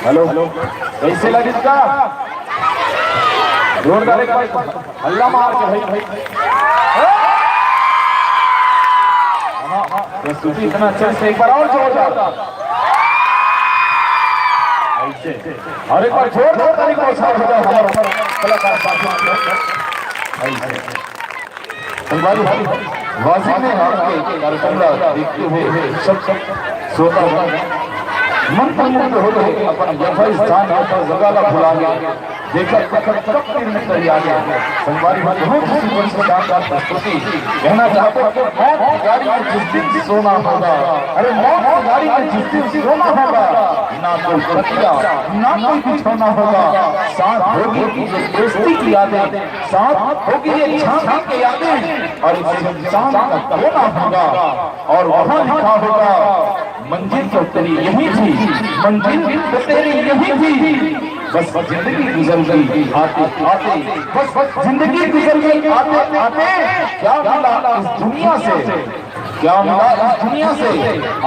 हेलो, कैसे लगिस का? जोरदार एक बार हल्ला मार के भाई, भाई। हाँ, प्रस्तुति इतना अच्छा है, एक बार और जोरदार। ऐसे। और एक बार जोरदार ताली बरसात हो जाए हमारे कलाकार साथियों को। ऐसे। संगवारी, वाजिब ने आपके कार्यक्रम ला देखते हुए सब, सब श्रोता मन मंत्रमुग्ध हो गए, अपन यथास्थान, अपन जगह ला भुला गए। देखा, देखा, कब के दिन चली आ गया। संगवारी, बहुत ही सुंदर से शानदार प्रस्तुति। कहना चाहते हैं कि मौत की गाड़ी में जिस दिन सोना होगा, अरे, मौत की गाड़ी में जिस दिन सोना होगा, ना कोई तकिया, ना कोई बिछौना होगा, साथ होगी ये दोस्ती की यादें, साथ होगी ये झांसी की यादें, और इस इंसान का खोना होगा, और वहाँ लिखा होगा, मंजिल तो तेरी यही थी, मंजिल तो तेरी यही थी, बस जिंदगी गुजर गई आते आते, बस, बस जिंदगी गुजर गई आते आते, क्या मिला इस दुनिया से? क्या मिला इस दुनिया से,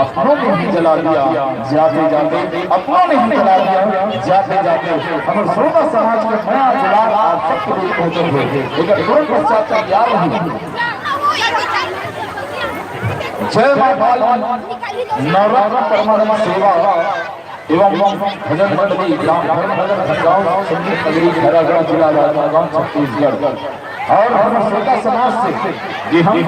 अपनों ने ही जला दिया जाते जाते, अपनों ने ही जला दिया जाते जाते। हमर श्रोता समाज के मया दुलार आप सबके बीच पहुंचे हुए, एकर तुरंत पश्चात तैयार रही। जय मां काली, नवरत्न परमानंद सेवा एवं भजन मंडली, ग्राम धर्म भजन, खड़गांव, संगीत नगरी, खैरागढ़, जिला राजनांदगांव, छत्तीसगढ़। और हमर श्रोता समाज से जे हम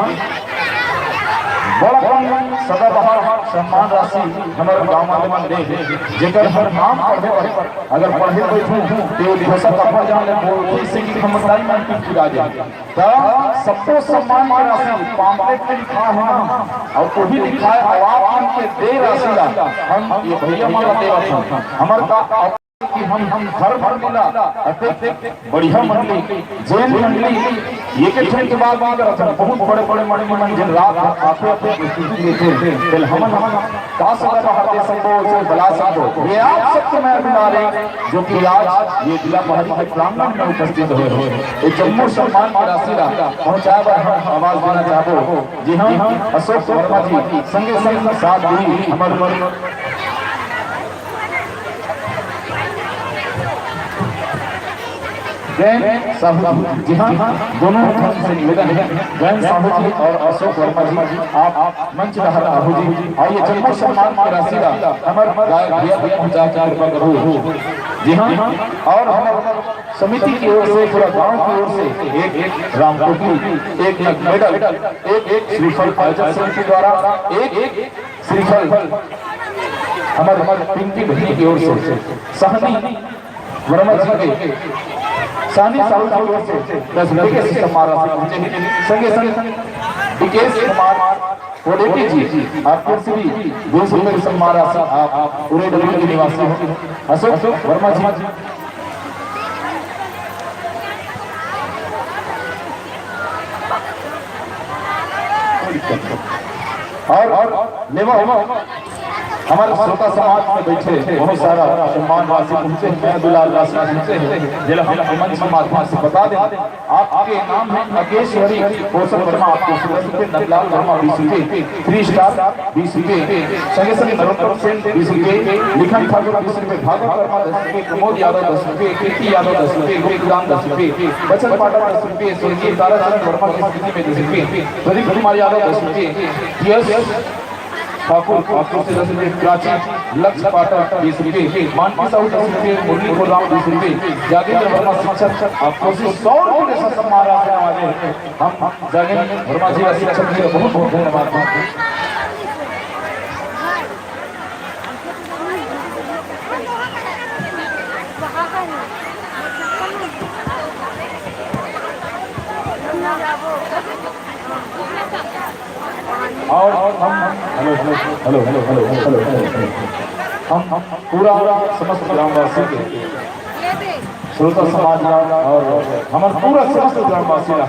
बड़ अपन सदाबहार सम्मान राशि हमर गांव वाले मन दे हे, जेकर हर नाम पढ़े पर अगर पढ़े बैठूं, तो वो दिवसा कपड़ा जान ले, बोलती से कि हम दाई मन की पूजा जाए। त सबको सम्मान के राशि पाम्पलेट में लिखा है ना, और वही लिखा है, अब आप मन के दे राशि ला हम ये भैया मन ला देवत हन। हमर का कि हम, हम हर मंडली ला अतेक बढ़िया मंडली, जैन मंडली, ये के ठन के बात नहीं करत हन, बहुत बड़े-बड़े मंडली मन जिन रात भर आथे, आथे, आथे, आथे, तेल हमन, हमन का सदा बहार दे सकबो, उसे बला सकबो। ये आप सबके मैं बुला रहे, जो कि आज ये जिला पहाड़ी के प्रांगण में उपस्थित हुए हो। ये जम्मो सम्मान की राशि ला पहुंचाए बर हम आवाज देना चाहबो। जी हाँ, अशोक वर्मा जी, संगे संग साथ दी हमर जैन साहू जी। जी हाँ, दोनों हाथ से निवेदन है, जैन साहू जी और अशोक वर्मा जी, आप मंच डहर आहू जी। और ये जम्मो सम्मान की राशि ला हमर गायक भैया तक पहुंचा के कृपा करो। जी हाँ, और हमर समिति की ओर से, पूरा गांव की ओर से एक, एक रामकोटी, एक, एक मेडल, एक, एक श्रीफल आयोजक समिति द्वारा, एक, एक श्रीफल हमर, हमर पिंकी बहिनी की ओर से, सहनी वर्मा जी के, सहनी साहू जी की ओर से दस रुपए के सम्मान राशि पहुंचे हैं। संगे संग विकेश कुमार कोडेटी जी, आपको श्री दो सौ रुपए की सम्मान राशि, आप पूरे डबल के निवासी हो। अशोक वर्मा जी, और, और लेवा, हमारे श्रोता समाज में बैठे बहुत सारा सम्मान राशि पहुंचे हैं, दुलार राशि पहुंचे हैं, जेला हम मंच के माध्यम से बता दें। आपके नाम है अकेश्वरी पोषण वर्मा, आपको सौ रुपये, नंदलाल वर्मा बीस रुपये, थ्री स्टार बीस रुपये, संगे संगे नरोत्तम सेन बीस रुपये, लिखन ठाकुर बीस रुपये, भागवत वर्मा दस रुपये, प्रमोद यादव दस रुपये, कीर्ति यादव दस रुपये, लोकदान दस रुपये, बचन पाठक दस रुपये, स्वर्गीय ताराचंद वर्मा की स्मृति में दस रुपये, प्रदीप कुमार यादव दस रुपये, यश ठाकुर आपको से दस रुपये, प्राची लक्ष्य पाठक बीस रुपये, मानकी साहू दस रुपये, मुरली कोलाम बीस रुपये, जागेंद्र वर्मा शिक्षक आपको से सौ रुपये के साथ सम्मान राशि नवाजे हैं। हम जागेंद्र वर्मा जी का शिक्षक जी का बहुत बहुत धन्यवाद। और हम, hello, hello, hello, hello, hello, hello, hello, hello. हम, हम पूरा समस्त ग्रामवासी के श्रोता समाज ला और हमर पूरा समस्त ग्रामवासी ला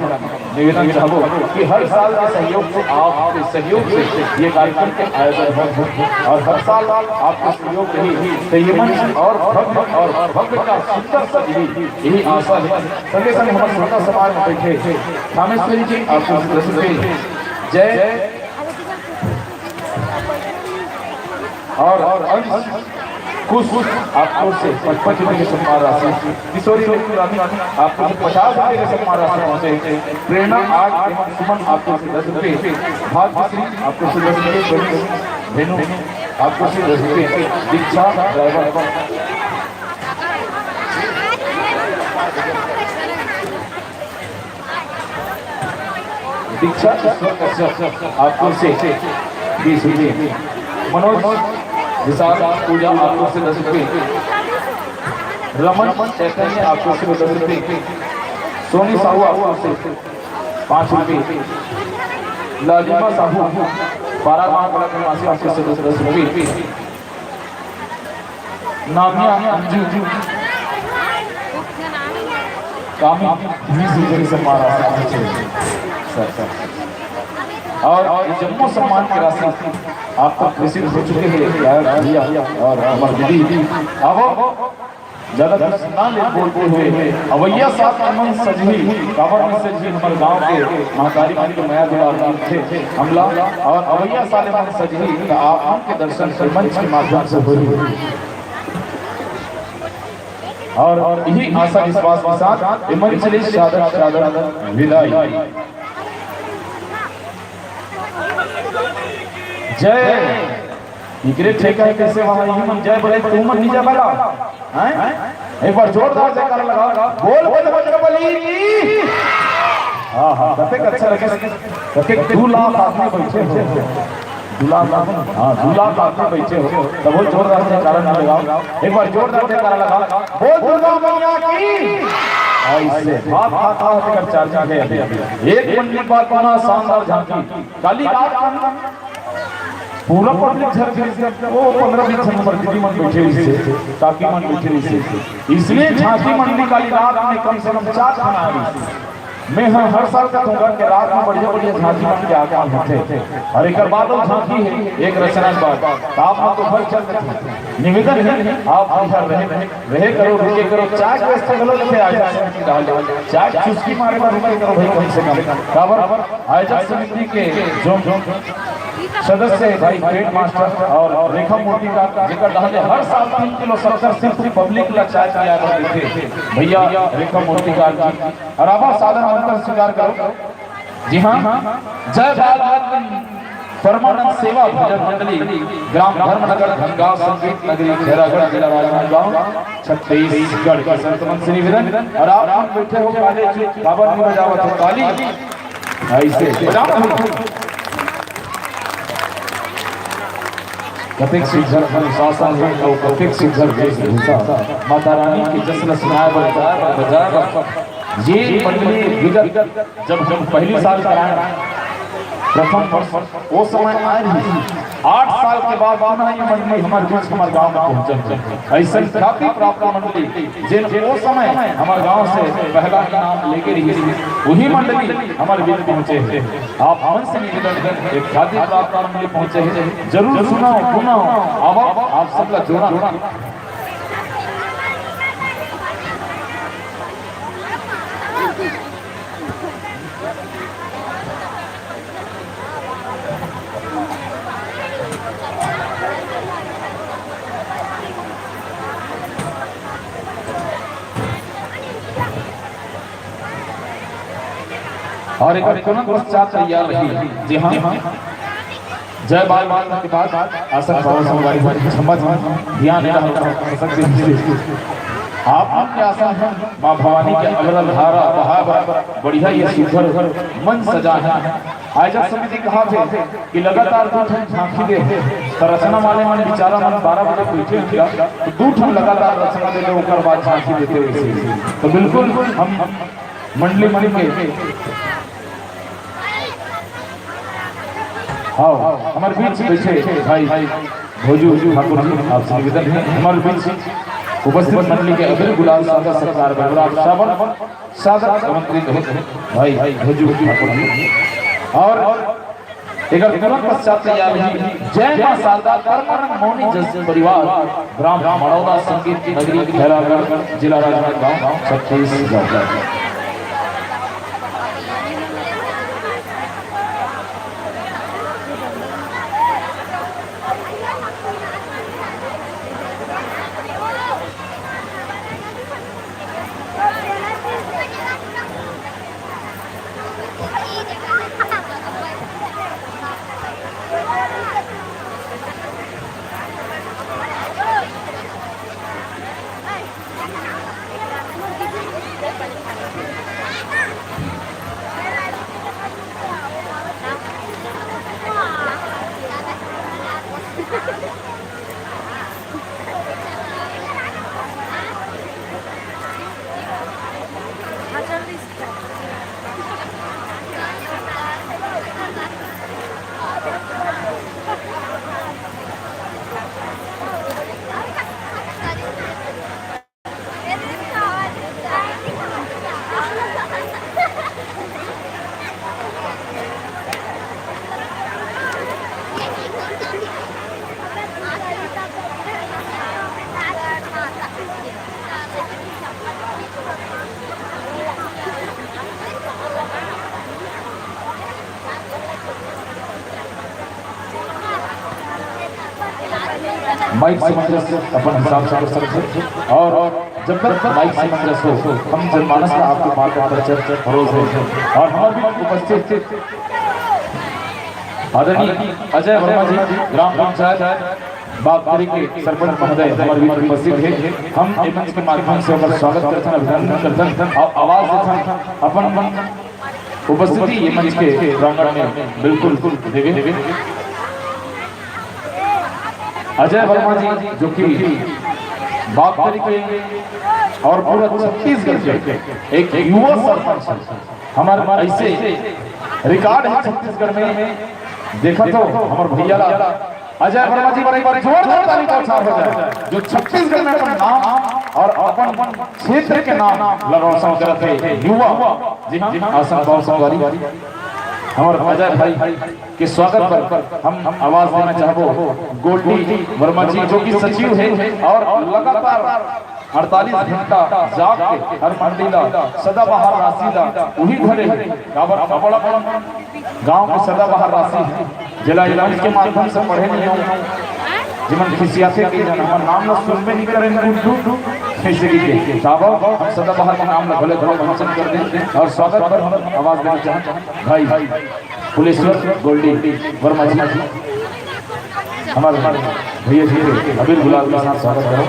निवेदन चाहबो कि हर साल के सहयोग से, आपके सहयोग से ये कार्यक्रम के आयोजन हो और हर साल आपके सहयोग रही तो ये मंच और भव्य और भव्य का सुंदर सजही, यही आशा है। संगे संगे हमर श्रोता समाज में बैठे थामेश्वरी जी आपको दस रुपये, जय और, और अंश कुश आपको से पचपन रुपये के सम्मान राशि, किशोरी रानी आपको से पचास रुपये के सम्मान राशि पहुंचे, प्रेरणा आग एवं सुमन आपको से दस रुपये, भाग्यश्री आपको से दस रुपये, प्रवीण धेनु आपको से दस रुपये, दीक्षा ड्राइवर दीक्षा ईश्वर कश्यप आपको से बीस रुपये, मनोज विशाल पूजा आपको से दस रुपये, रमन चैतन्य आपको से दस रुपये, सोनी साहू आपको से पाँच रुपये, लालिमा साहू बारह माह कला निवासी आपको से दस रुपये। नामिया अंजू कामी बीस रुपये से मारा सर, सर। और, और ये जम्मो सम्मान की राशि आप तक प्रेषित हो चुके हैं गायक भैया और हमारे दीदी। अब ज्यादा कुछ ना ले बोलते हुए अवैया साल के मन सजही, काबर मन सजही हमर गांव के महतारी मन के मया दुलार मिलथे हमला, और अवैया साल के मन सजही त आप मन के दर्शन के मंच के माध्यम से होही। और यही आशा विश्वास के साथ ये मंच ले सादर सादर विदाई। जय। इकरे ठेका हे, कैसे वहां ये मन जय बोले, तू मन नहीं जा पाला? हैं? एक बार जोरदार जयकारा लगाओ, बोल बजरंग बली की। हाँ, हाँ, कतेक अच्छा लगे, कतेक दू लाख आदमी बैठे हो, दू लाख आदमी, हाँ, दू लाख आदमी बैठे हो, तब वो जोरदार जयकारा ना लगाओ, एक बार जोरदार जयकारा लगाओ, बोल दुर्गा मैया की। ऐसे बात, बात, बात कर चार्जिंग है अभी। एक मंडली बात बना, शानदार झांकी, काली रात पूरा पब्लिक झर झर से, वो पंद्रह बीस झन हमर दीदी मन बैठे रहिसे, काकी मन बैठे रहिसे। इसलिए झांकी मंडली काली रात में कम से कम चार ठन आए रहिसे। मैं हर, हर साल का दूंगा कि रात में बढ़िया बढ़िया झांकी मन के आगमन होथे। और एक बात और झांकी है, एक रचना के बाद आप मन तो भर चल रहे हैं। निवेदन है, आप इधर रहे, रहे करो, रुके करो, चाय के व्यवस्था गलत है, आज चाय चुस्की मारे बर रुके करो भाई, कम से कम। काबर आयोजक समिति के जो, जो सदस्य भाई पेट मास्टर और रेखा मूर्तिकार, जेकर डहले हर साल तीन किलो शक्कर सिर्फ पब्लिक ला चाय पिया कर देथे भैया रेखा मूर्तिकार जी। और अब सादर मंत्र स्वीकार करो। जी हाँ, जय बाल परमानंद सेवा भजन मंडली, ग्राम धर्मनगर, धनगांव, संगीत नगरी, खैरागढ़, जिला राजनांदगांव, छत्तीसगढ़ के संत मन से निवेदन। और आप मन बैठे हो काले जी, काबर नहीं बजावत हो ताली? ऐसे बजाओ। कतेक सुघर अनुशासन हे अउ कतेक सुघर वेशभूषा। माता रानी के जश्न सुनाए बर, बजाए बर, बजाए बर। ये मंडली विगत जब हम पहली साल कराए प्रथम वर्ष, वो समय आए रही। आठ साल के बाद पुनः ये मंडली हमारे बीच, हमारे गांव में पहुंचल। ऐसन ख्याति प्राप्त मंडली, जेन वो समय हमारे गांव से पहला इनाम लेके रही, वही मंडली हमारे बीच पहुंचे हैं। आप मन से निवेदन है, एक ख्याति प्राप्त मंडली पहुंचे हैं, जरूर सुनाओ, सुनाओ, अब आप सब का जोड़ा। और एक तुरंत पश्चात तैयार रही। जी हाँ, जय बाल बाल के बाद आसन पावन संगवारी हो, क्षमा चाहूँ, ध्यान नहीं रहा, हो सकते हैं। आप मन के आसन है, माँ भवानी के अविरल धारा बहा बहा बढ़िया ये सुघर मन सजा है। आयोजक समिति कहा थे कि लगातार दो ठन झांकी दे, तो रचना वाले मन बेचारा मन बारह बजे बैठे होंगे, तो दो ठन लगातार रचना दे दे, ओकर बाद झांकी देते वैसे। तो बिल्कुल हम मंडली मन के हाँ, हमारे बीच बैठे भाई भोजू ठाकुर जी, आपसे निवेदन है, हमारे बीच उपस्थित मंडली के अबीर गुलाल सादा सत्कार बरबरात सावन सादर आमंत्रित हो भाई भोजू ठाकुर जी। और एक तुरंत पश्चात तैयार रही जय मां शारदा, कर्मरंग मोनी जस परिवार, ग्राम मड़ौदा, संगीत नगरी, खैरागढ़, जिला राजनांदगांव, छत्तीसगढ़। माइक सामंजस्य अपन हिसाब से कर सकते हैं। और जब तक माइक सामंजस्य हो, हम जनमानस ला आपके मार्ग पर चल परोस रहे हैं। और हमारे बीच उपस्थित आदरणीय अजय वर्मा जी, ग्राम पंचायत बागतरी के सरपंच महोदय, हमारे बीच उपस्थित है। हम ए मंच के माध्यम से ओकर स्वागत करथन, अभिनंदन करथन और आवाज देथन अपन उपस्थिति ए मंच के प्रांगण में बिल्कुल देवे। अजय वर्मा जी, जो कि बागतरी के और पूरा छत्तीसगढ़ के एक युवा सरपंच है, हमारे ऐसे रिकॉर्ड है छत्तीसगढ़ में। देखा तो हमारे भैया ला अजय वर्मा जी बर एक बार जोरदार ताली का उछाल हो जाए, जो छत्तीसगढ़ में अपन नाम और अपन क्षेत्र के नाम ला रोशन करत हे युवा। जी हाँ, आसन भाव संगवारी, हमारे अजय भाई के स्वागत पर हम आवाज देना चाहबो गोल्डी वर्मा जी, जो कि सचिव है और लगातार अड़तालीस घंटा जाग के हर मंडी ला सदाबहार राशि ला उही धरे हे। काबर, बड़ा गांव में सदाबहार राशि है, जेला ए मंच के माध्यम से पढ़े नहीं हूँ, जेमन खिसियाथे के जन हमर नाम ला सुनबे नहीं करें, गुड्डू, ऐसे की के। काबर, हम सदाबहार के नाम ला भले थोड़ा मेंशन कर दें और स्वागत पर हम आवाज देना चाहते हैं भाई फुलेश्वर गोल्डी वर्मा जी, हमारे भैया जी के अबीर गुलाल के साथ स्वागत करो।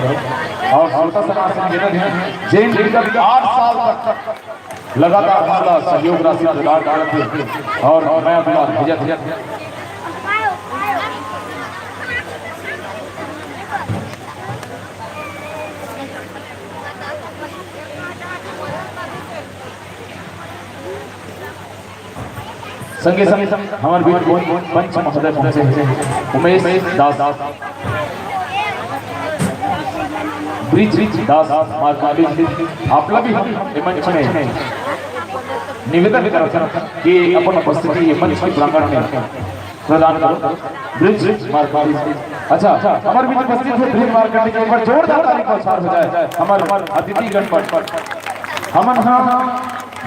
और श्रोता समाज से निवेदन है, जैन जी का आठ साल तक लगातार हमारा सहयोग राशि प्रदान करत हे और मैं दुलार भैया, भैया। संगे संग हमारे बीच पंच महोदय पहुंचे हैं, उमेश दास, ब्रिज दास मार्कंडी, आप ला भी हम ए मंच में निवेदन करत हन कि अपन उपस्थिति ए मंच के प्रांगण में प्रदान करो। ब्रिज मार्कंडी, अच्छा, हमारे बीच उपस्थित है ब्रिज मार्कंडी, एक बार जोरदार ताली का उछाल हो जाए हमारे अतिथिगण पर। हमन हा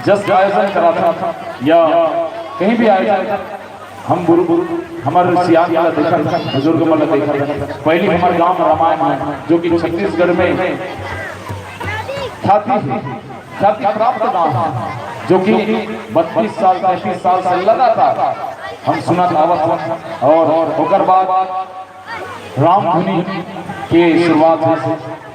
जस आयोजन कराथन या कहीं भी आयोजन, हम गुरु, गुरु, हमर सियान मन ला देखत हन, बुजुर्ग मन ला देखत हन। पहली हमर गांव रामायण है, जो कि छत्तीसगढ़ में ख्याति है, ख्याति प्राप्त गांव है, जो कि बत्तीस साल, तैंतीस साल से लगातार हम सुनत आवत हन। और ओकर बाद रामधुनी के शुरुआत है।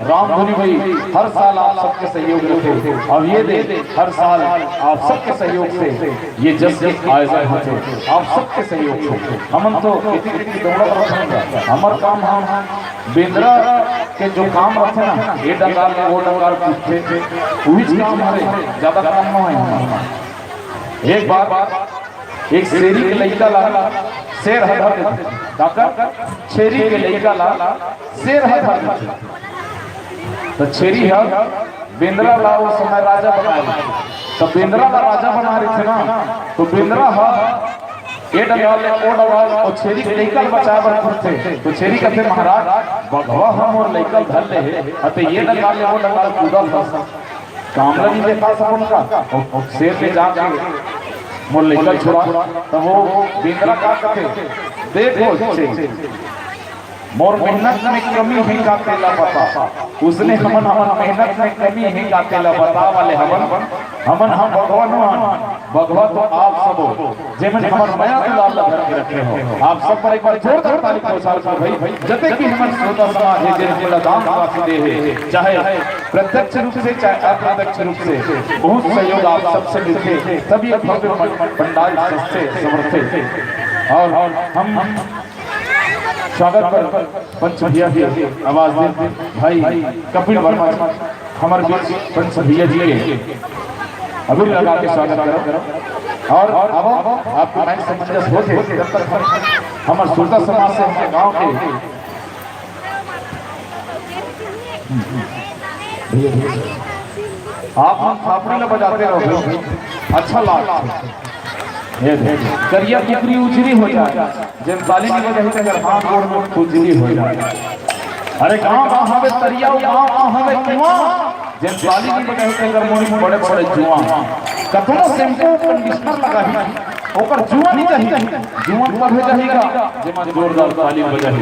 रामधुनी भाई, हर साल आप सबके सहयोग रहिथे। अब ये दे, हर साल आप सबके सहयोग से ये जश्न के आयोजन होथे, आप सबके सहयोग से। हमन तो इतनी इतनी दौड़त रहथन, हमर काम हम बेंदरा के जो काम रहिथे ना, ये डंगाल ले वो डंगाल कूदथे, उहीच काम हरे, ज्यादा काम नोहे हमर। एक बार एक छेरी के लइका ला शेर ह धर देथे। काकर? छेरी के लइका ला शेर ह धर देथे। त छेरी ह बेंदरा ला ओ समय राजा बनाए रहिथे। त बेंदरा ला राजा बनाए रहिथे ना, त बेंदरा ह ए डंगाल ले ओ डंगाल, ओ छेरी के लइका ल बचाए बर कूदथे। त छेरी कथे, "महाराज, बघवा ह मोर लइका ल धर ले हे, अते ए डंगाल ले ओ डंगाल कूदत हस।" काम ल नइ देखा सकन का? अउ, अउ शेर ले जाके मोर लइका छुड़ा, त वो बेंदरा का कथे, "देखो शेर, मोर मेहनत में कमी हे का तेला बता।" उसने हमन, हमन मेहनत में कमी हे का तेला बता वाले हमन, हमन हम बघवा नोहन, बघवा तो आप सबो। जेमन हमर मया दुलार ल धर के रखे हो, आप सब बर एक बार जोरदार ताली के उछाल करो भाई, जते कि हमर श्रोता समाज हे, जेन हमला दान राशि दे हे, चाहे प्रत्यक्ष रूप से, चाहे अप्रत्यक्ष रूप से, बहुत सहयोग आप सबसे मिलथे, तब ये भव्य पं-, पंडाल सजथे, संवरथे। और हम स्वागत पर पंच भैया के आवाज दे भाई कपिल वर्मा जी, हमर बीच पंच भैया जी के अबीर लगा के स्वागत करो। और अब आपके माइक समंजस होथे, जब तक हम हमर श्रोता समाज से, हमर गांव के भैया, भैया, आप मन थापड़ी ला बजाते रहो भाई, अच्छा लागथे। ये दे, करिया कुकरी उजरी हो जाए, जेन ताली नइ बजाही तेकर हाथ गोड़ में खुजली हो जाए। अरे गांव गांव हवे तरिया, गांव गांव हवे कुआं, जेन ताली नइ बजाही तेकर मुड़ी में बड़े बड़े जुआं। कतनो shampoo conditioner लगाही, ओकर जुआं नइ जाही, जुआं तभे जाही गा, जेमा जोरदार ताली बजाही।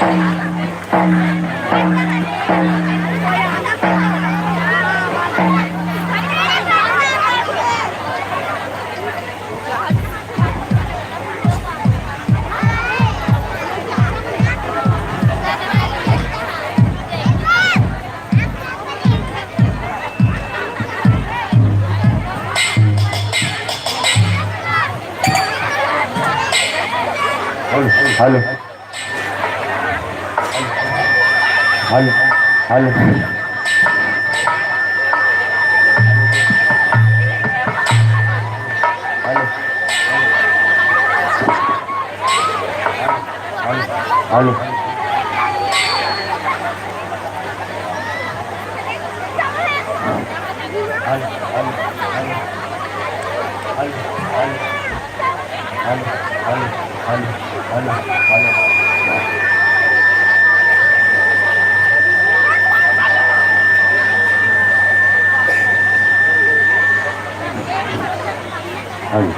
Hello, hello. Hello, hello. Hello. Hello. Hello. Hello, hello, hello. Hello, hello, hello, hello, hello, hello. Hello.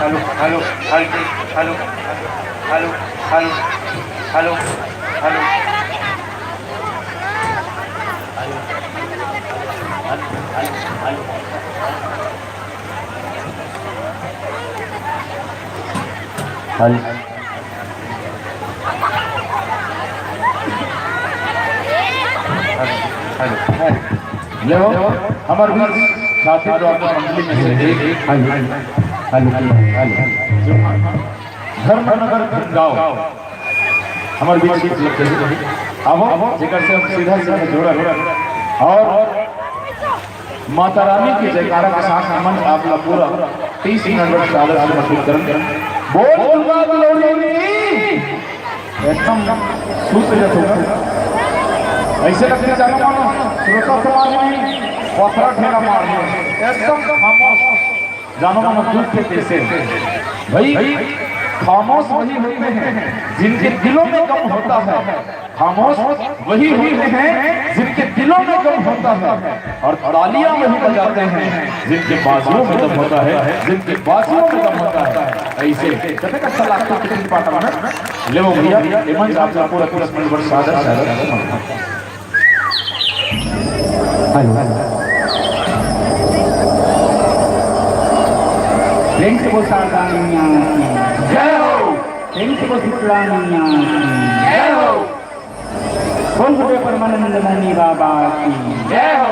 Hello, hello, hello, hello, hello, hello, hello, hello, hello. Hello, hello. ले हो, हमर बीच छाती डॉक्टर मंडली में से एक। Hello, hello, hello. धर्मनगर गांव हमर बीच के उपलब्ध है। आवो, जेकर से हम सीधा सीधा जुड़ब और माता रानी के जयकारा के साथ हमन आप ला पूरा तीस मिनट बर सादर समर्पित करन। बोल दुर्गा दुलौरी की। एकदम शुद्ध जथुआ। ऐसे लगते जानो मानो श्रोता समाज में पथरा ठेला मार दिया। एकदम खामोश। जानो मानो दूध के कैसे। भाई, खामोश वही होते हैं जिनके दिलों में गम होता है। खामोश वही होते हैं जिनके दिलों में गम होता है, और तालियां वही बजाते हैं जिनके बाजुओं में दम होता है, जिनके बाजुओं में दम होता है। ऐसे कतेक अच्छा लागथे कितनी पाटा में। ले वो भैया, ये मंच आप सबको रखो, दस मिनट बर सादर, सादर। हेलो। प्रेम से बोल शारदा मैया की जय हो। प्रेम से बोल शीतला मैया की जय हो। बोल गुरुदेव परमानंद मुनि बाबा की जय हो।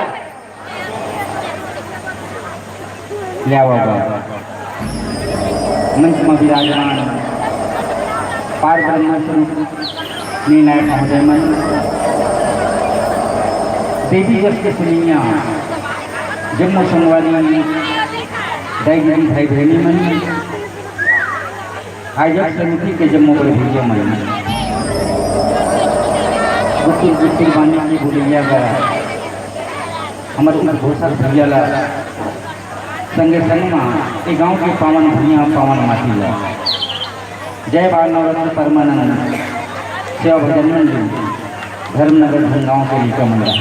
ले आओ बाबा। मंच में विराजमान पार ब्रह्म स्वरूप निर्णायक महोदय मन, देवी जस के सुनिया, जम्मो संगवारी, दाई दीदी, भाई बहनी मन, आयोजक समिति के जम्मो बड़े भैया मन, गुट्टी गुट्टी बानी की बुलैया गा, हमर उद्घोषक भैया ला, संगे संग मा ए गांव के पावन भुइयां, पावन माटी ला। जय बाल नवरत्न परमानंद सेवा भजन मंडली, धर्मनगर धनगांव के लइका मन ला।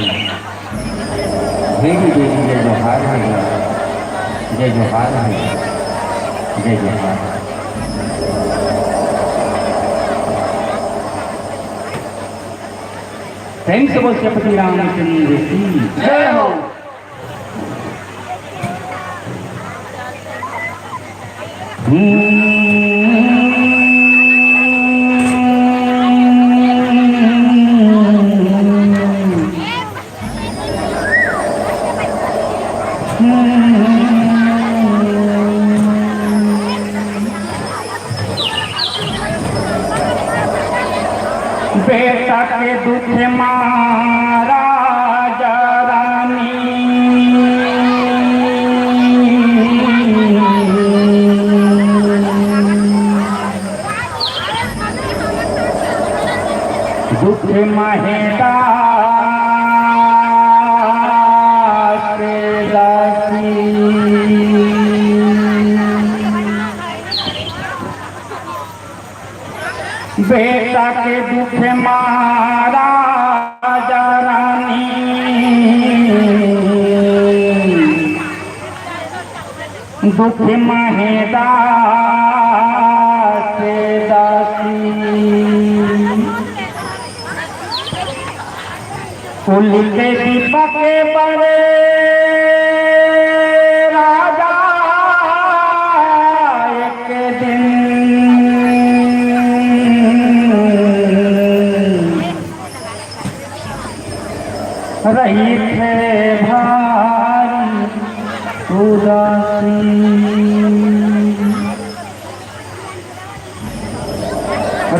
हे जी देवी, जय जोहार, हे जय जोहार, हे जय जोहार। प्रेम से बोल सीतापति रामचंद्र की जय हो। बेटा के दुख मा राजा रानी, दुख मा हे दास दासी। बेटा के दुख मा राजा रानी, दुख मा हे दास दासी। कुल के दीपक बरे राजा एक दिन रहिथे भारी उदासी।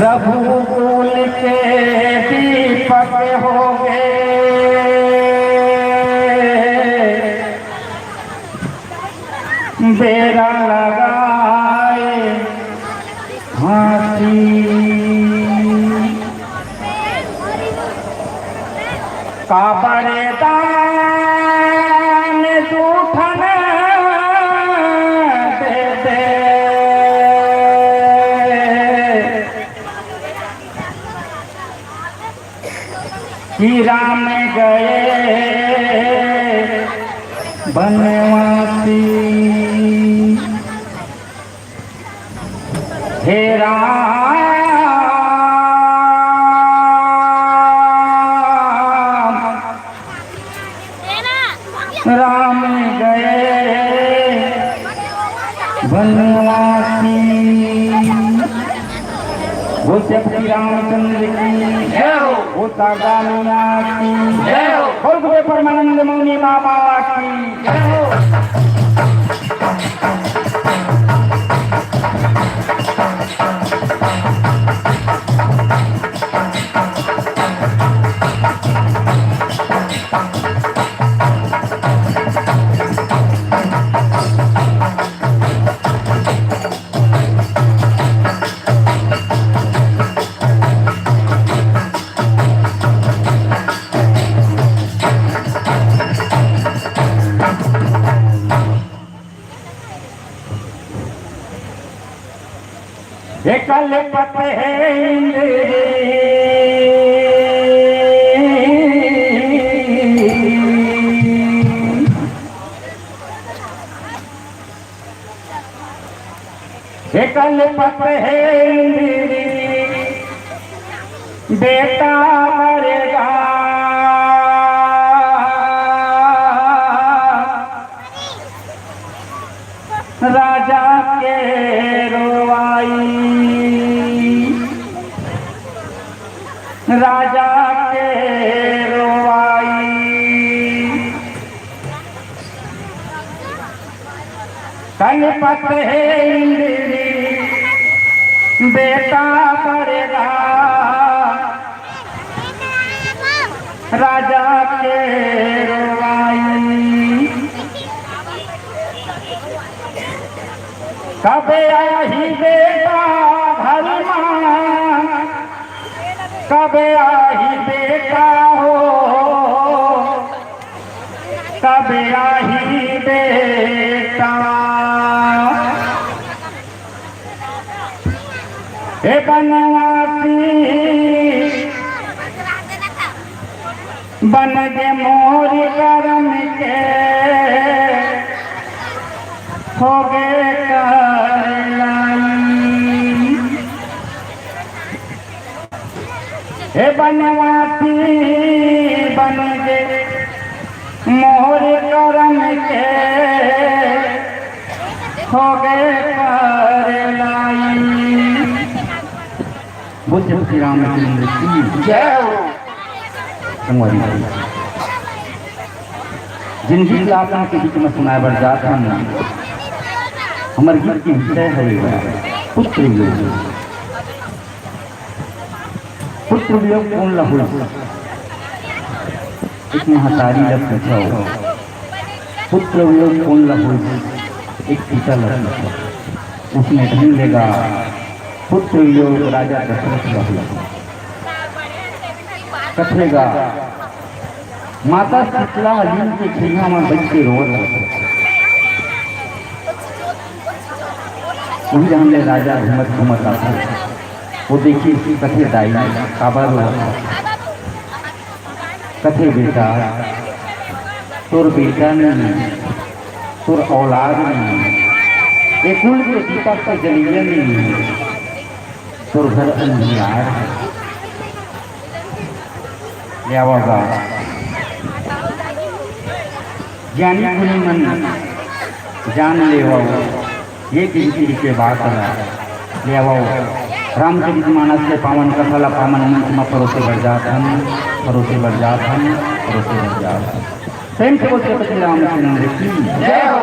रघुकुल के दीपक होगे बेरा लगाए फांसी। काबर दान दू ठन दे दे। कि राम गए बनवासी। हे राम, राम गए बनवासी। बोल जय श्री रामचंद्र की जय हो। बोल शारदा मैया की जय हो। बोल गुरुदेव परमानंद मौनी बाबा की जय हो। एकल पत हे इंद्री। एकल पत हे इंद्री, बेटा मरेगा। राजा के रोवाई, राजा के रोवाई। कलपत हे इंद्री, बेटा मरेगा। राजा के रोवाई। कब आही बेटा घर मा, कब आही बेटा हो, कब आही बेटा। ए बनवासी बन गे मोर करम के, होगे कर लाई। हे बनवासी बन गे मोर करम के, होगे कर लाई। बोल जय श्री रामचंद्र की जय हो। संगवारी हो, जिन गीत ला आप मन के बीच में सुनाए बर जात हन, हमर गीत के विषय हवे पुत्र योग। पुत्र पुत्र वियोग कोन ला होइस? एक महतारी ला पूछव, पुत्र वियोग कोन ला होइस? एक पिता ला पूछव। उसने ढंग लेगा, पुत्र वियोग राजा दशरथ ला होइस। कथे गा, माता शीतला हलीम के छइहां म बइठ के रोवत रहिथे। उही ढंग ले राजा घूमत घूमत आथे। वो देखिस, कथे, दाई, काबर रोवत हस? कथे, बेटा, तोर बेटा नइ हे, तोर औलाद नइ हे, ए कुल के दीपक के जलइया नइ हे, तोर घर अंधियार हे। ले आवा गा। ज्ञानी गुणी मन जान लेवव, ये गिनती के बात ला। ले आवव, रामचरित मानस के पावन कथा ला पावन मंच म परोसे बर जात हन, परोसे बर जात हन, परोसे बर जात हन। प्रेम से बोल छत्रपति रामचंद्र की जय हो।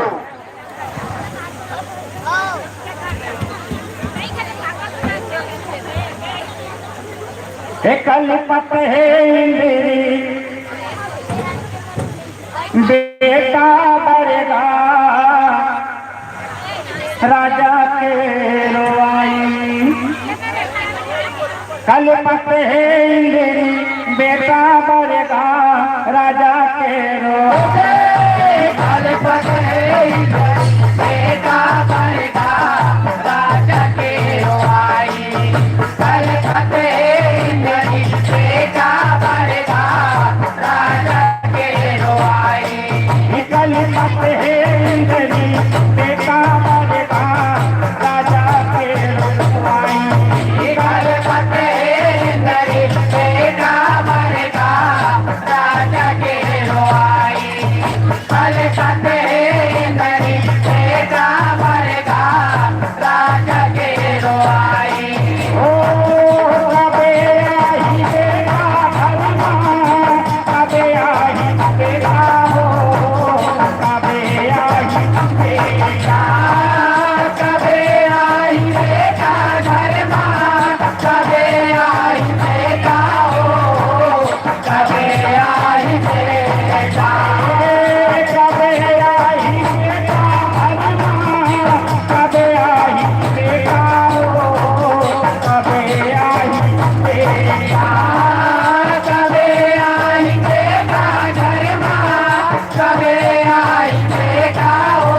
हे कलपत हे इंद्री बेटा बरगा राजा के रोआई। कलपत हे इंद्री बेटा बरगा राजा के रोआई। कलपत हे इंद्री बेटा बरगा राजा के रोआई। कलपत हे इंद्री बेटा बरगा राजा के रोआई। निकल पत हे इंद्री बेटा बरगा राजा के रोआई। निकल पत हे इंद्री बेटा बरगा राजा के रोआई। निकल पत हे इंद्री बेटा बरगा राजा के रोआई। ओ कबे आही बेटा घरमा, कबे आही बेटा हो, कबे आही बेटा, कबे आही बेटा घरमा, कबे आही बेटा हो। कबे आही बेटा, कबे आही बेटा घरमा, कबे आही बेटा हो, कबे आही बेटा, कबे आही बेटा घरमा, कबे आही बेटा हो।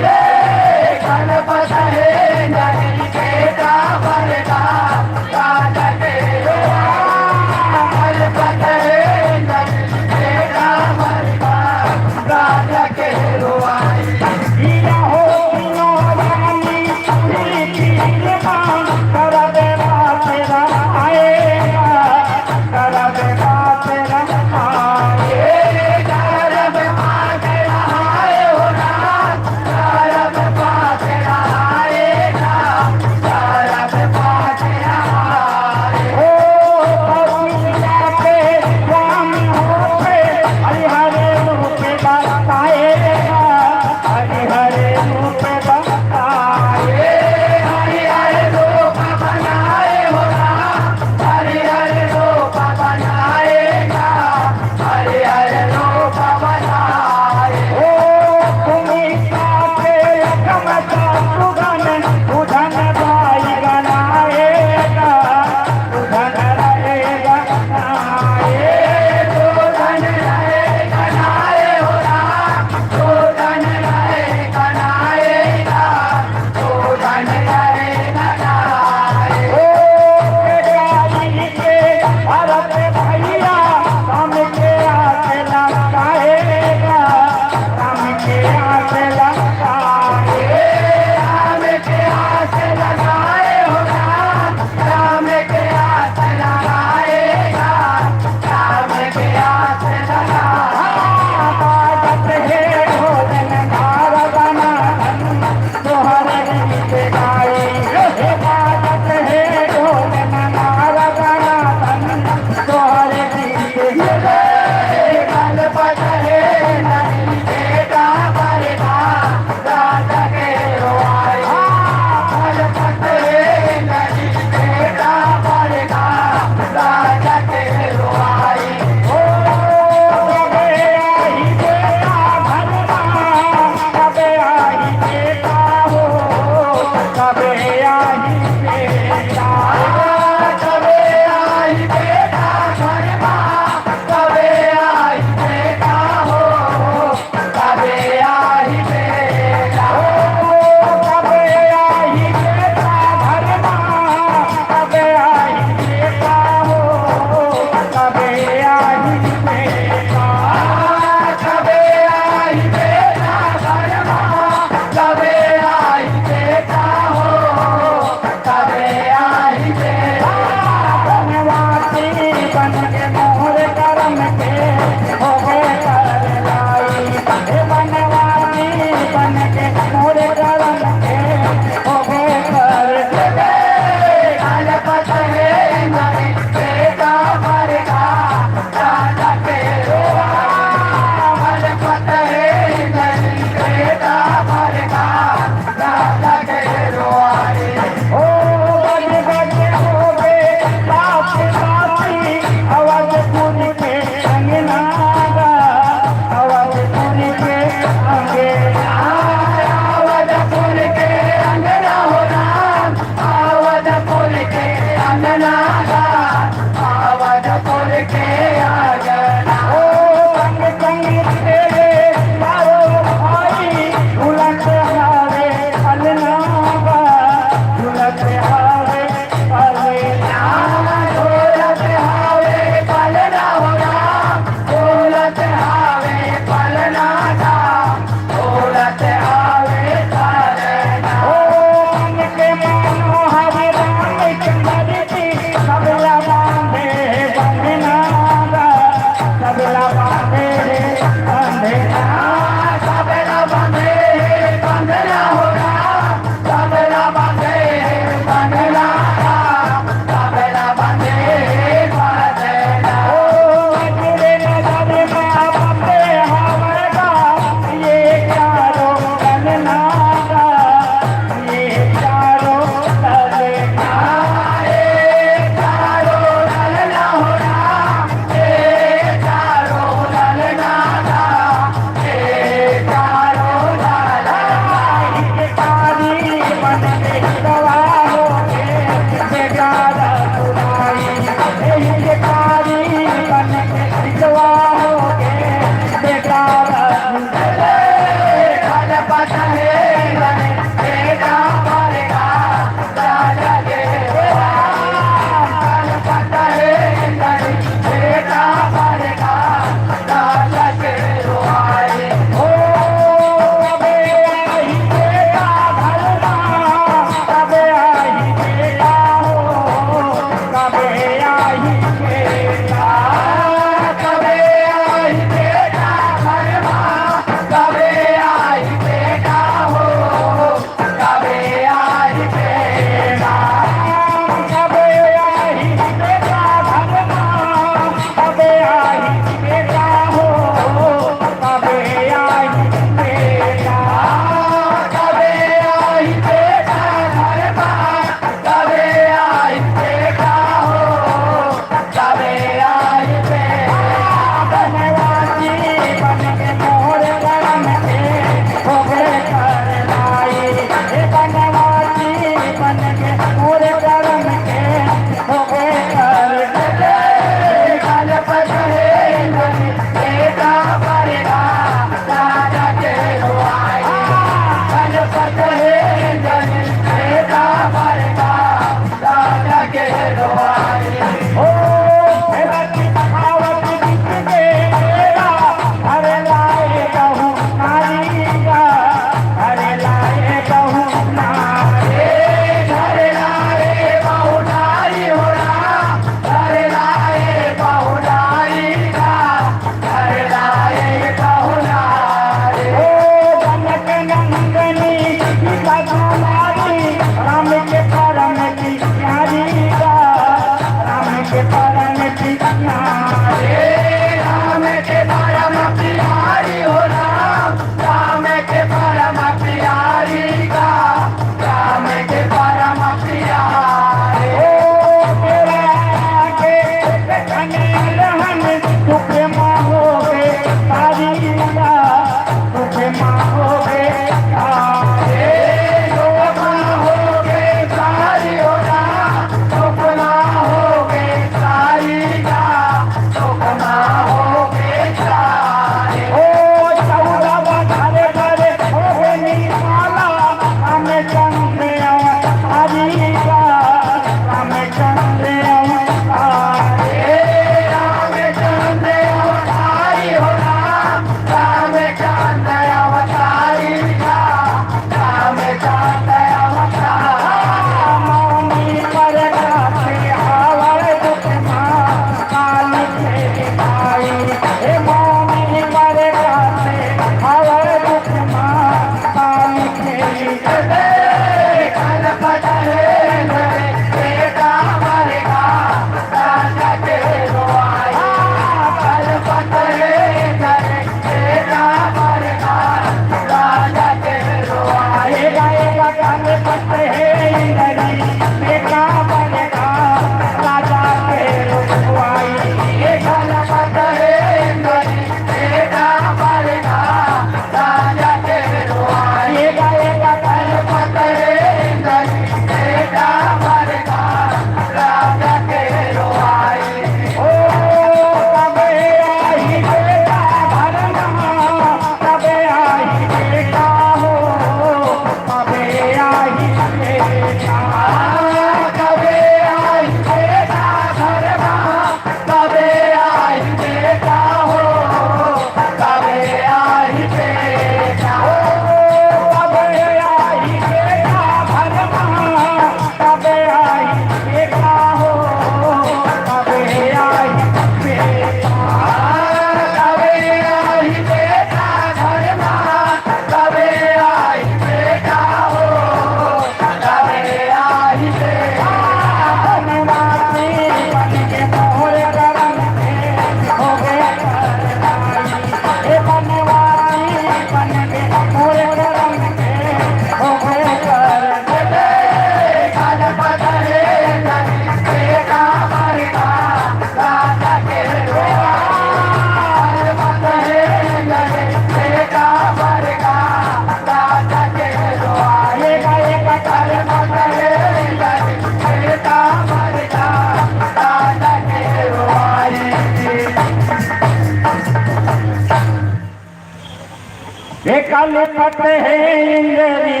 हे काले फतेह इंद्री,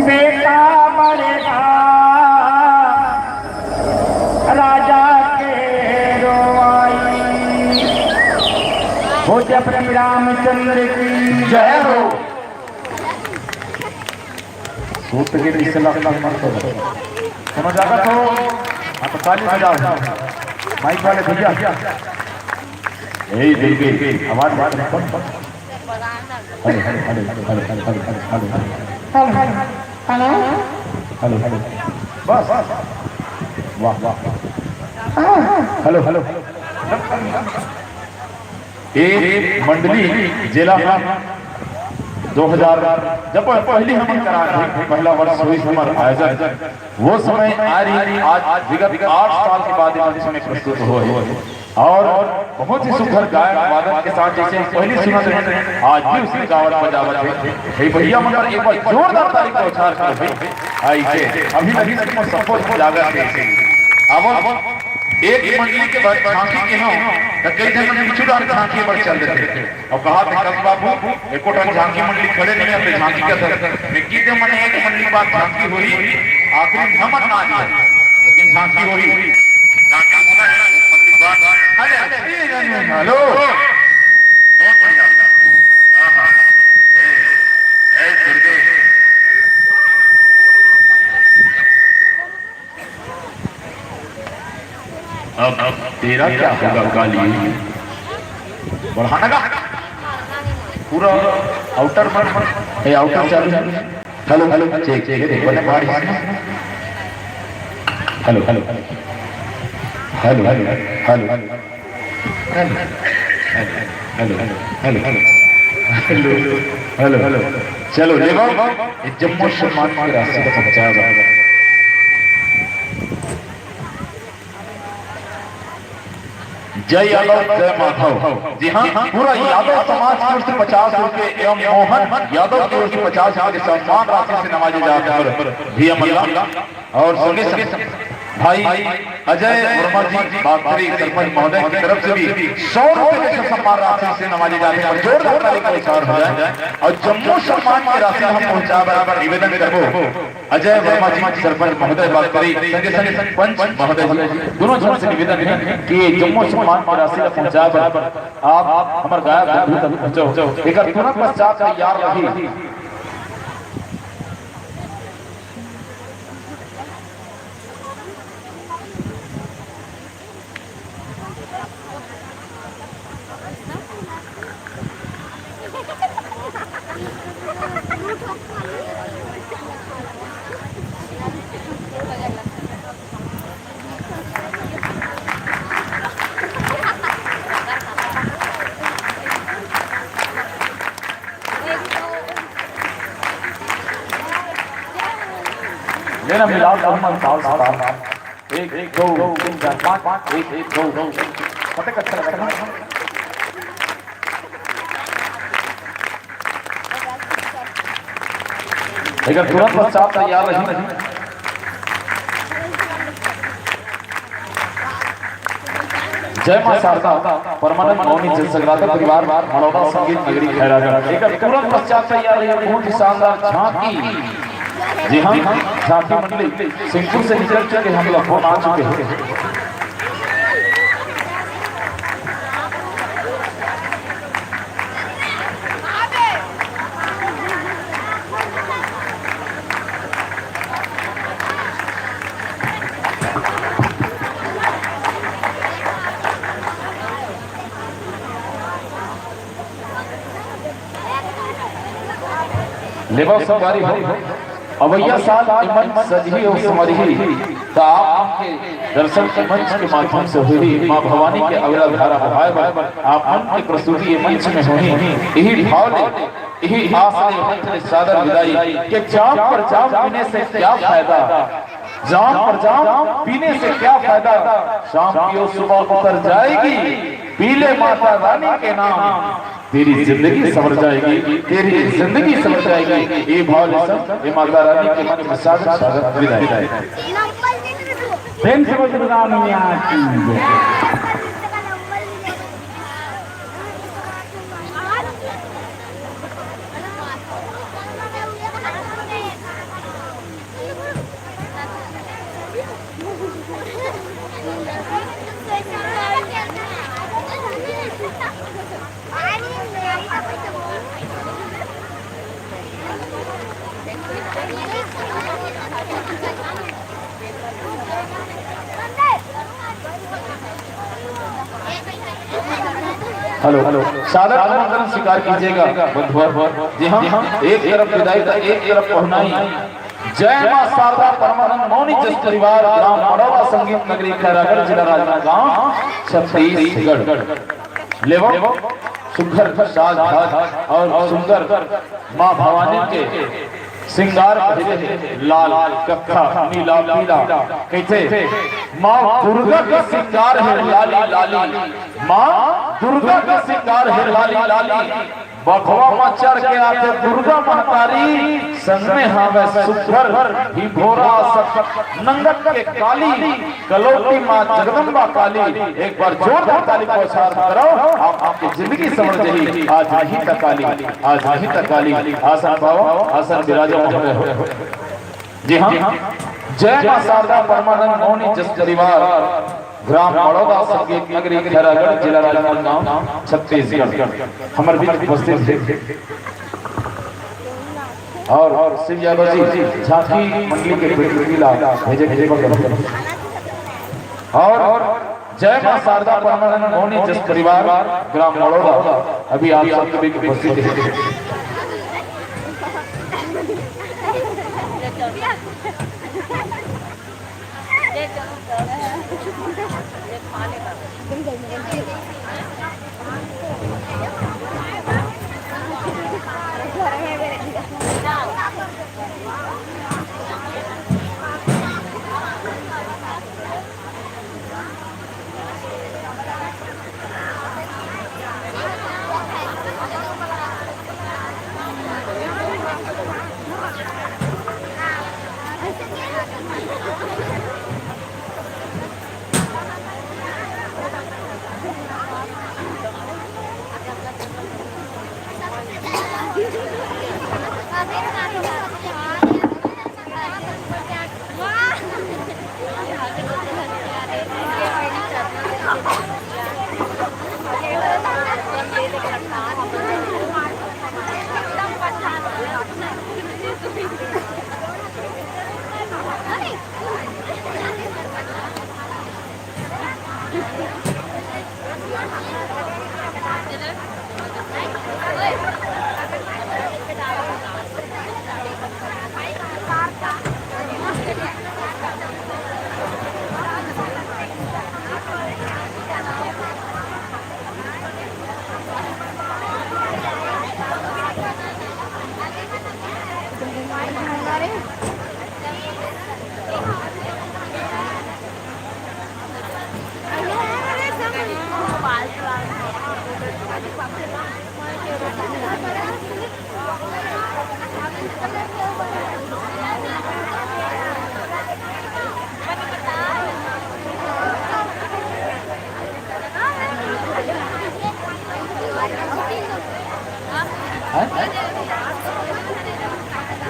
बेटा बड़े राजा के रोवाई। हो जपति रामचंद्र की जय हो। सूत के पीछे लग लग मत करो। समझ आगा तो आप ताली बजाओ। माइक वाले भैया, यही दिल की आवाज बात नहीं। Hello, hello, hello. Hello, hello. Hello, hello. बस। वाह, वाह। Hello, hello. ये मंडली जिला में दो हज़ार, जब पहली हमन करा थे, पहला वर्ष हुई हमर आयोजन, वो समय आ रही, आज विगत आठ साल के बाद ये मंच में प्रस्तुत हो रही। और बहुत ही सुंदर गायन वादन के साथ जैसे हम पहली सुनत रहे, आज भी उसी गावत बजावत है। हे भैया मन एक बार जोरदार ताली का उछाल करो भाई। ऐसे अभी अभी सबको सपोर्ट जागा थे। अब एक मंडली के बाद झांकी के हो, तो कई जगह पीछू डाल झांकी पर चल देते। अउ कहा थे, "कस बाबू, एको ठन झांकी मंडली खड़े नहीं आते, झांकी का सर।" मैं की दे मने एक मंडली बात झांकी होई, आखिरी नमन ना दिया, लेकिन झांकी होई। झांकी होना है, एक मंडली बात। अरे, अरे, अरे, अरे, हेलो। बहुत बढ़िया। हाँ, हाँ। जय, जय दुर्गे। अब, अब तेरा क्या होगा काली? बढ़ाना का? पूरा आउटर मत, ए, आउटर चालू। Hello, hello, check, check, check, बने बारिश। Hello, hello. Hello, hello, hello. Hello, hello, hello, hello, hello, hello, hello, hello. चलो, ले बाबू, ये जम्मो सम्मान के रास्ते तक पहुंचाया जाएगा। जय यादव, जय माधव। जी हाँ, पूरा यादव समाज की ओर से पचास रुपए एवं मोहन यादव की ओर से पचास रुपए के सम्मान राशि से नवाजे जाते हैं भैया मल्ला। और संगे संग भाई अजय वर्मा जी बागतरी सरपंच महोदय की तरफ से भी सौ रुपए के सम्मान राशि से नवाजे जाते हैं। और जोरदार ताली का उच्चार हो जाए। और जम्मो सम्मान की राशि हम पहुंचा बराबर निवेदन करबो अजय वर्मा जी सरपंच महोदय बागतरी, संगे संगे पंच महोदय जी, दोनों जन से निवेदन है कि ये जम्मो सम्मान की राशि ला पहुंचा बर आप हमर गायक बंधु तक पहुंचो। एकर तुरंत पश्चात तैयार रही। लेना मिलाओ, कम मत खाओ, साला। एक, एक, दो, तीन, चार, पाँच, एक, एक, दो, दो, फटक अच्छा लगा था। एकर तुरंत पश्चात तैयार रही। जय मां शारदा, परमानंद मौनी जन जगराता परिवार, मड़ौदा संगीत नगरी खैरागढ़। एकर तुरंत पश्चात तैयार रही बहुत ही शानदार झांकी। जी हाँ, झांकी मंडली सिंगपुर से निकल चुके, हम लोग फोन आ चुके हैं। लेवा संगवारी हो, अवइया साल ए मंच सजही अउ संवरही, त आप मन के दर्शन ए मंच के माध्यम से होही। माँ भवानी के अविरल धारा बहाए बर आप मन के प्रस्तुति ए मंच में होही। इही भाव ले, इही आस ले, मंच ले सादर विदाई के जाम पर जाम पीने से क्या फायदा, जाम पर जाम पीने से क्या फायदा, शाम की ओर सुबह उतर जाएगी, पी ले माता रानी के नाम। तेरी जिंदगी संवर जाएगी, तेरी जिंदगी संवर जाएगी। ए भाव ले संग, ए माता रानी के मंच में सादर सादर विदाई। प्रेम से बोल दुर्गा मैया की जय। हेलो, सादर आमंत्रण स्वीकार कीजिएगा बंधुवर। जी हाँ, एक तरफ विदाई का, एक तरफ पहुनाई। जय माँ शारदा परमानंद मौनी जस परिवार, ग्राम मड़ौदा, संगीत नगरी खैरागढ़, जिला राजनांदगांव, छत्तीसगढ़। लेवो सुघर साज धाज और सुंदर माँ भवानी के श्रृंगार भरे हे लाल कत्था नीला पीला। कहिथे, माँ दुर्गा के श्रृंगार हे लाली लाली, माँ दुर्गा के श्रृंगार हे लाली लाली। बघवा म चढ़ के आथे दुर्गा महतारी, संग में हावय सुघर ही भोरा सत नंगत के काली, कलौटी माँ जगदम्बा काली। एक बार जोरदार ताली बौछार करव, आप, आपके जिंदगी संवर जही। आज नहीं त काली, आज नहीं त काली। आसन पावा, आसन विराजमान हो। जी हाँ, जय माँ शारदा परमानंद मौनी जस परिवार, ग्राम मड़ौदा, संगीत नगरी खैरागढ़, जिला राजनांदगांव, छत्तीसगढ़। हमर बीच उपस्थित हे और, और शिव यादव जी झांकी मंडली के प्रतिनिधि ला भेजे, भेजे बर। और, और जय माँ शारदा परमानंद मौनी जस परिवार, ग्राम मड़ौदा, अभी आप सबके बीच उपस्थित हे।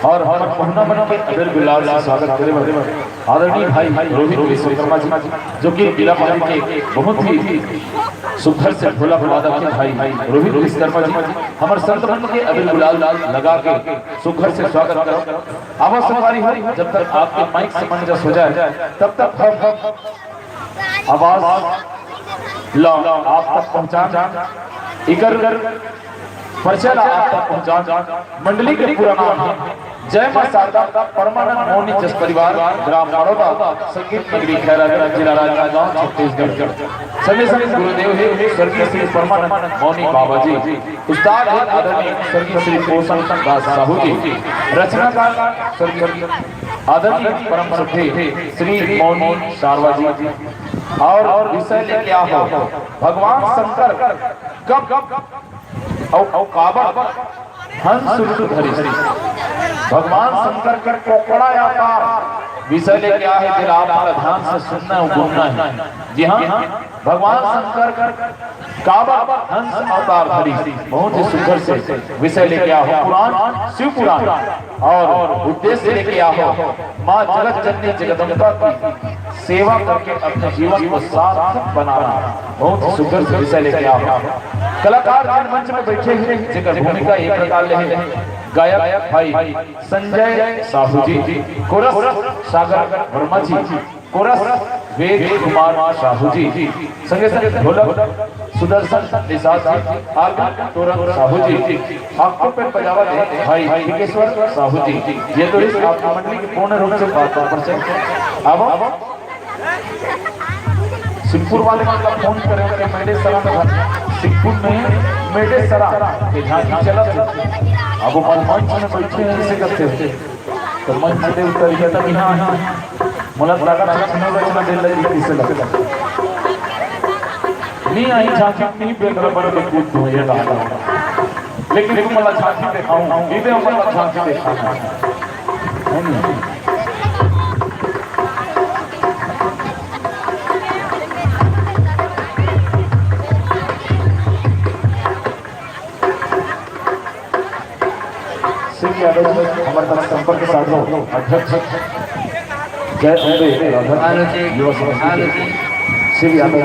और हमर पहुना मन के अबीर गुलाल से स्वागत करे बर आदरणीय भाई रोहित विश्वकर्मा जी, जो कि जिला पारी के बहुत ही सुघर से ढोलक वादक हे भाई रोहित विश्वकर्मा जी, हमर संत मन के अबीर गुलाल लगा के सुघर से स्वागत करो। आवा संगवारी हो, जब तक आपके माइक समंजस हो जाए, तब तक हम आवाज ला आप तक पहुंचान, इकर परिचय ला आप तक पहुंचान। मंडली के पूरा नाम हे जय मां शारदा परमानंद मौनी जस परिवार, ग्राम मड़ौदा, संगीत नगरी खैरागढ़, जिला राजनांदगांव, छत्तीसगढ़। संगे संगे गुरुदेव हे स्वर्गीय श्री परमानंद मौनी बाबा जी, उस्ताद हे आदरणीय स्वर्गीय श्री पोषण दास साहू जी, रचनाकार स्वर्गीय आदरणीय परम श्रद्धेय श्री मौनी शारवा जी। और विषय लेके आहो भगवान शंकर कब, कब अउ, अउ काबर हंस रूप धरिस। भगवान शंकर के कोकड़ा अवतार विषय लेके आहे, जेला आप मन ध्यान से सुनना अउ गुनना हे। जी हाँ, भगवान शंकर काबर हंस अवतार धरिस, बहुत ही सुघर से विषय लेके आहो पुराण, शिव पुराण, और उद्देश्य लेके आहो माँ जगत जननी जगदम्बा की सेवा करके अपने जीवन को सार्थक बनाना, बहुत ही सुघर से विषय लेके आहो। कलाकार जिन मंच में बैठे हे, जेकर भूमिका ये प्रकार ले हे, गायक भाई संजय साहू जी, कोरस सागर वर्मा जी, कोरस वेद कुमार साहू जी, संगे संगे ढोलक सुदर्शन निषाद जी, आर तोरण साहू जी, ऑक्टोपेड बजावत हे भाई विकेश्वर साहू जी। ये तो इस आपकी मंडली के पूर्ण रूप से बात पर से। अब सिंगपुर वाले मन ला फोन करे के मेडे सरा में, सिंगपुर में मेडे सरा के झांकी चलत हे। अब वो मंच में बैठे हैं, इसे करते हैं। तो मंच से उतर गया था कि हाँ, हाँ, मोला लगा था कि नौ रचना दे लगी, किसे लगा? नहीं आई झांकी, नहीं बेंदरा बन के कूद दूं, ये कहा था। लेकिन तुम मला झांकी दिखाऊं, ये दे मला झांकी दिखाऊं। है नहीं? शिव यादव जी, हमारे साथ संपर्क साध लो, अध्यक्ष जय अम्बे राधा हेलो जी, युवा समिति हेलो जी। शिव यादव।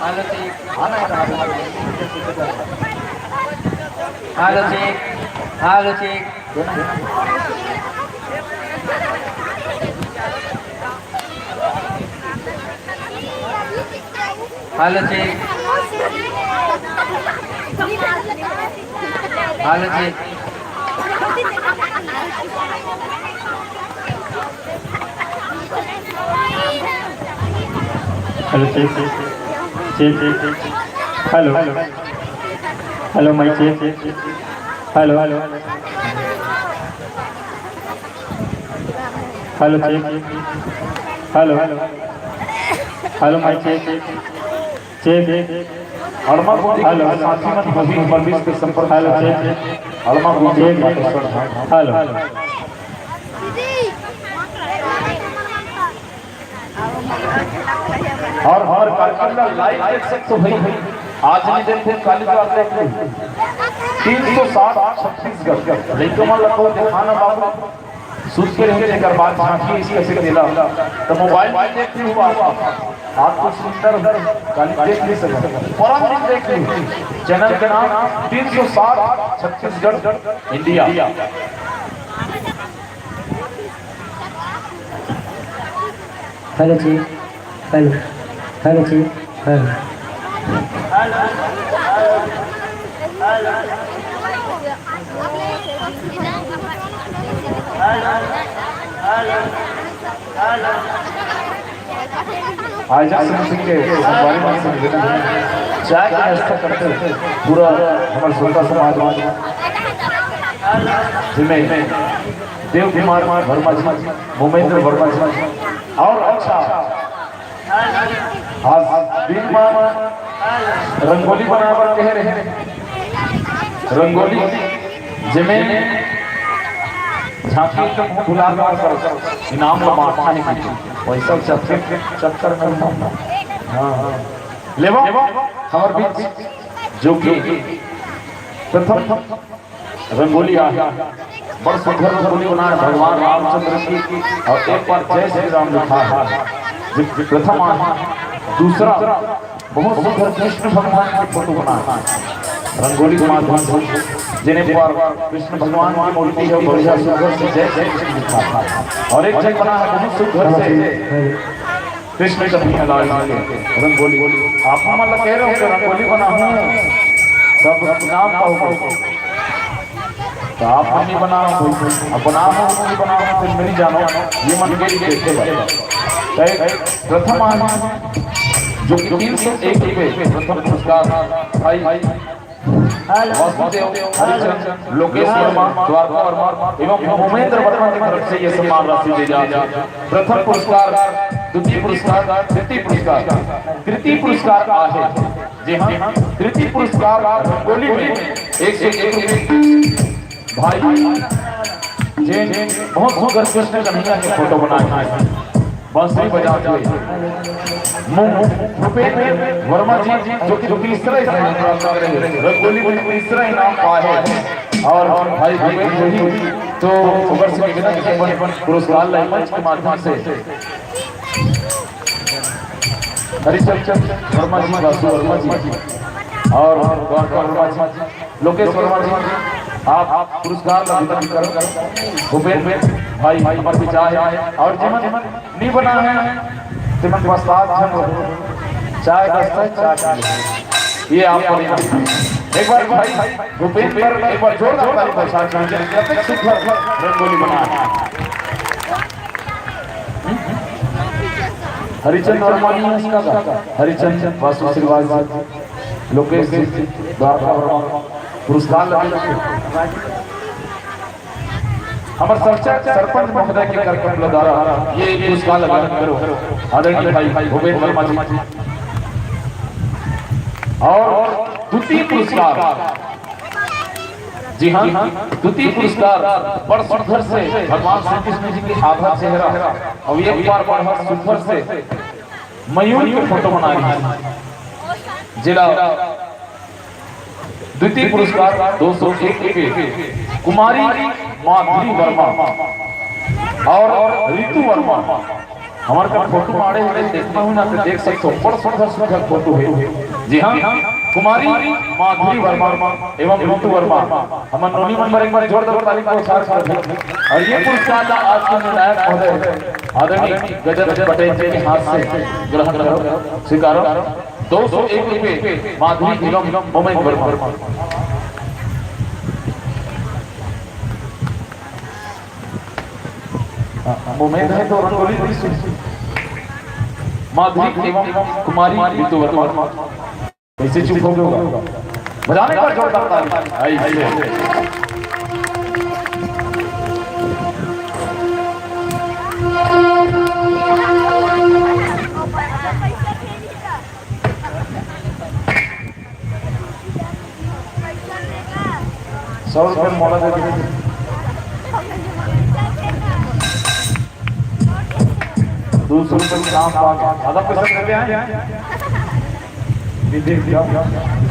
हेलो जी। हेलो जी। हेलो जी। हेलो जी। हेलो जी। हेलो जी। जी, जी, जी। हेलो। हेलो माइक जी। Hello, hello. हेलो जी। हेलो। हेलो माइक जी। जी, जी। अड़मा गुंडी हेलो। साथी मन होही, परमेश के संपर्क हेलो जी। अड़मा गुंडी जी, जी। हेलो। और हर कार्यक्रम ला लाइव देख सकते हो भाई। आज नहीं देखते, काली तो आप देख लो। तीन सौ साठ छत्तीसगढ़। लइका मन ला कोई दिखाना बाबू। सुत के रहे, जेकर बाद झांकी इस कैसे मिला, तो मोबाइल में देख ली हुआ आप। आप तो सुंदर काली देख नहीं सकते। परम दिन देख ली। चैनल के नाम तीन सौ साठ छत्तीसगढ़ इंडिया। हेलो जी। हेलो। हेलो जी। हेलो। आयोजक समिति के संगवारी मन से निवेदन हे, चाय के व्यवस्था करते पूरा हमर श्रोता समाज मन, जिनमें देव कुमार वर्मा जी, मोमेंद्र वर्मा जी, और अच्छा आज दिन मा रंगोली बनाए बर कहे रहे। रंगोली जेमे झांकी एकदम मुंह भुला कर कर इनाम ला बांटना है कि पैसा चक्कर, चक्कर में। हाँ, हाँ। लेवा हमर बीच जो कि प्रथम रंगोली आहे, बड़ सुंदर रंगोली बनाए भगवान रामचंद्र की, और एक बार जय श्री राम लिखा है, जो प्रथम आहे। दूसरा बहुत सुंदर कृष्ण भगवान की फोटो बनाए रंगोली के माध्यम से, जेने पर कृष्ण भगवान की मूर्ति है, बढ़िया सुंदर से जय श्री कृष्ण लिखा है। और एक जन बना है बहुत सुंदर से कृष्ण कन्हैया लाल जी के रंगोली। आप मन ला कहे रहे हो कि रंगोली बनाहूं, सब नाम पाहूं। तो आप मन नहीं बनाओ, अब बनाओ, नहीं बनाओ, फिर मेरी जानो, ये मन के लिए देखे भाई। तो एक प्रथम आने, जो कि तीन सौ एक रुपये प्रथम पुरस्कार भाई वासुदेव हरिचंद, लोकेश वर्मा, द्वारका वर्मा एवं मोमेंद्र वर्मा की तरफ से ये सम्मान राशि दी जाती है। प्रथम पुरस्कार, द्वितीय पुरस्कार, तृतीय पुरस्कार, तृतीय पुरस्कार आहे। जी हाँ, तृतीय पुरस्कार रंगोली में एक सौ एक रुपये भाई जैन बहुत सुंदर कृष्ण कन्हैया के फोटो बनाए हैं। बांसुरी बजाते हुए मु-, भूपेंद्र वर्मा जी, जो कि तीसरा इनाम प्राप्त करे हैं, रंगोली में तीसरा इनाम पाए हैं। और भाई भूपेंद्र जी तो ओकर से निवेदन के अपन पुरस्कार ला मंच के माध्यम से हरिचंद वर्मा जी, वासु वर्मा जी और द्वारका वर्मा जी, लोकेश वर्मा जी, आप पुरस्कार ला वितरण करो। भूपेंद्र भाई, हमर विचार है और जेमन नहीं बना है, तेमन के पास सात झन हो। चाय बस्ता, चाय पी लो। ये आप पर एक बार भाई भूपेंद्र, एक बार जोरदार ताली बरसात में, कितनी सुंदर रंगोली बनाया। हरिचंद वर्मा जी ने इसका गाया। हरिचंद, वासु श्रीवास जी, लोकेश जी, द्वारका वर्मा, पुरस्कार लगे। हमर सरचा-, सरपंच महोदय के कर कमल द्वारा ये पुरस्कार प्रदान करो, आदरणीय भाई भूपेंद्र वर्मा जी। और द्वितीय पुरस्कार, जी हाँ, द्वितीय पुरस्कार बड़ सुंदर से भगवान श्री कृष्ण जी के आधा चेहरा, और एक बार बड़ सुंदर से मयूर के फोटो बना रही है। जिला द्वितीय पुरस्कार दो सौ एक रुपये कुमारी माधुरी वर्मा और रितु वर्मा। हमारे का फोटो मारे हुए देखना हो ना तो देख सकते हो, बड़ सुंदर सुंदर फोटो है। जी हाँ, कुमारी माधुरी वर्मा एवं रितु वर्मा। हमारे नोनी मन बर एक बार जोरदार ताली को साथ साथ। और ये पुरस्कार ला आज के निर्णायक महोदय आदरणीय गजराज पटेल जी के हाथ से ग्रहण करो, स्वीकारो। दो सौ एक रुपये माधुरी एवं मोमेन वर्मा। हाँ, मोमेन है तो रंगोली भी सुन। माधुरी एवं कुमारी रितु वर्मा। कैसे चुप हो गए होगा? बजाने का जोरदार ताली। ऐसे। सौ रुपये मोला दे दीजिए। दो सौ रुपये के नाम पाके आधा पैसा देते हैं। ये देख लिया,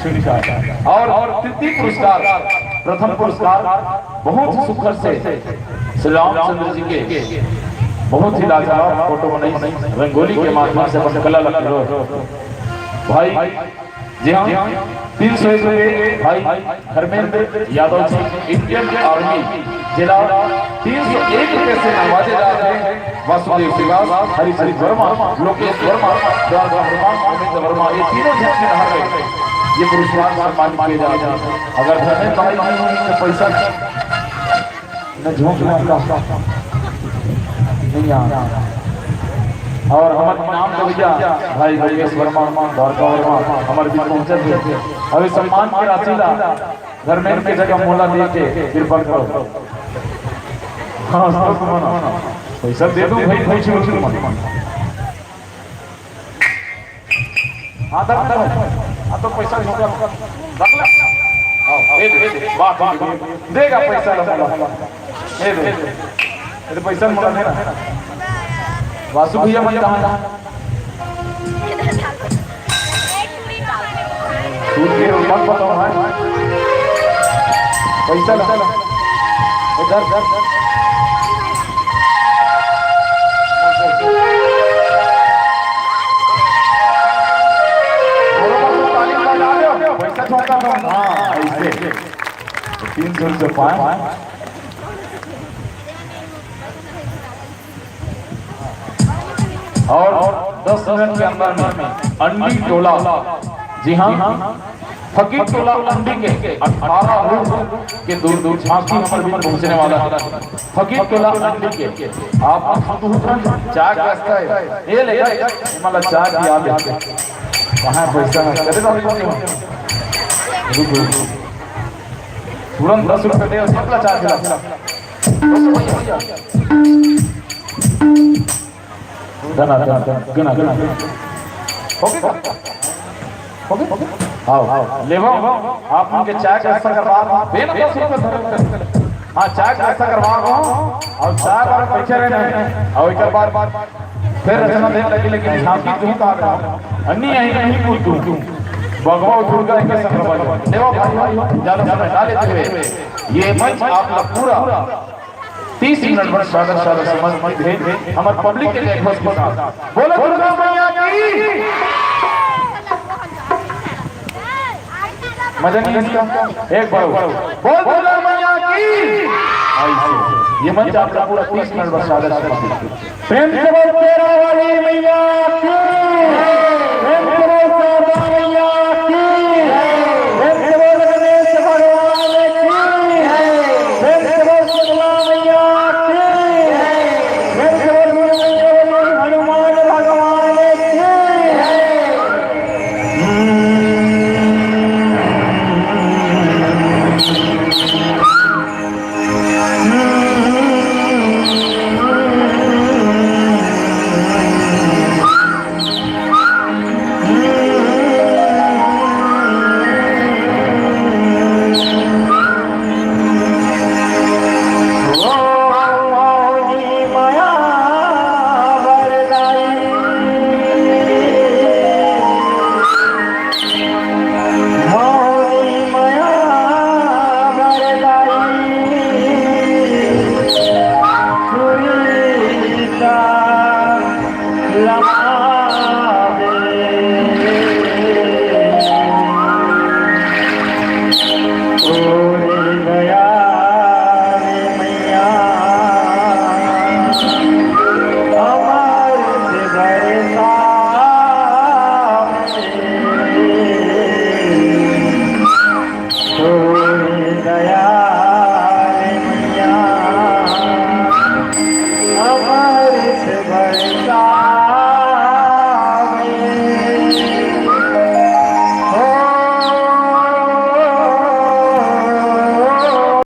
छुरी का। और, और तृतीय पुरस्कार, प्रथम पुरस्कार बहुत सुंदर से श्री रामचंद्र जी के बहुत ही लाजवाब फोटो बनाई, रंगोली के माध्यम से अपन कला लग भाई। जी हाँ, तीन सौ एक रुपये भाई धर्मेंद्र यादव जी, इंडियन आर्मी, जिला तीन सौ एक रुपये से नवाजे जा रहे हैं वासुदेव श्रीवास, हरिश्री वर्मा, लोकेश वर्मा, द्वारका वर्मा, गोविंद वर्मा, ये तीनों जन के नाम पे ये पुरस्कार सम्मानित किए जा रहे हैं। अगर धर्मेंद्र भाई नहीं होंगे तो पैसा न झोंक मारता नहीं आ। और हमर नाम के भैया भाई योगेश वर्मा, द्वारका वर्मा, हमर भी पहुंचल थे। अभी सम्मान के राशि ला धर्मेंद्र के जगह मोला दे के कृपा करो। हाँ, हाँ, हाँ, हाँ। पैसा दे दो भाई, भाई, छोड़, छोड़, मत। हाँ, दे दे। हाँ, तो पैसा झोंका। रख ले। आओ, दे दे। बात, बात, बात। देगा पैसा ला, ला, ला। दे दे। ये तो पैसा मंगा देना। वासु भैया मन कहाँ है? तू के मत बताओ भाई। पैसा ला। इधर, इधर। बरोबर से ताली बजा दो। पैसा ठोका दो। हाँ, ऐसे। तीन सौ रुपये पाए। और दस मिनट के अंदर में अंडी टोला, जी हाँ, फकीर टोला अंडी के अठारह रूप के दूर दूर झांकी हमर भी पहुंचने वाला है। फकीर टोला अंडी के आप तुरंत चाय का रास्ता है, ये ले, मतलब चाय की याद है। कहाँ है पैसा? करे तो हम लोग। रुक, रुक। तुरंत दस रुपये दे और सबला चाय खिला। गना, गना, गना, गना, गना। हो गया? हो गया? आओ, आओ। लेवो, आप उनके चाय का असर करवा दो। बेन दस रुपये धरे, धरे। हाँ, चाय का असर करवा दो। और चाय वाला पीछे रहने। और एक बार, बार फिर रचना देने लगी, लेकिन झांकी क्यों कहा गया? अन्नी यही नहीं कुछ दूं। भगवा उठुड़गा इनके संग भगवा। लेवो भाई, भाई, ज्यादा समय ना लेते हुए, ये मंच आप लोग पूरा तीस मिनट बर सादर सादर समर्पित हे हमर पब्लिक के जयघोष के साथ। बोलो दुर्गा मैया की। मजा नहीं इसका? एक बार और। बोल दुर्गा मैया की। ऐसे। ये मंच आपका पूरा तीस मिनट बर सादर समर्पित हे। प्रेम से बोल तेरा वाली मैया की।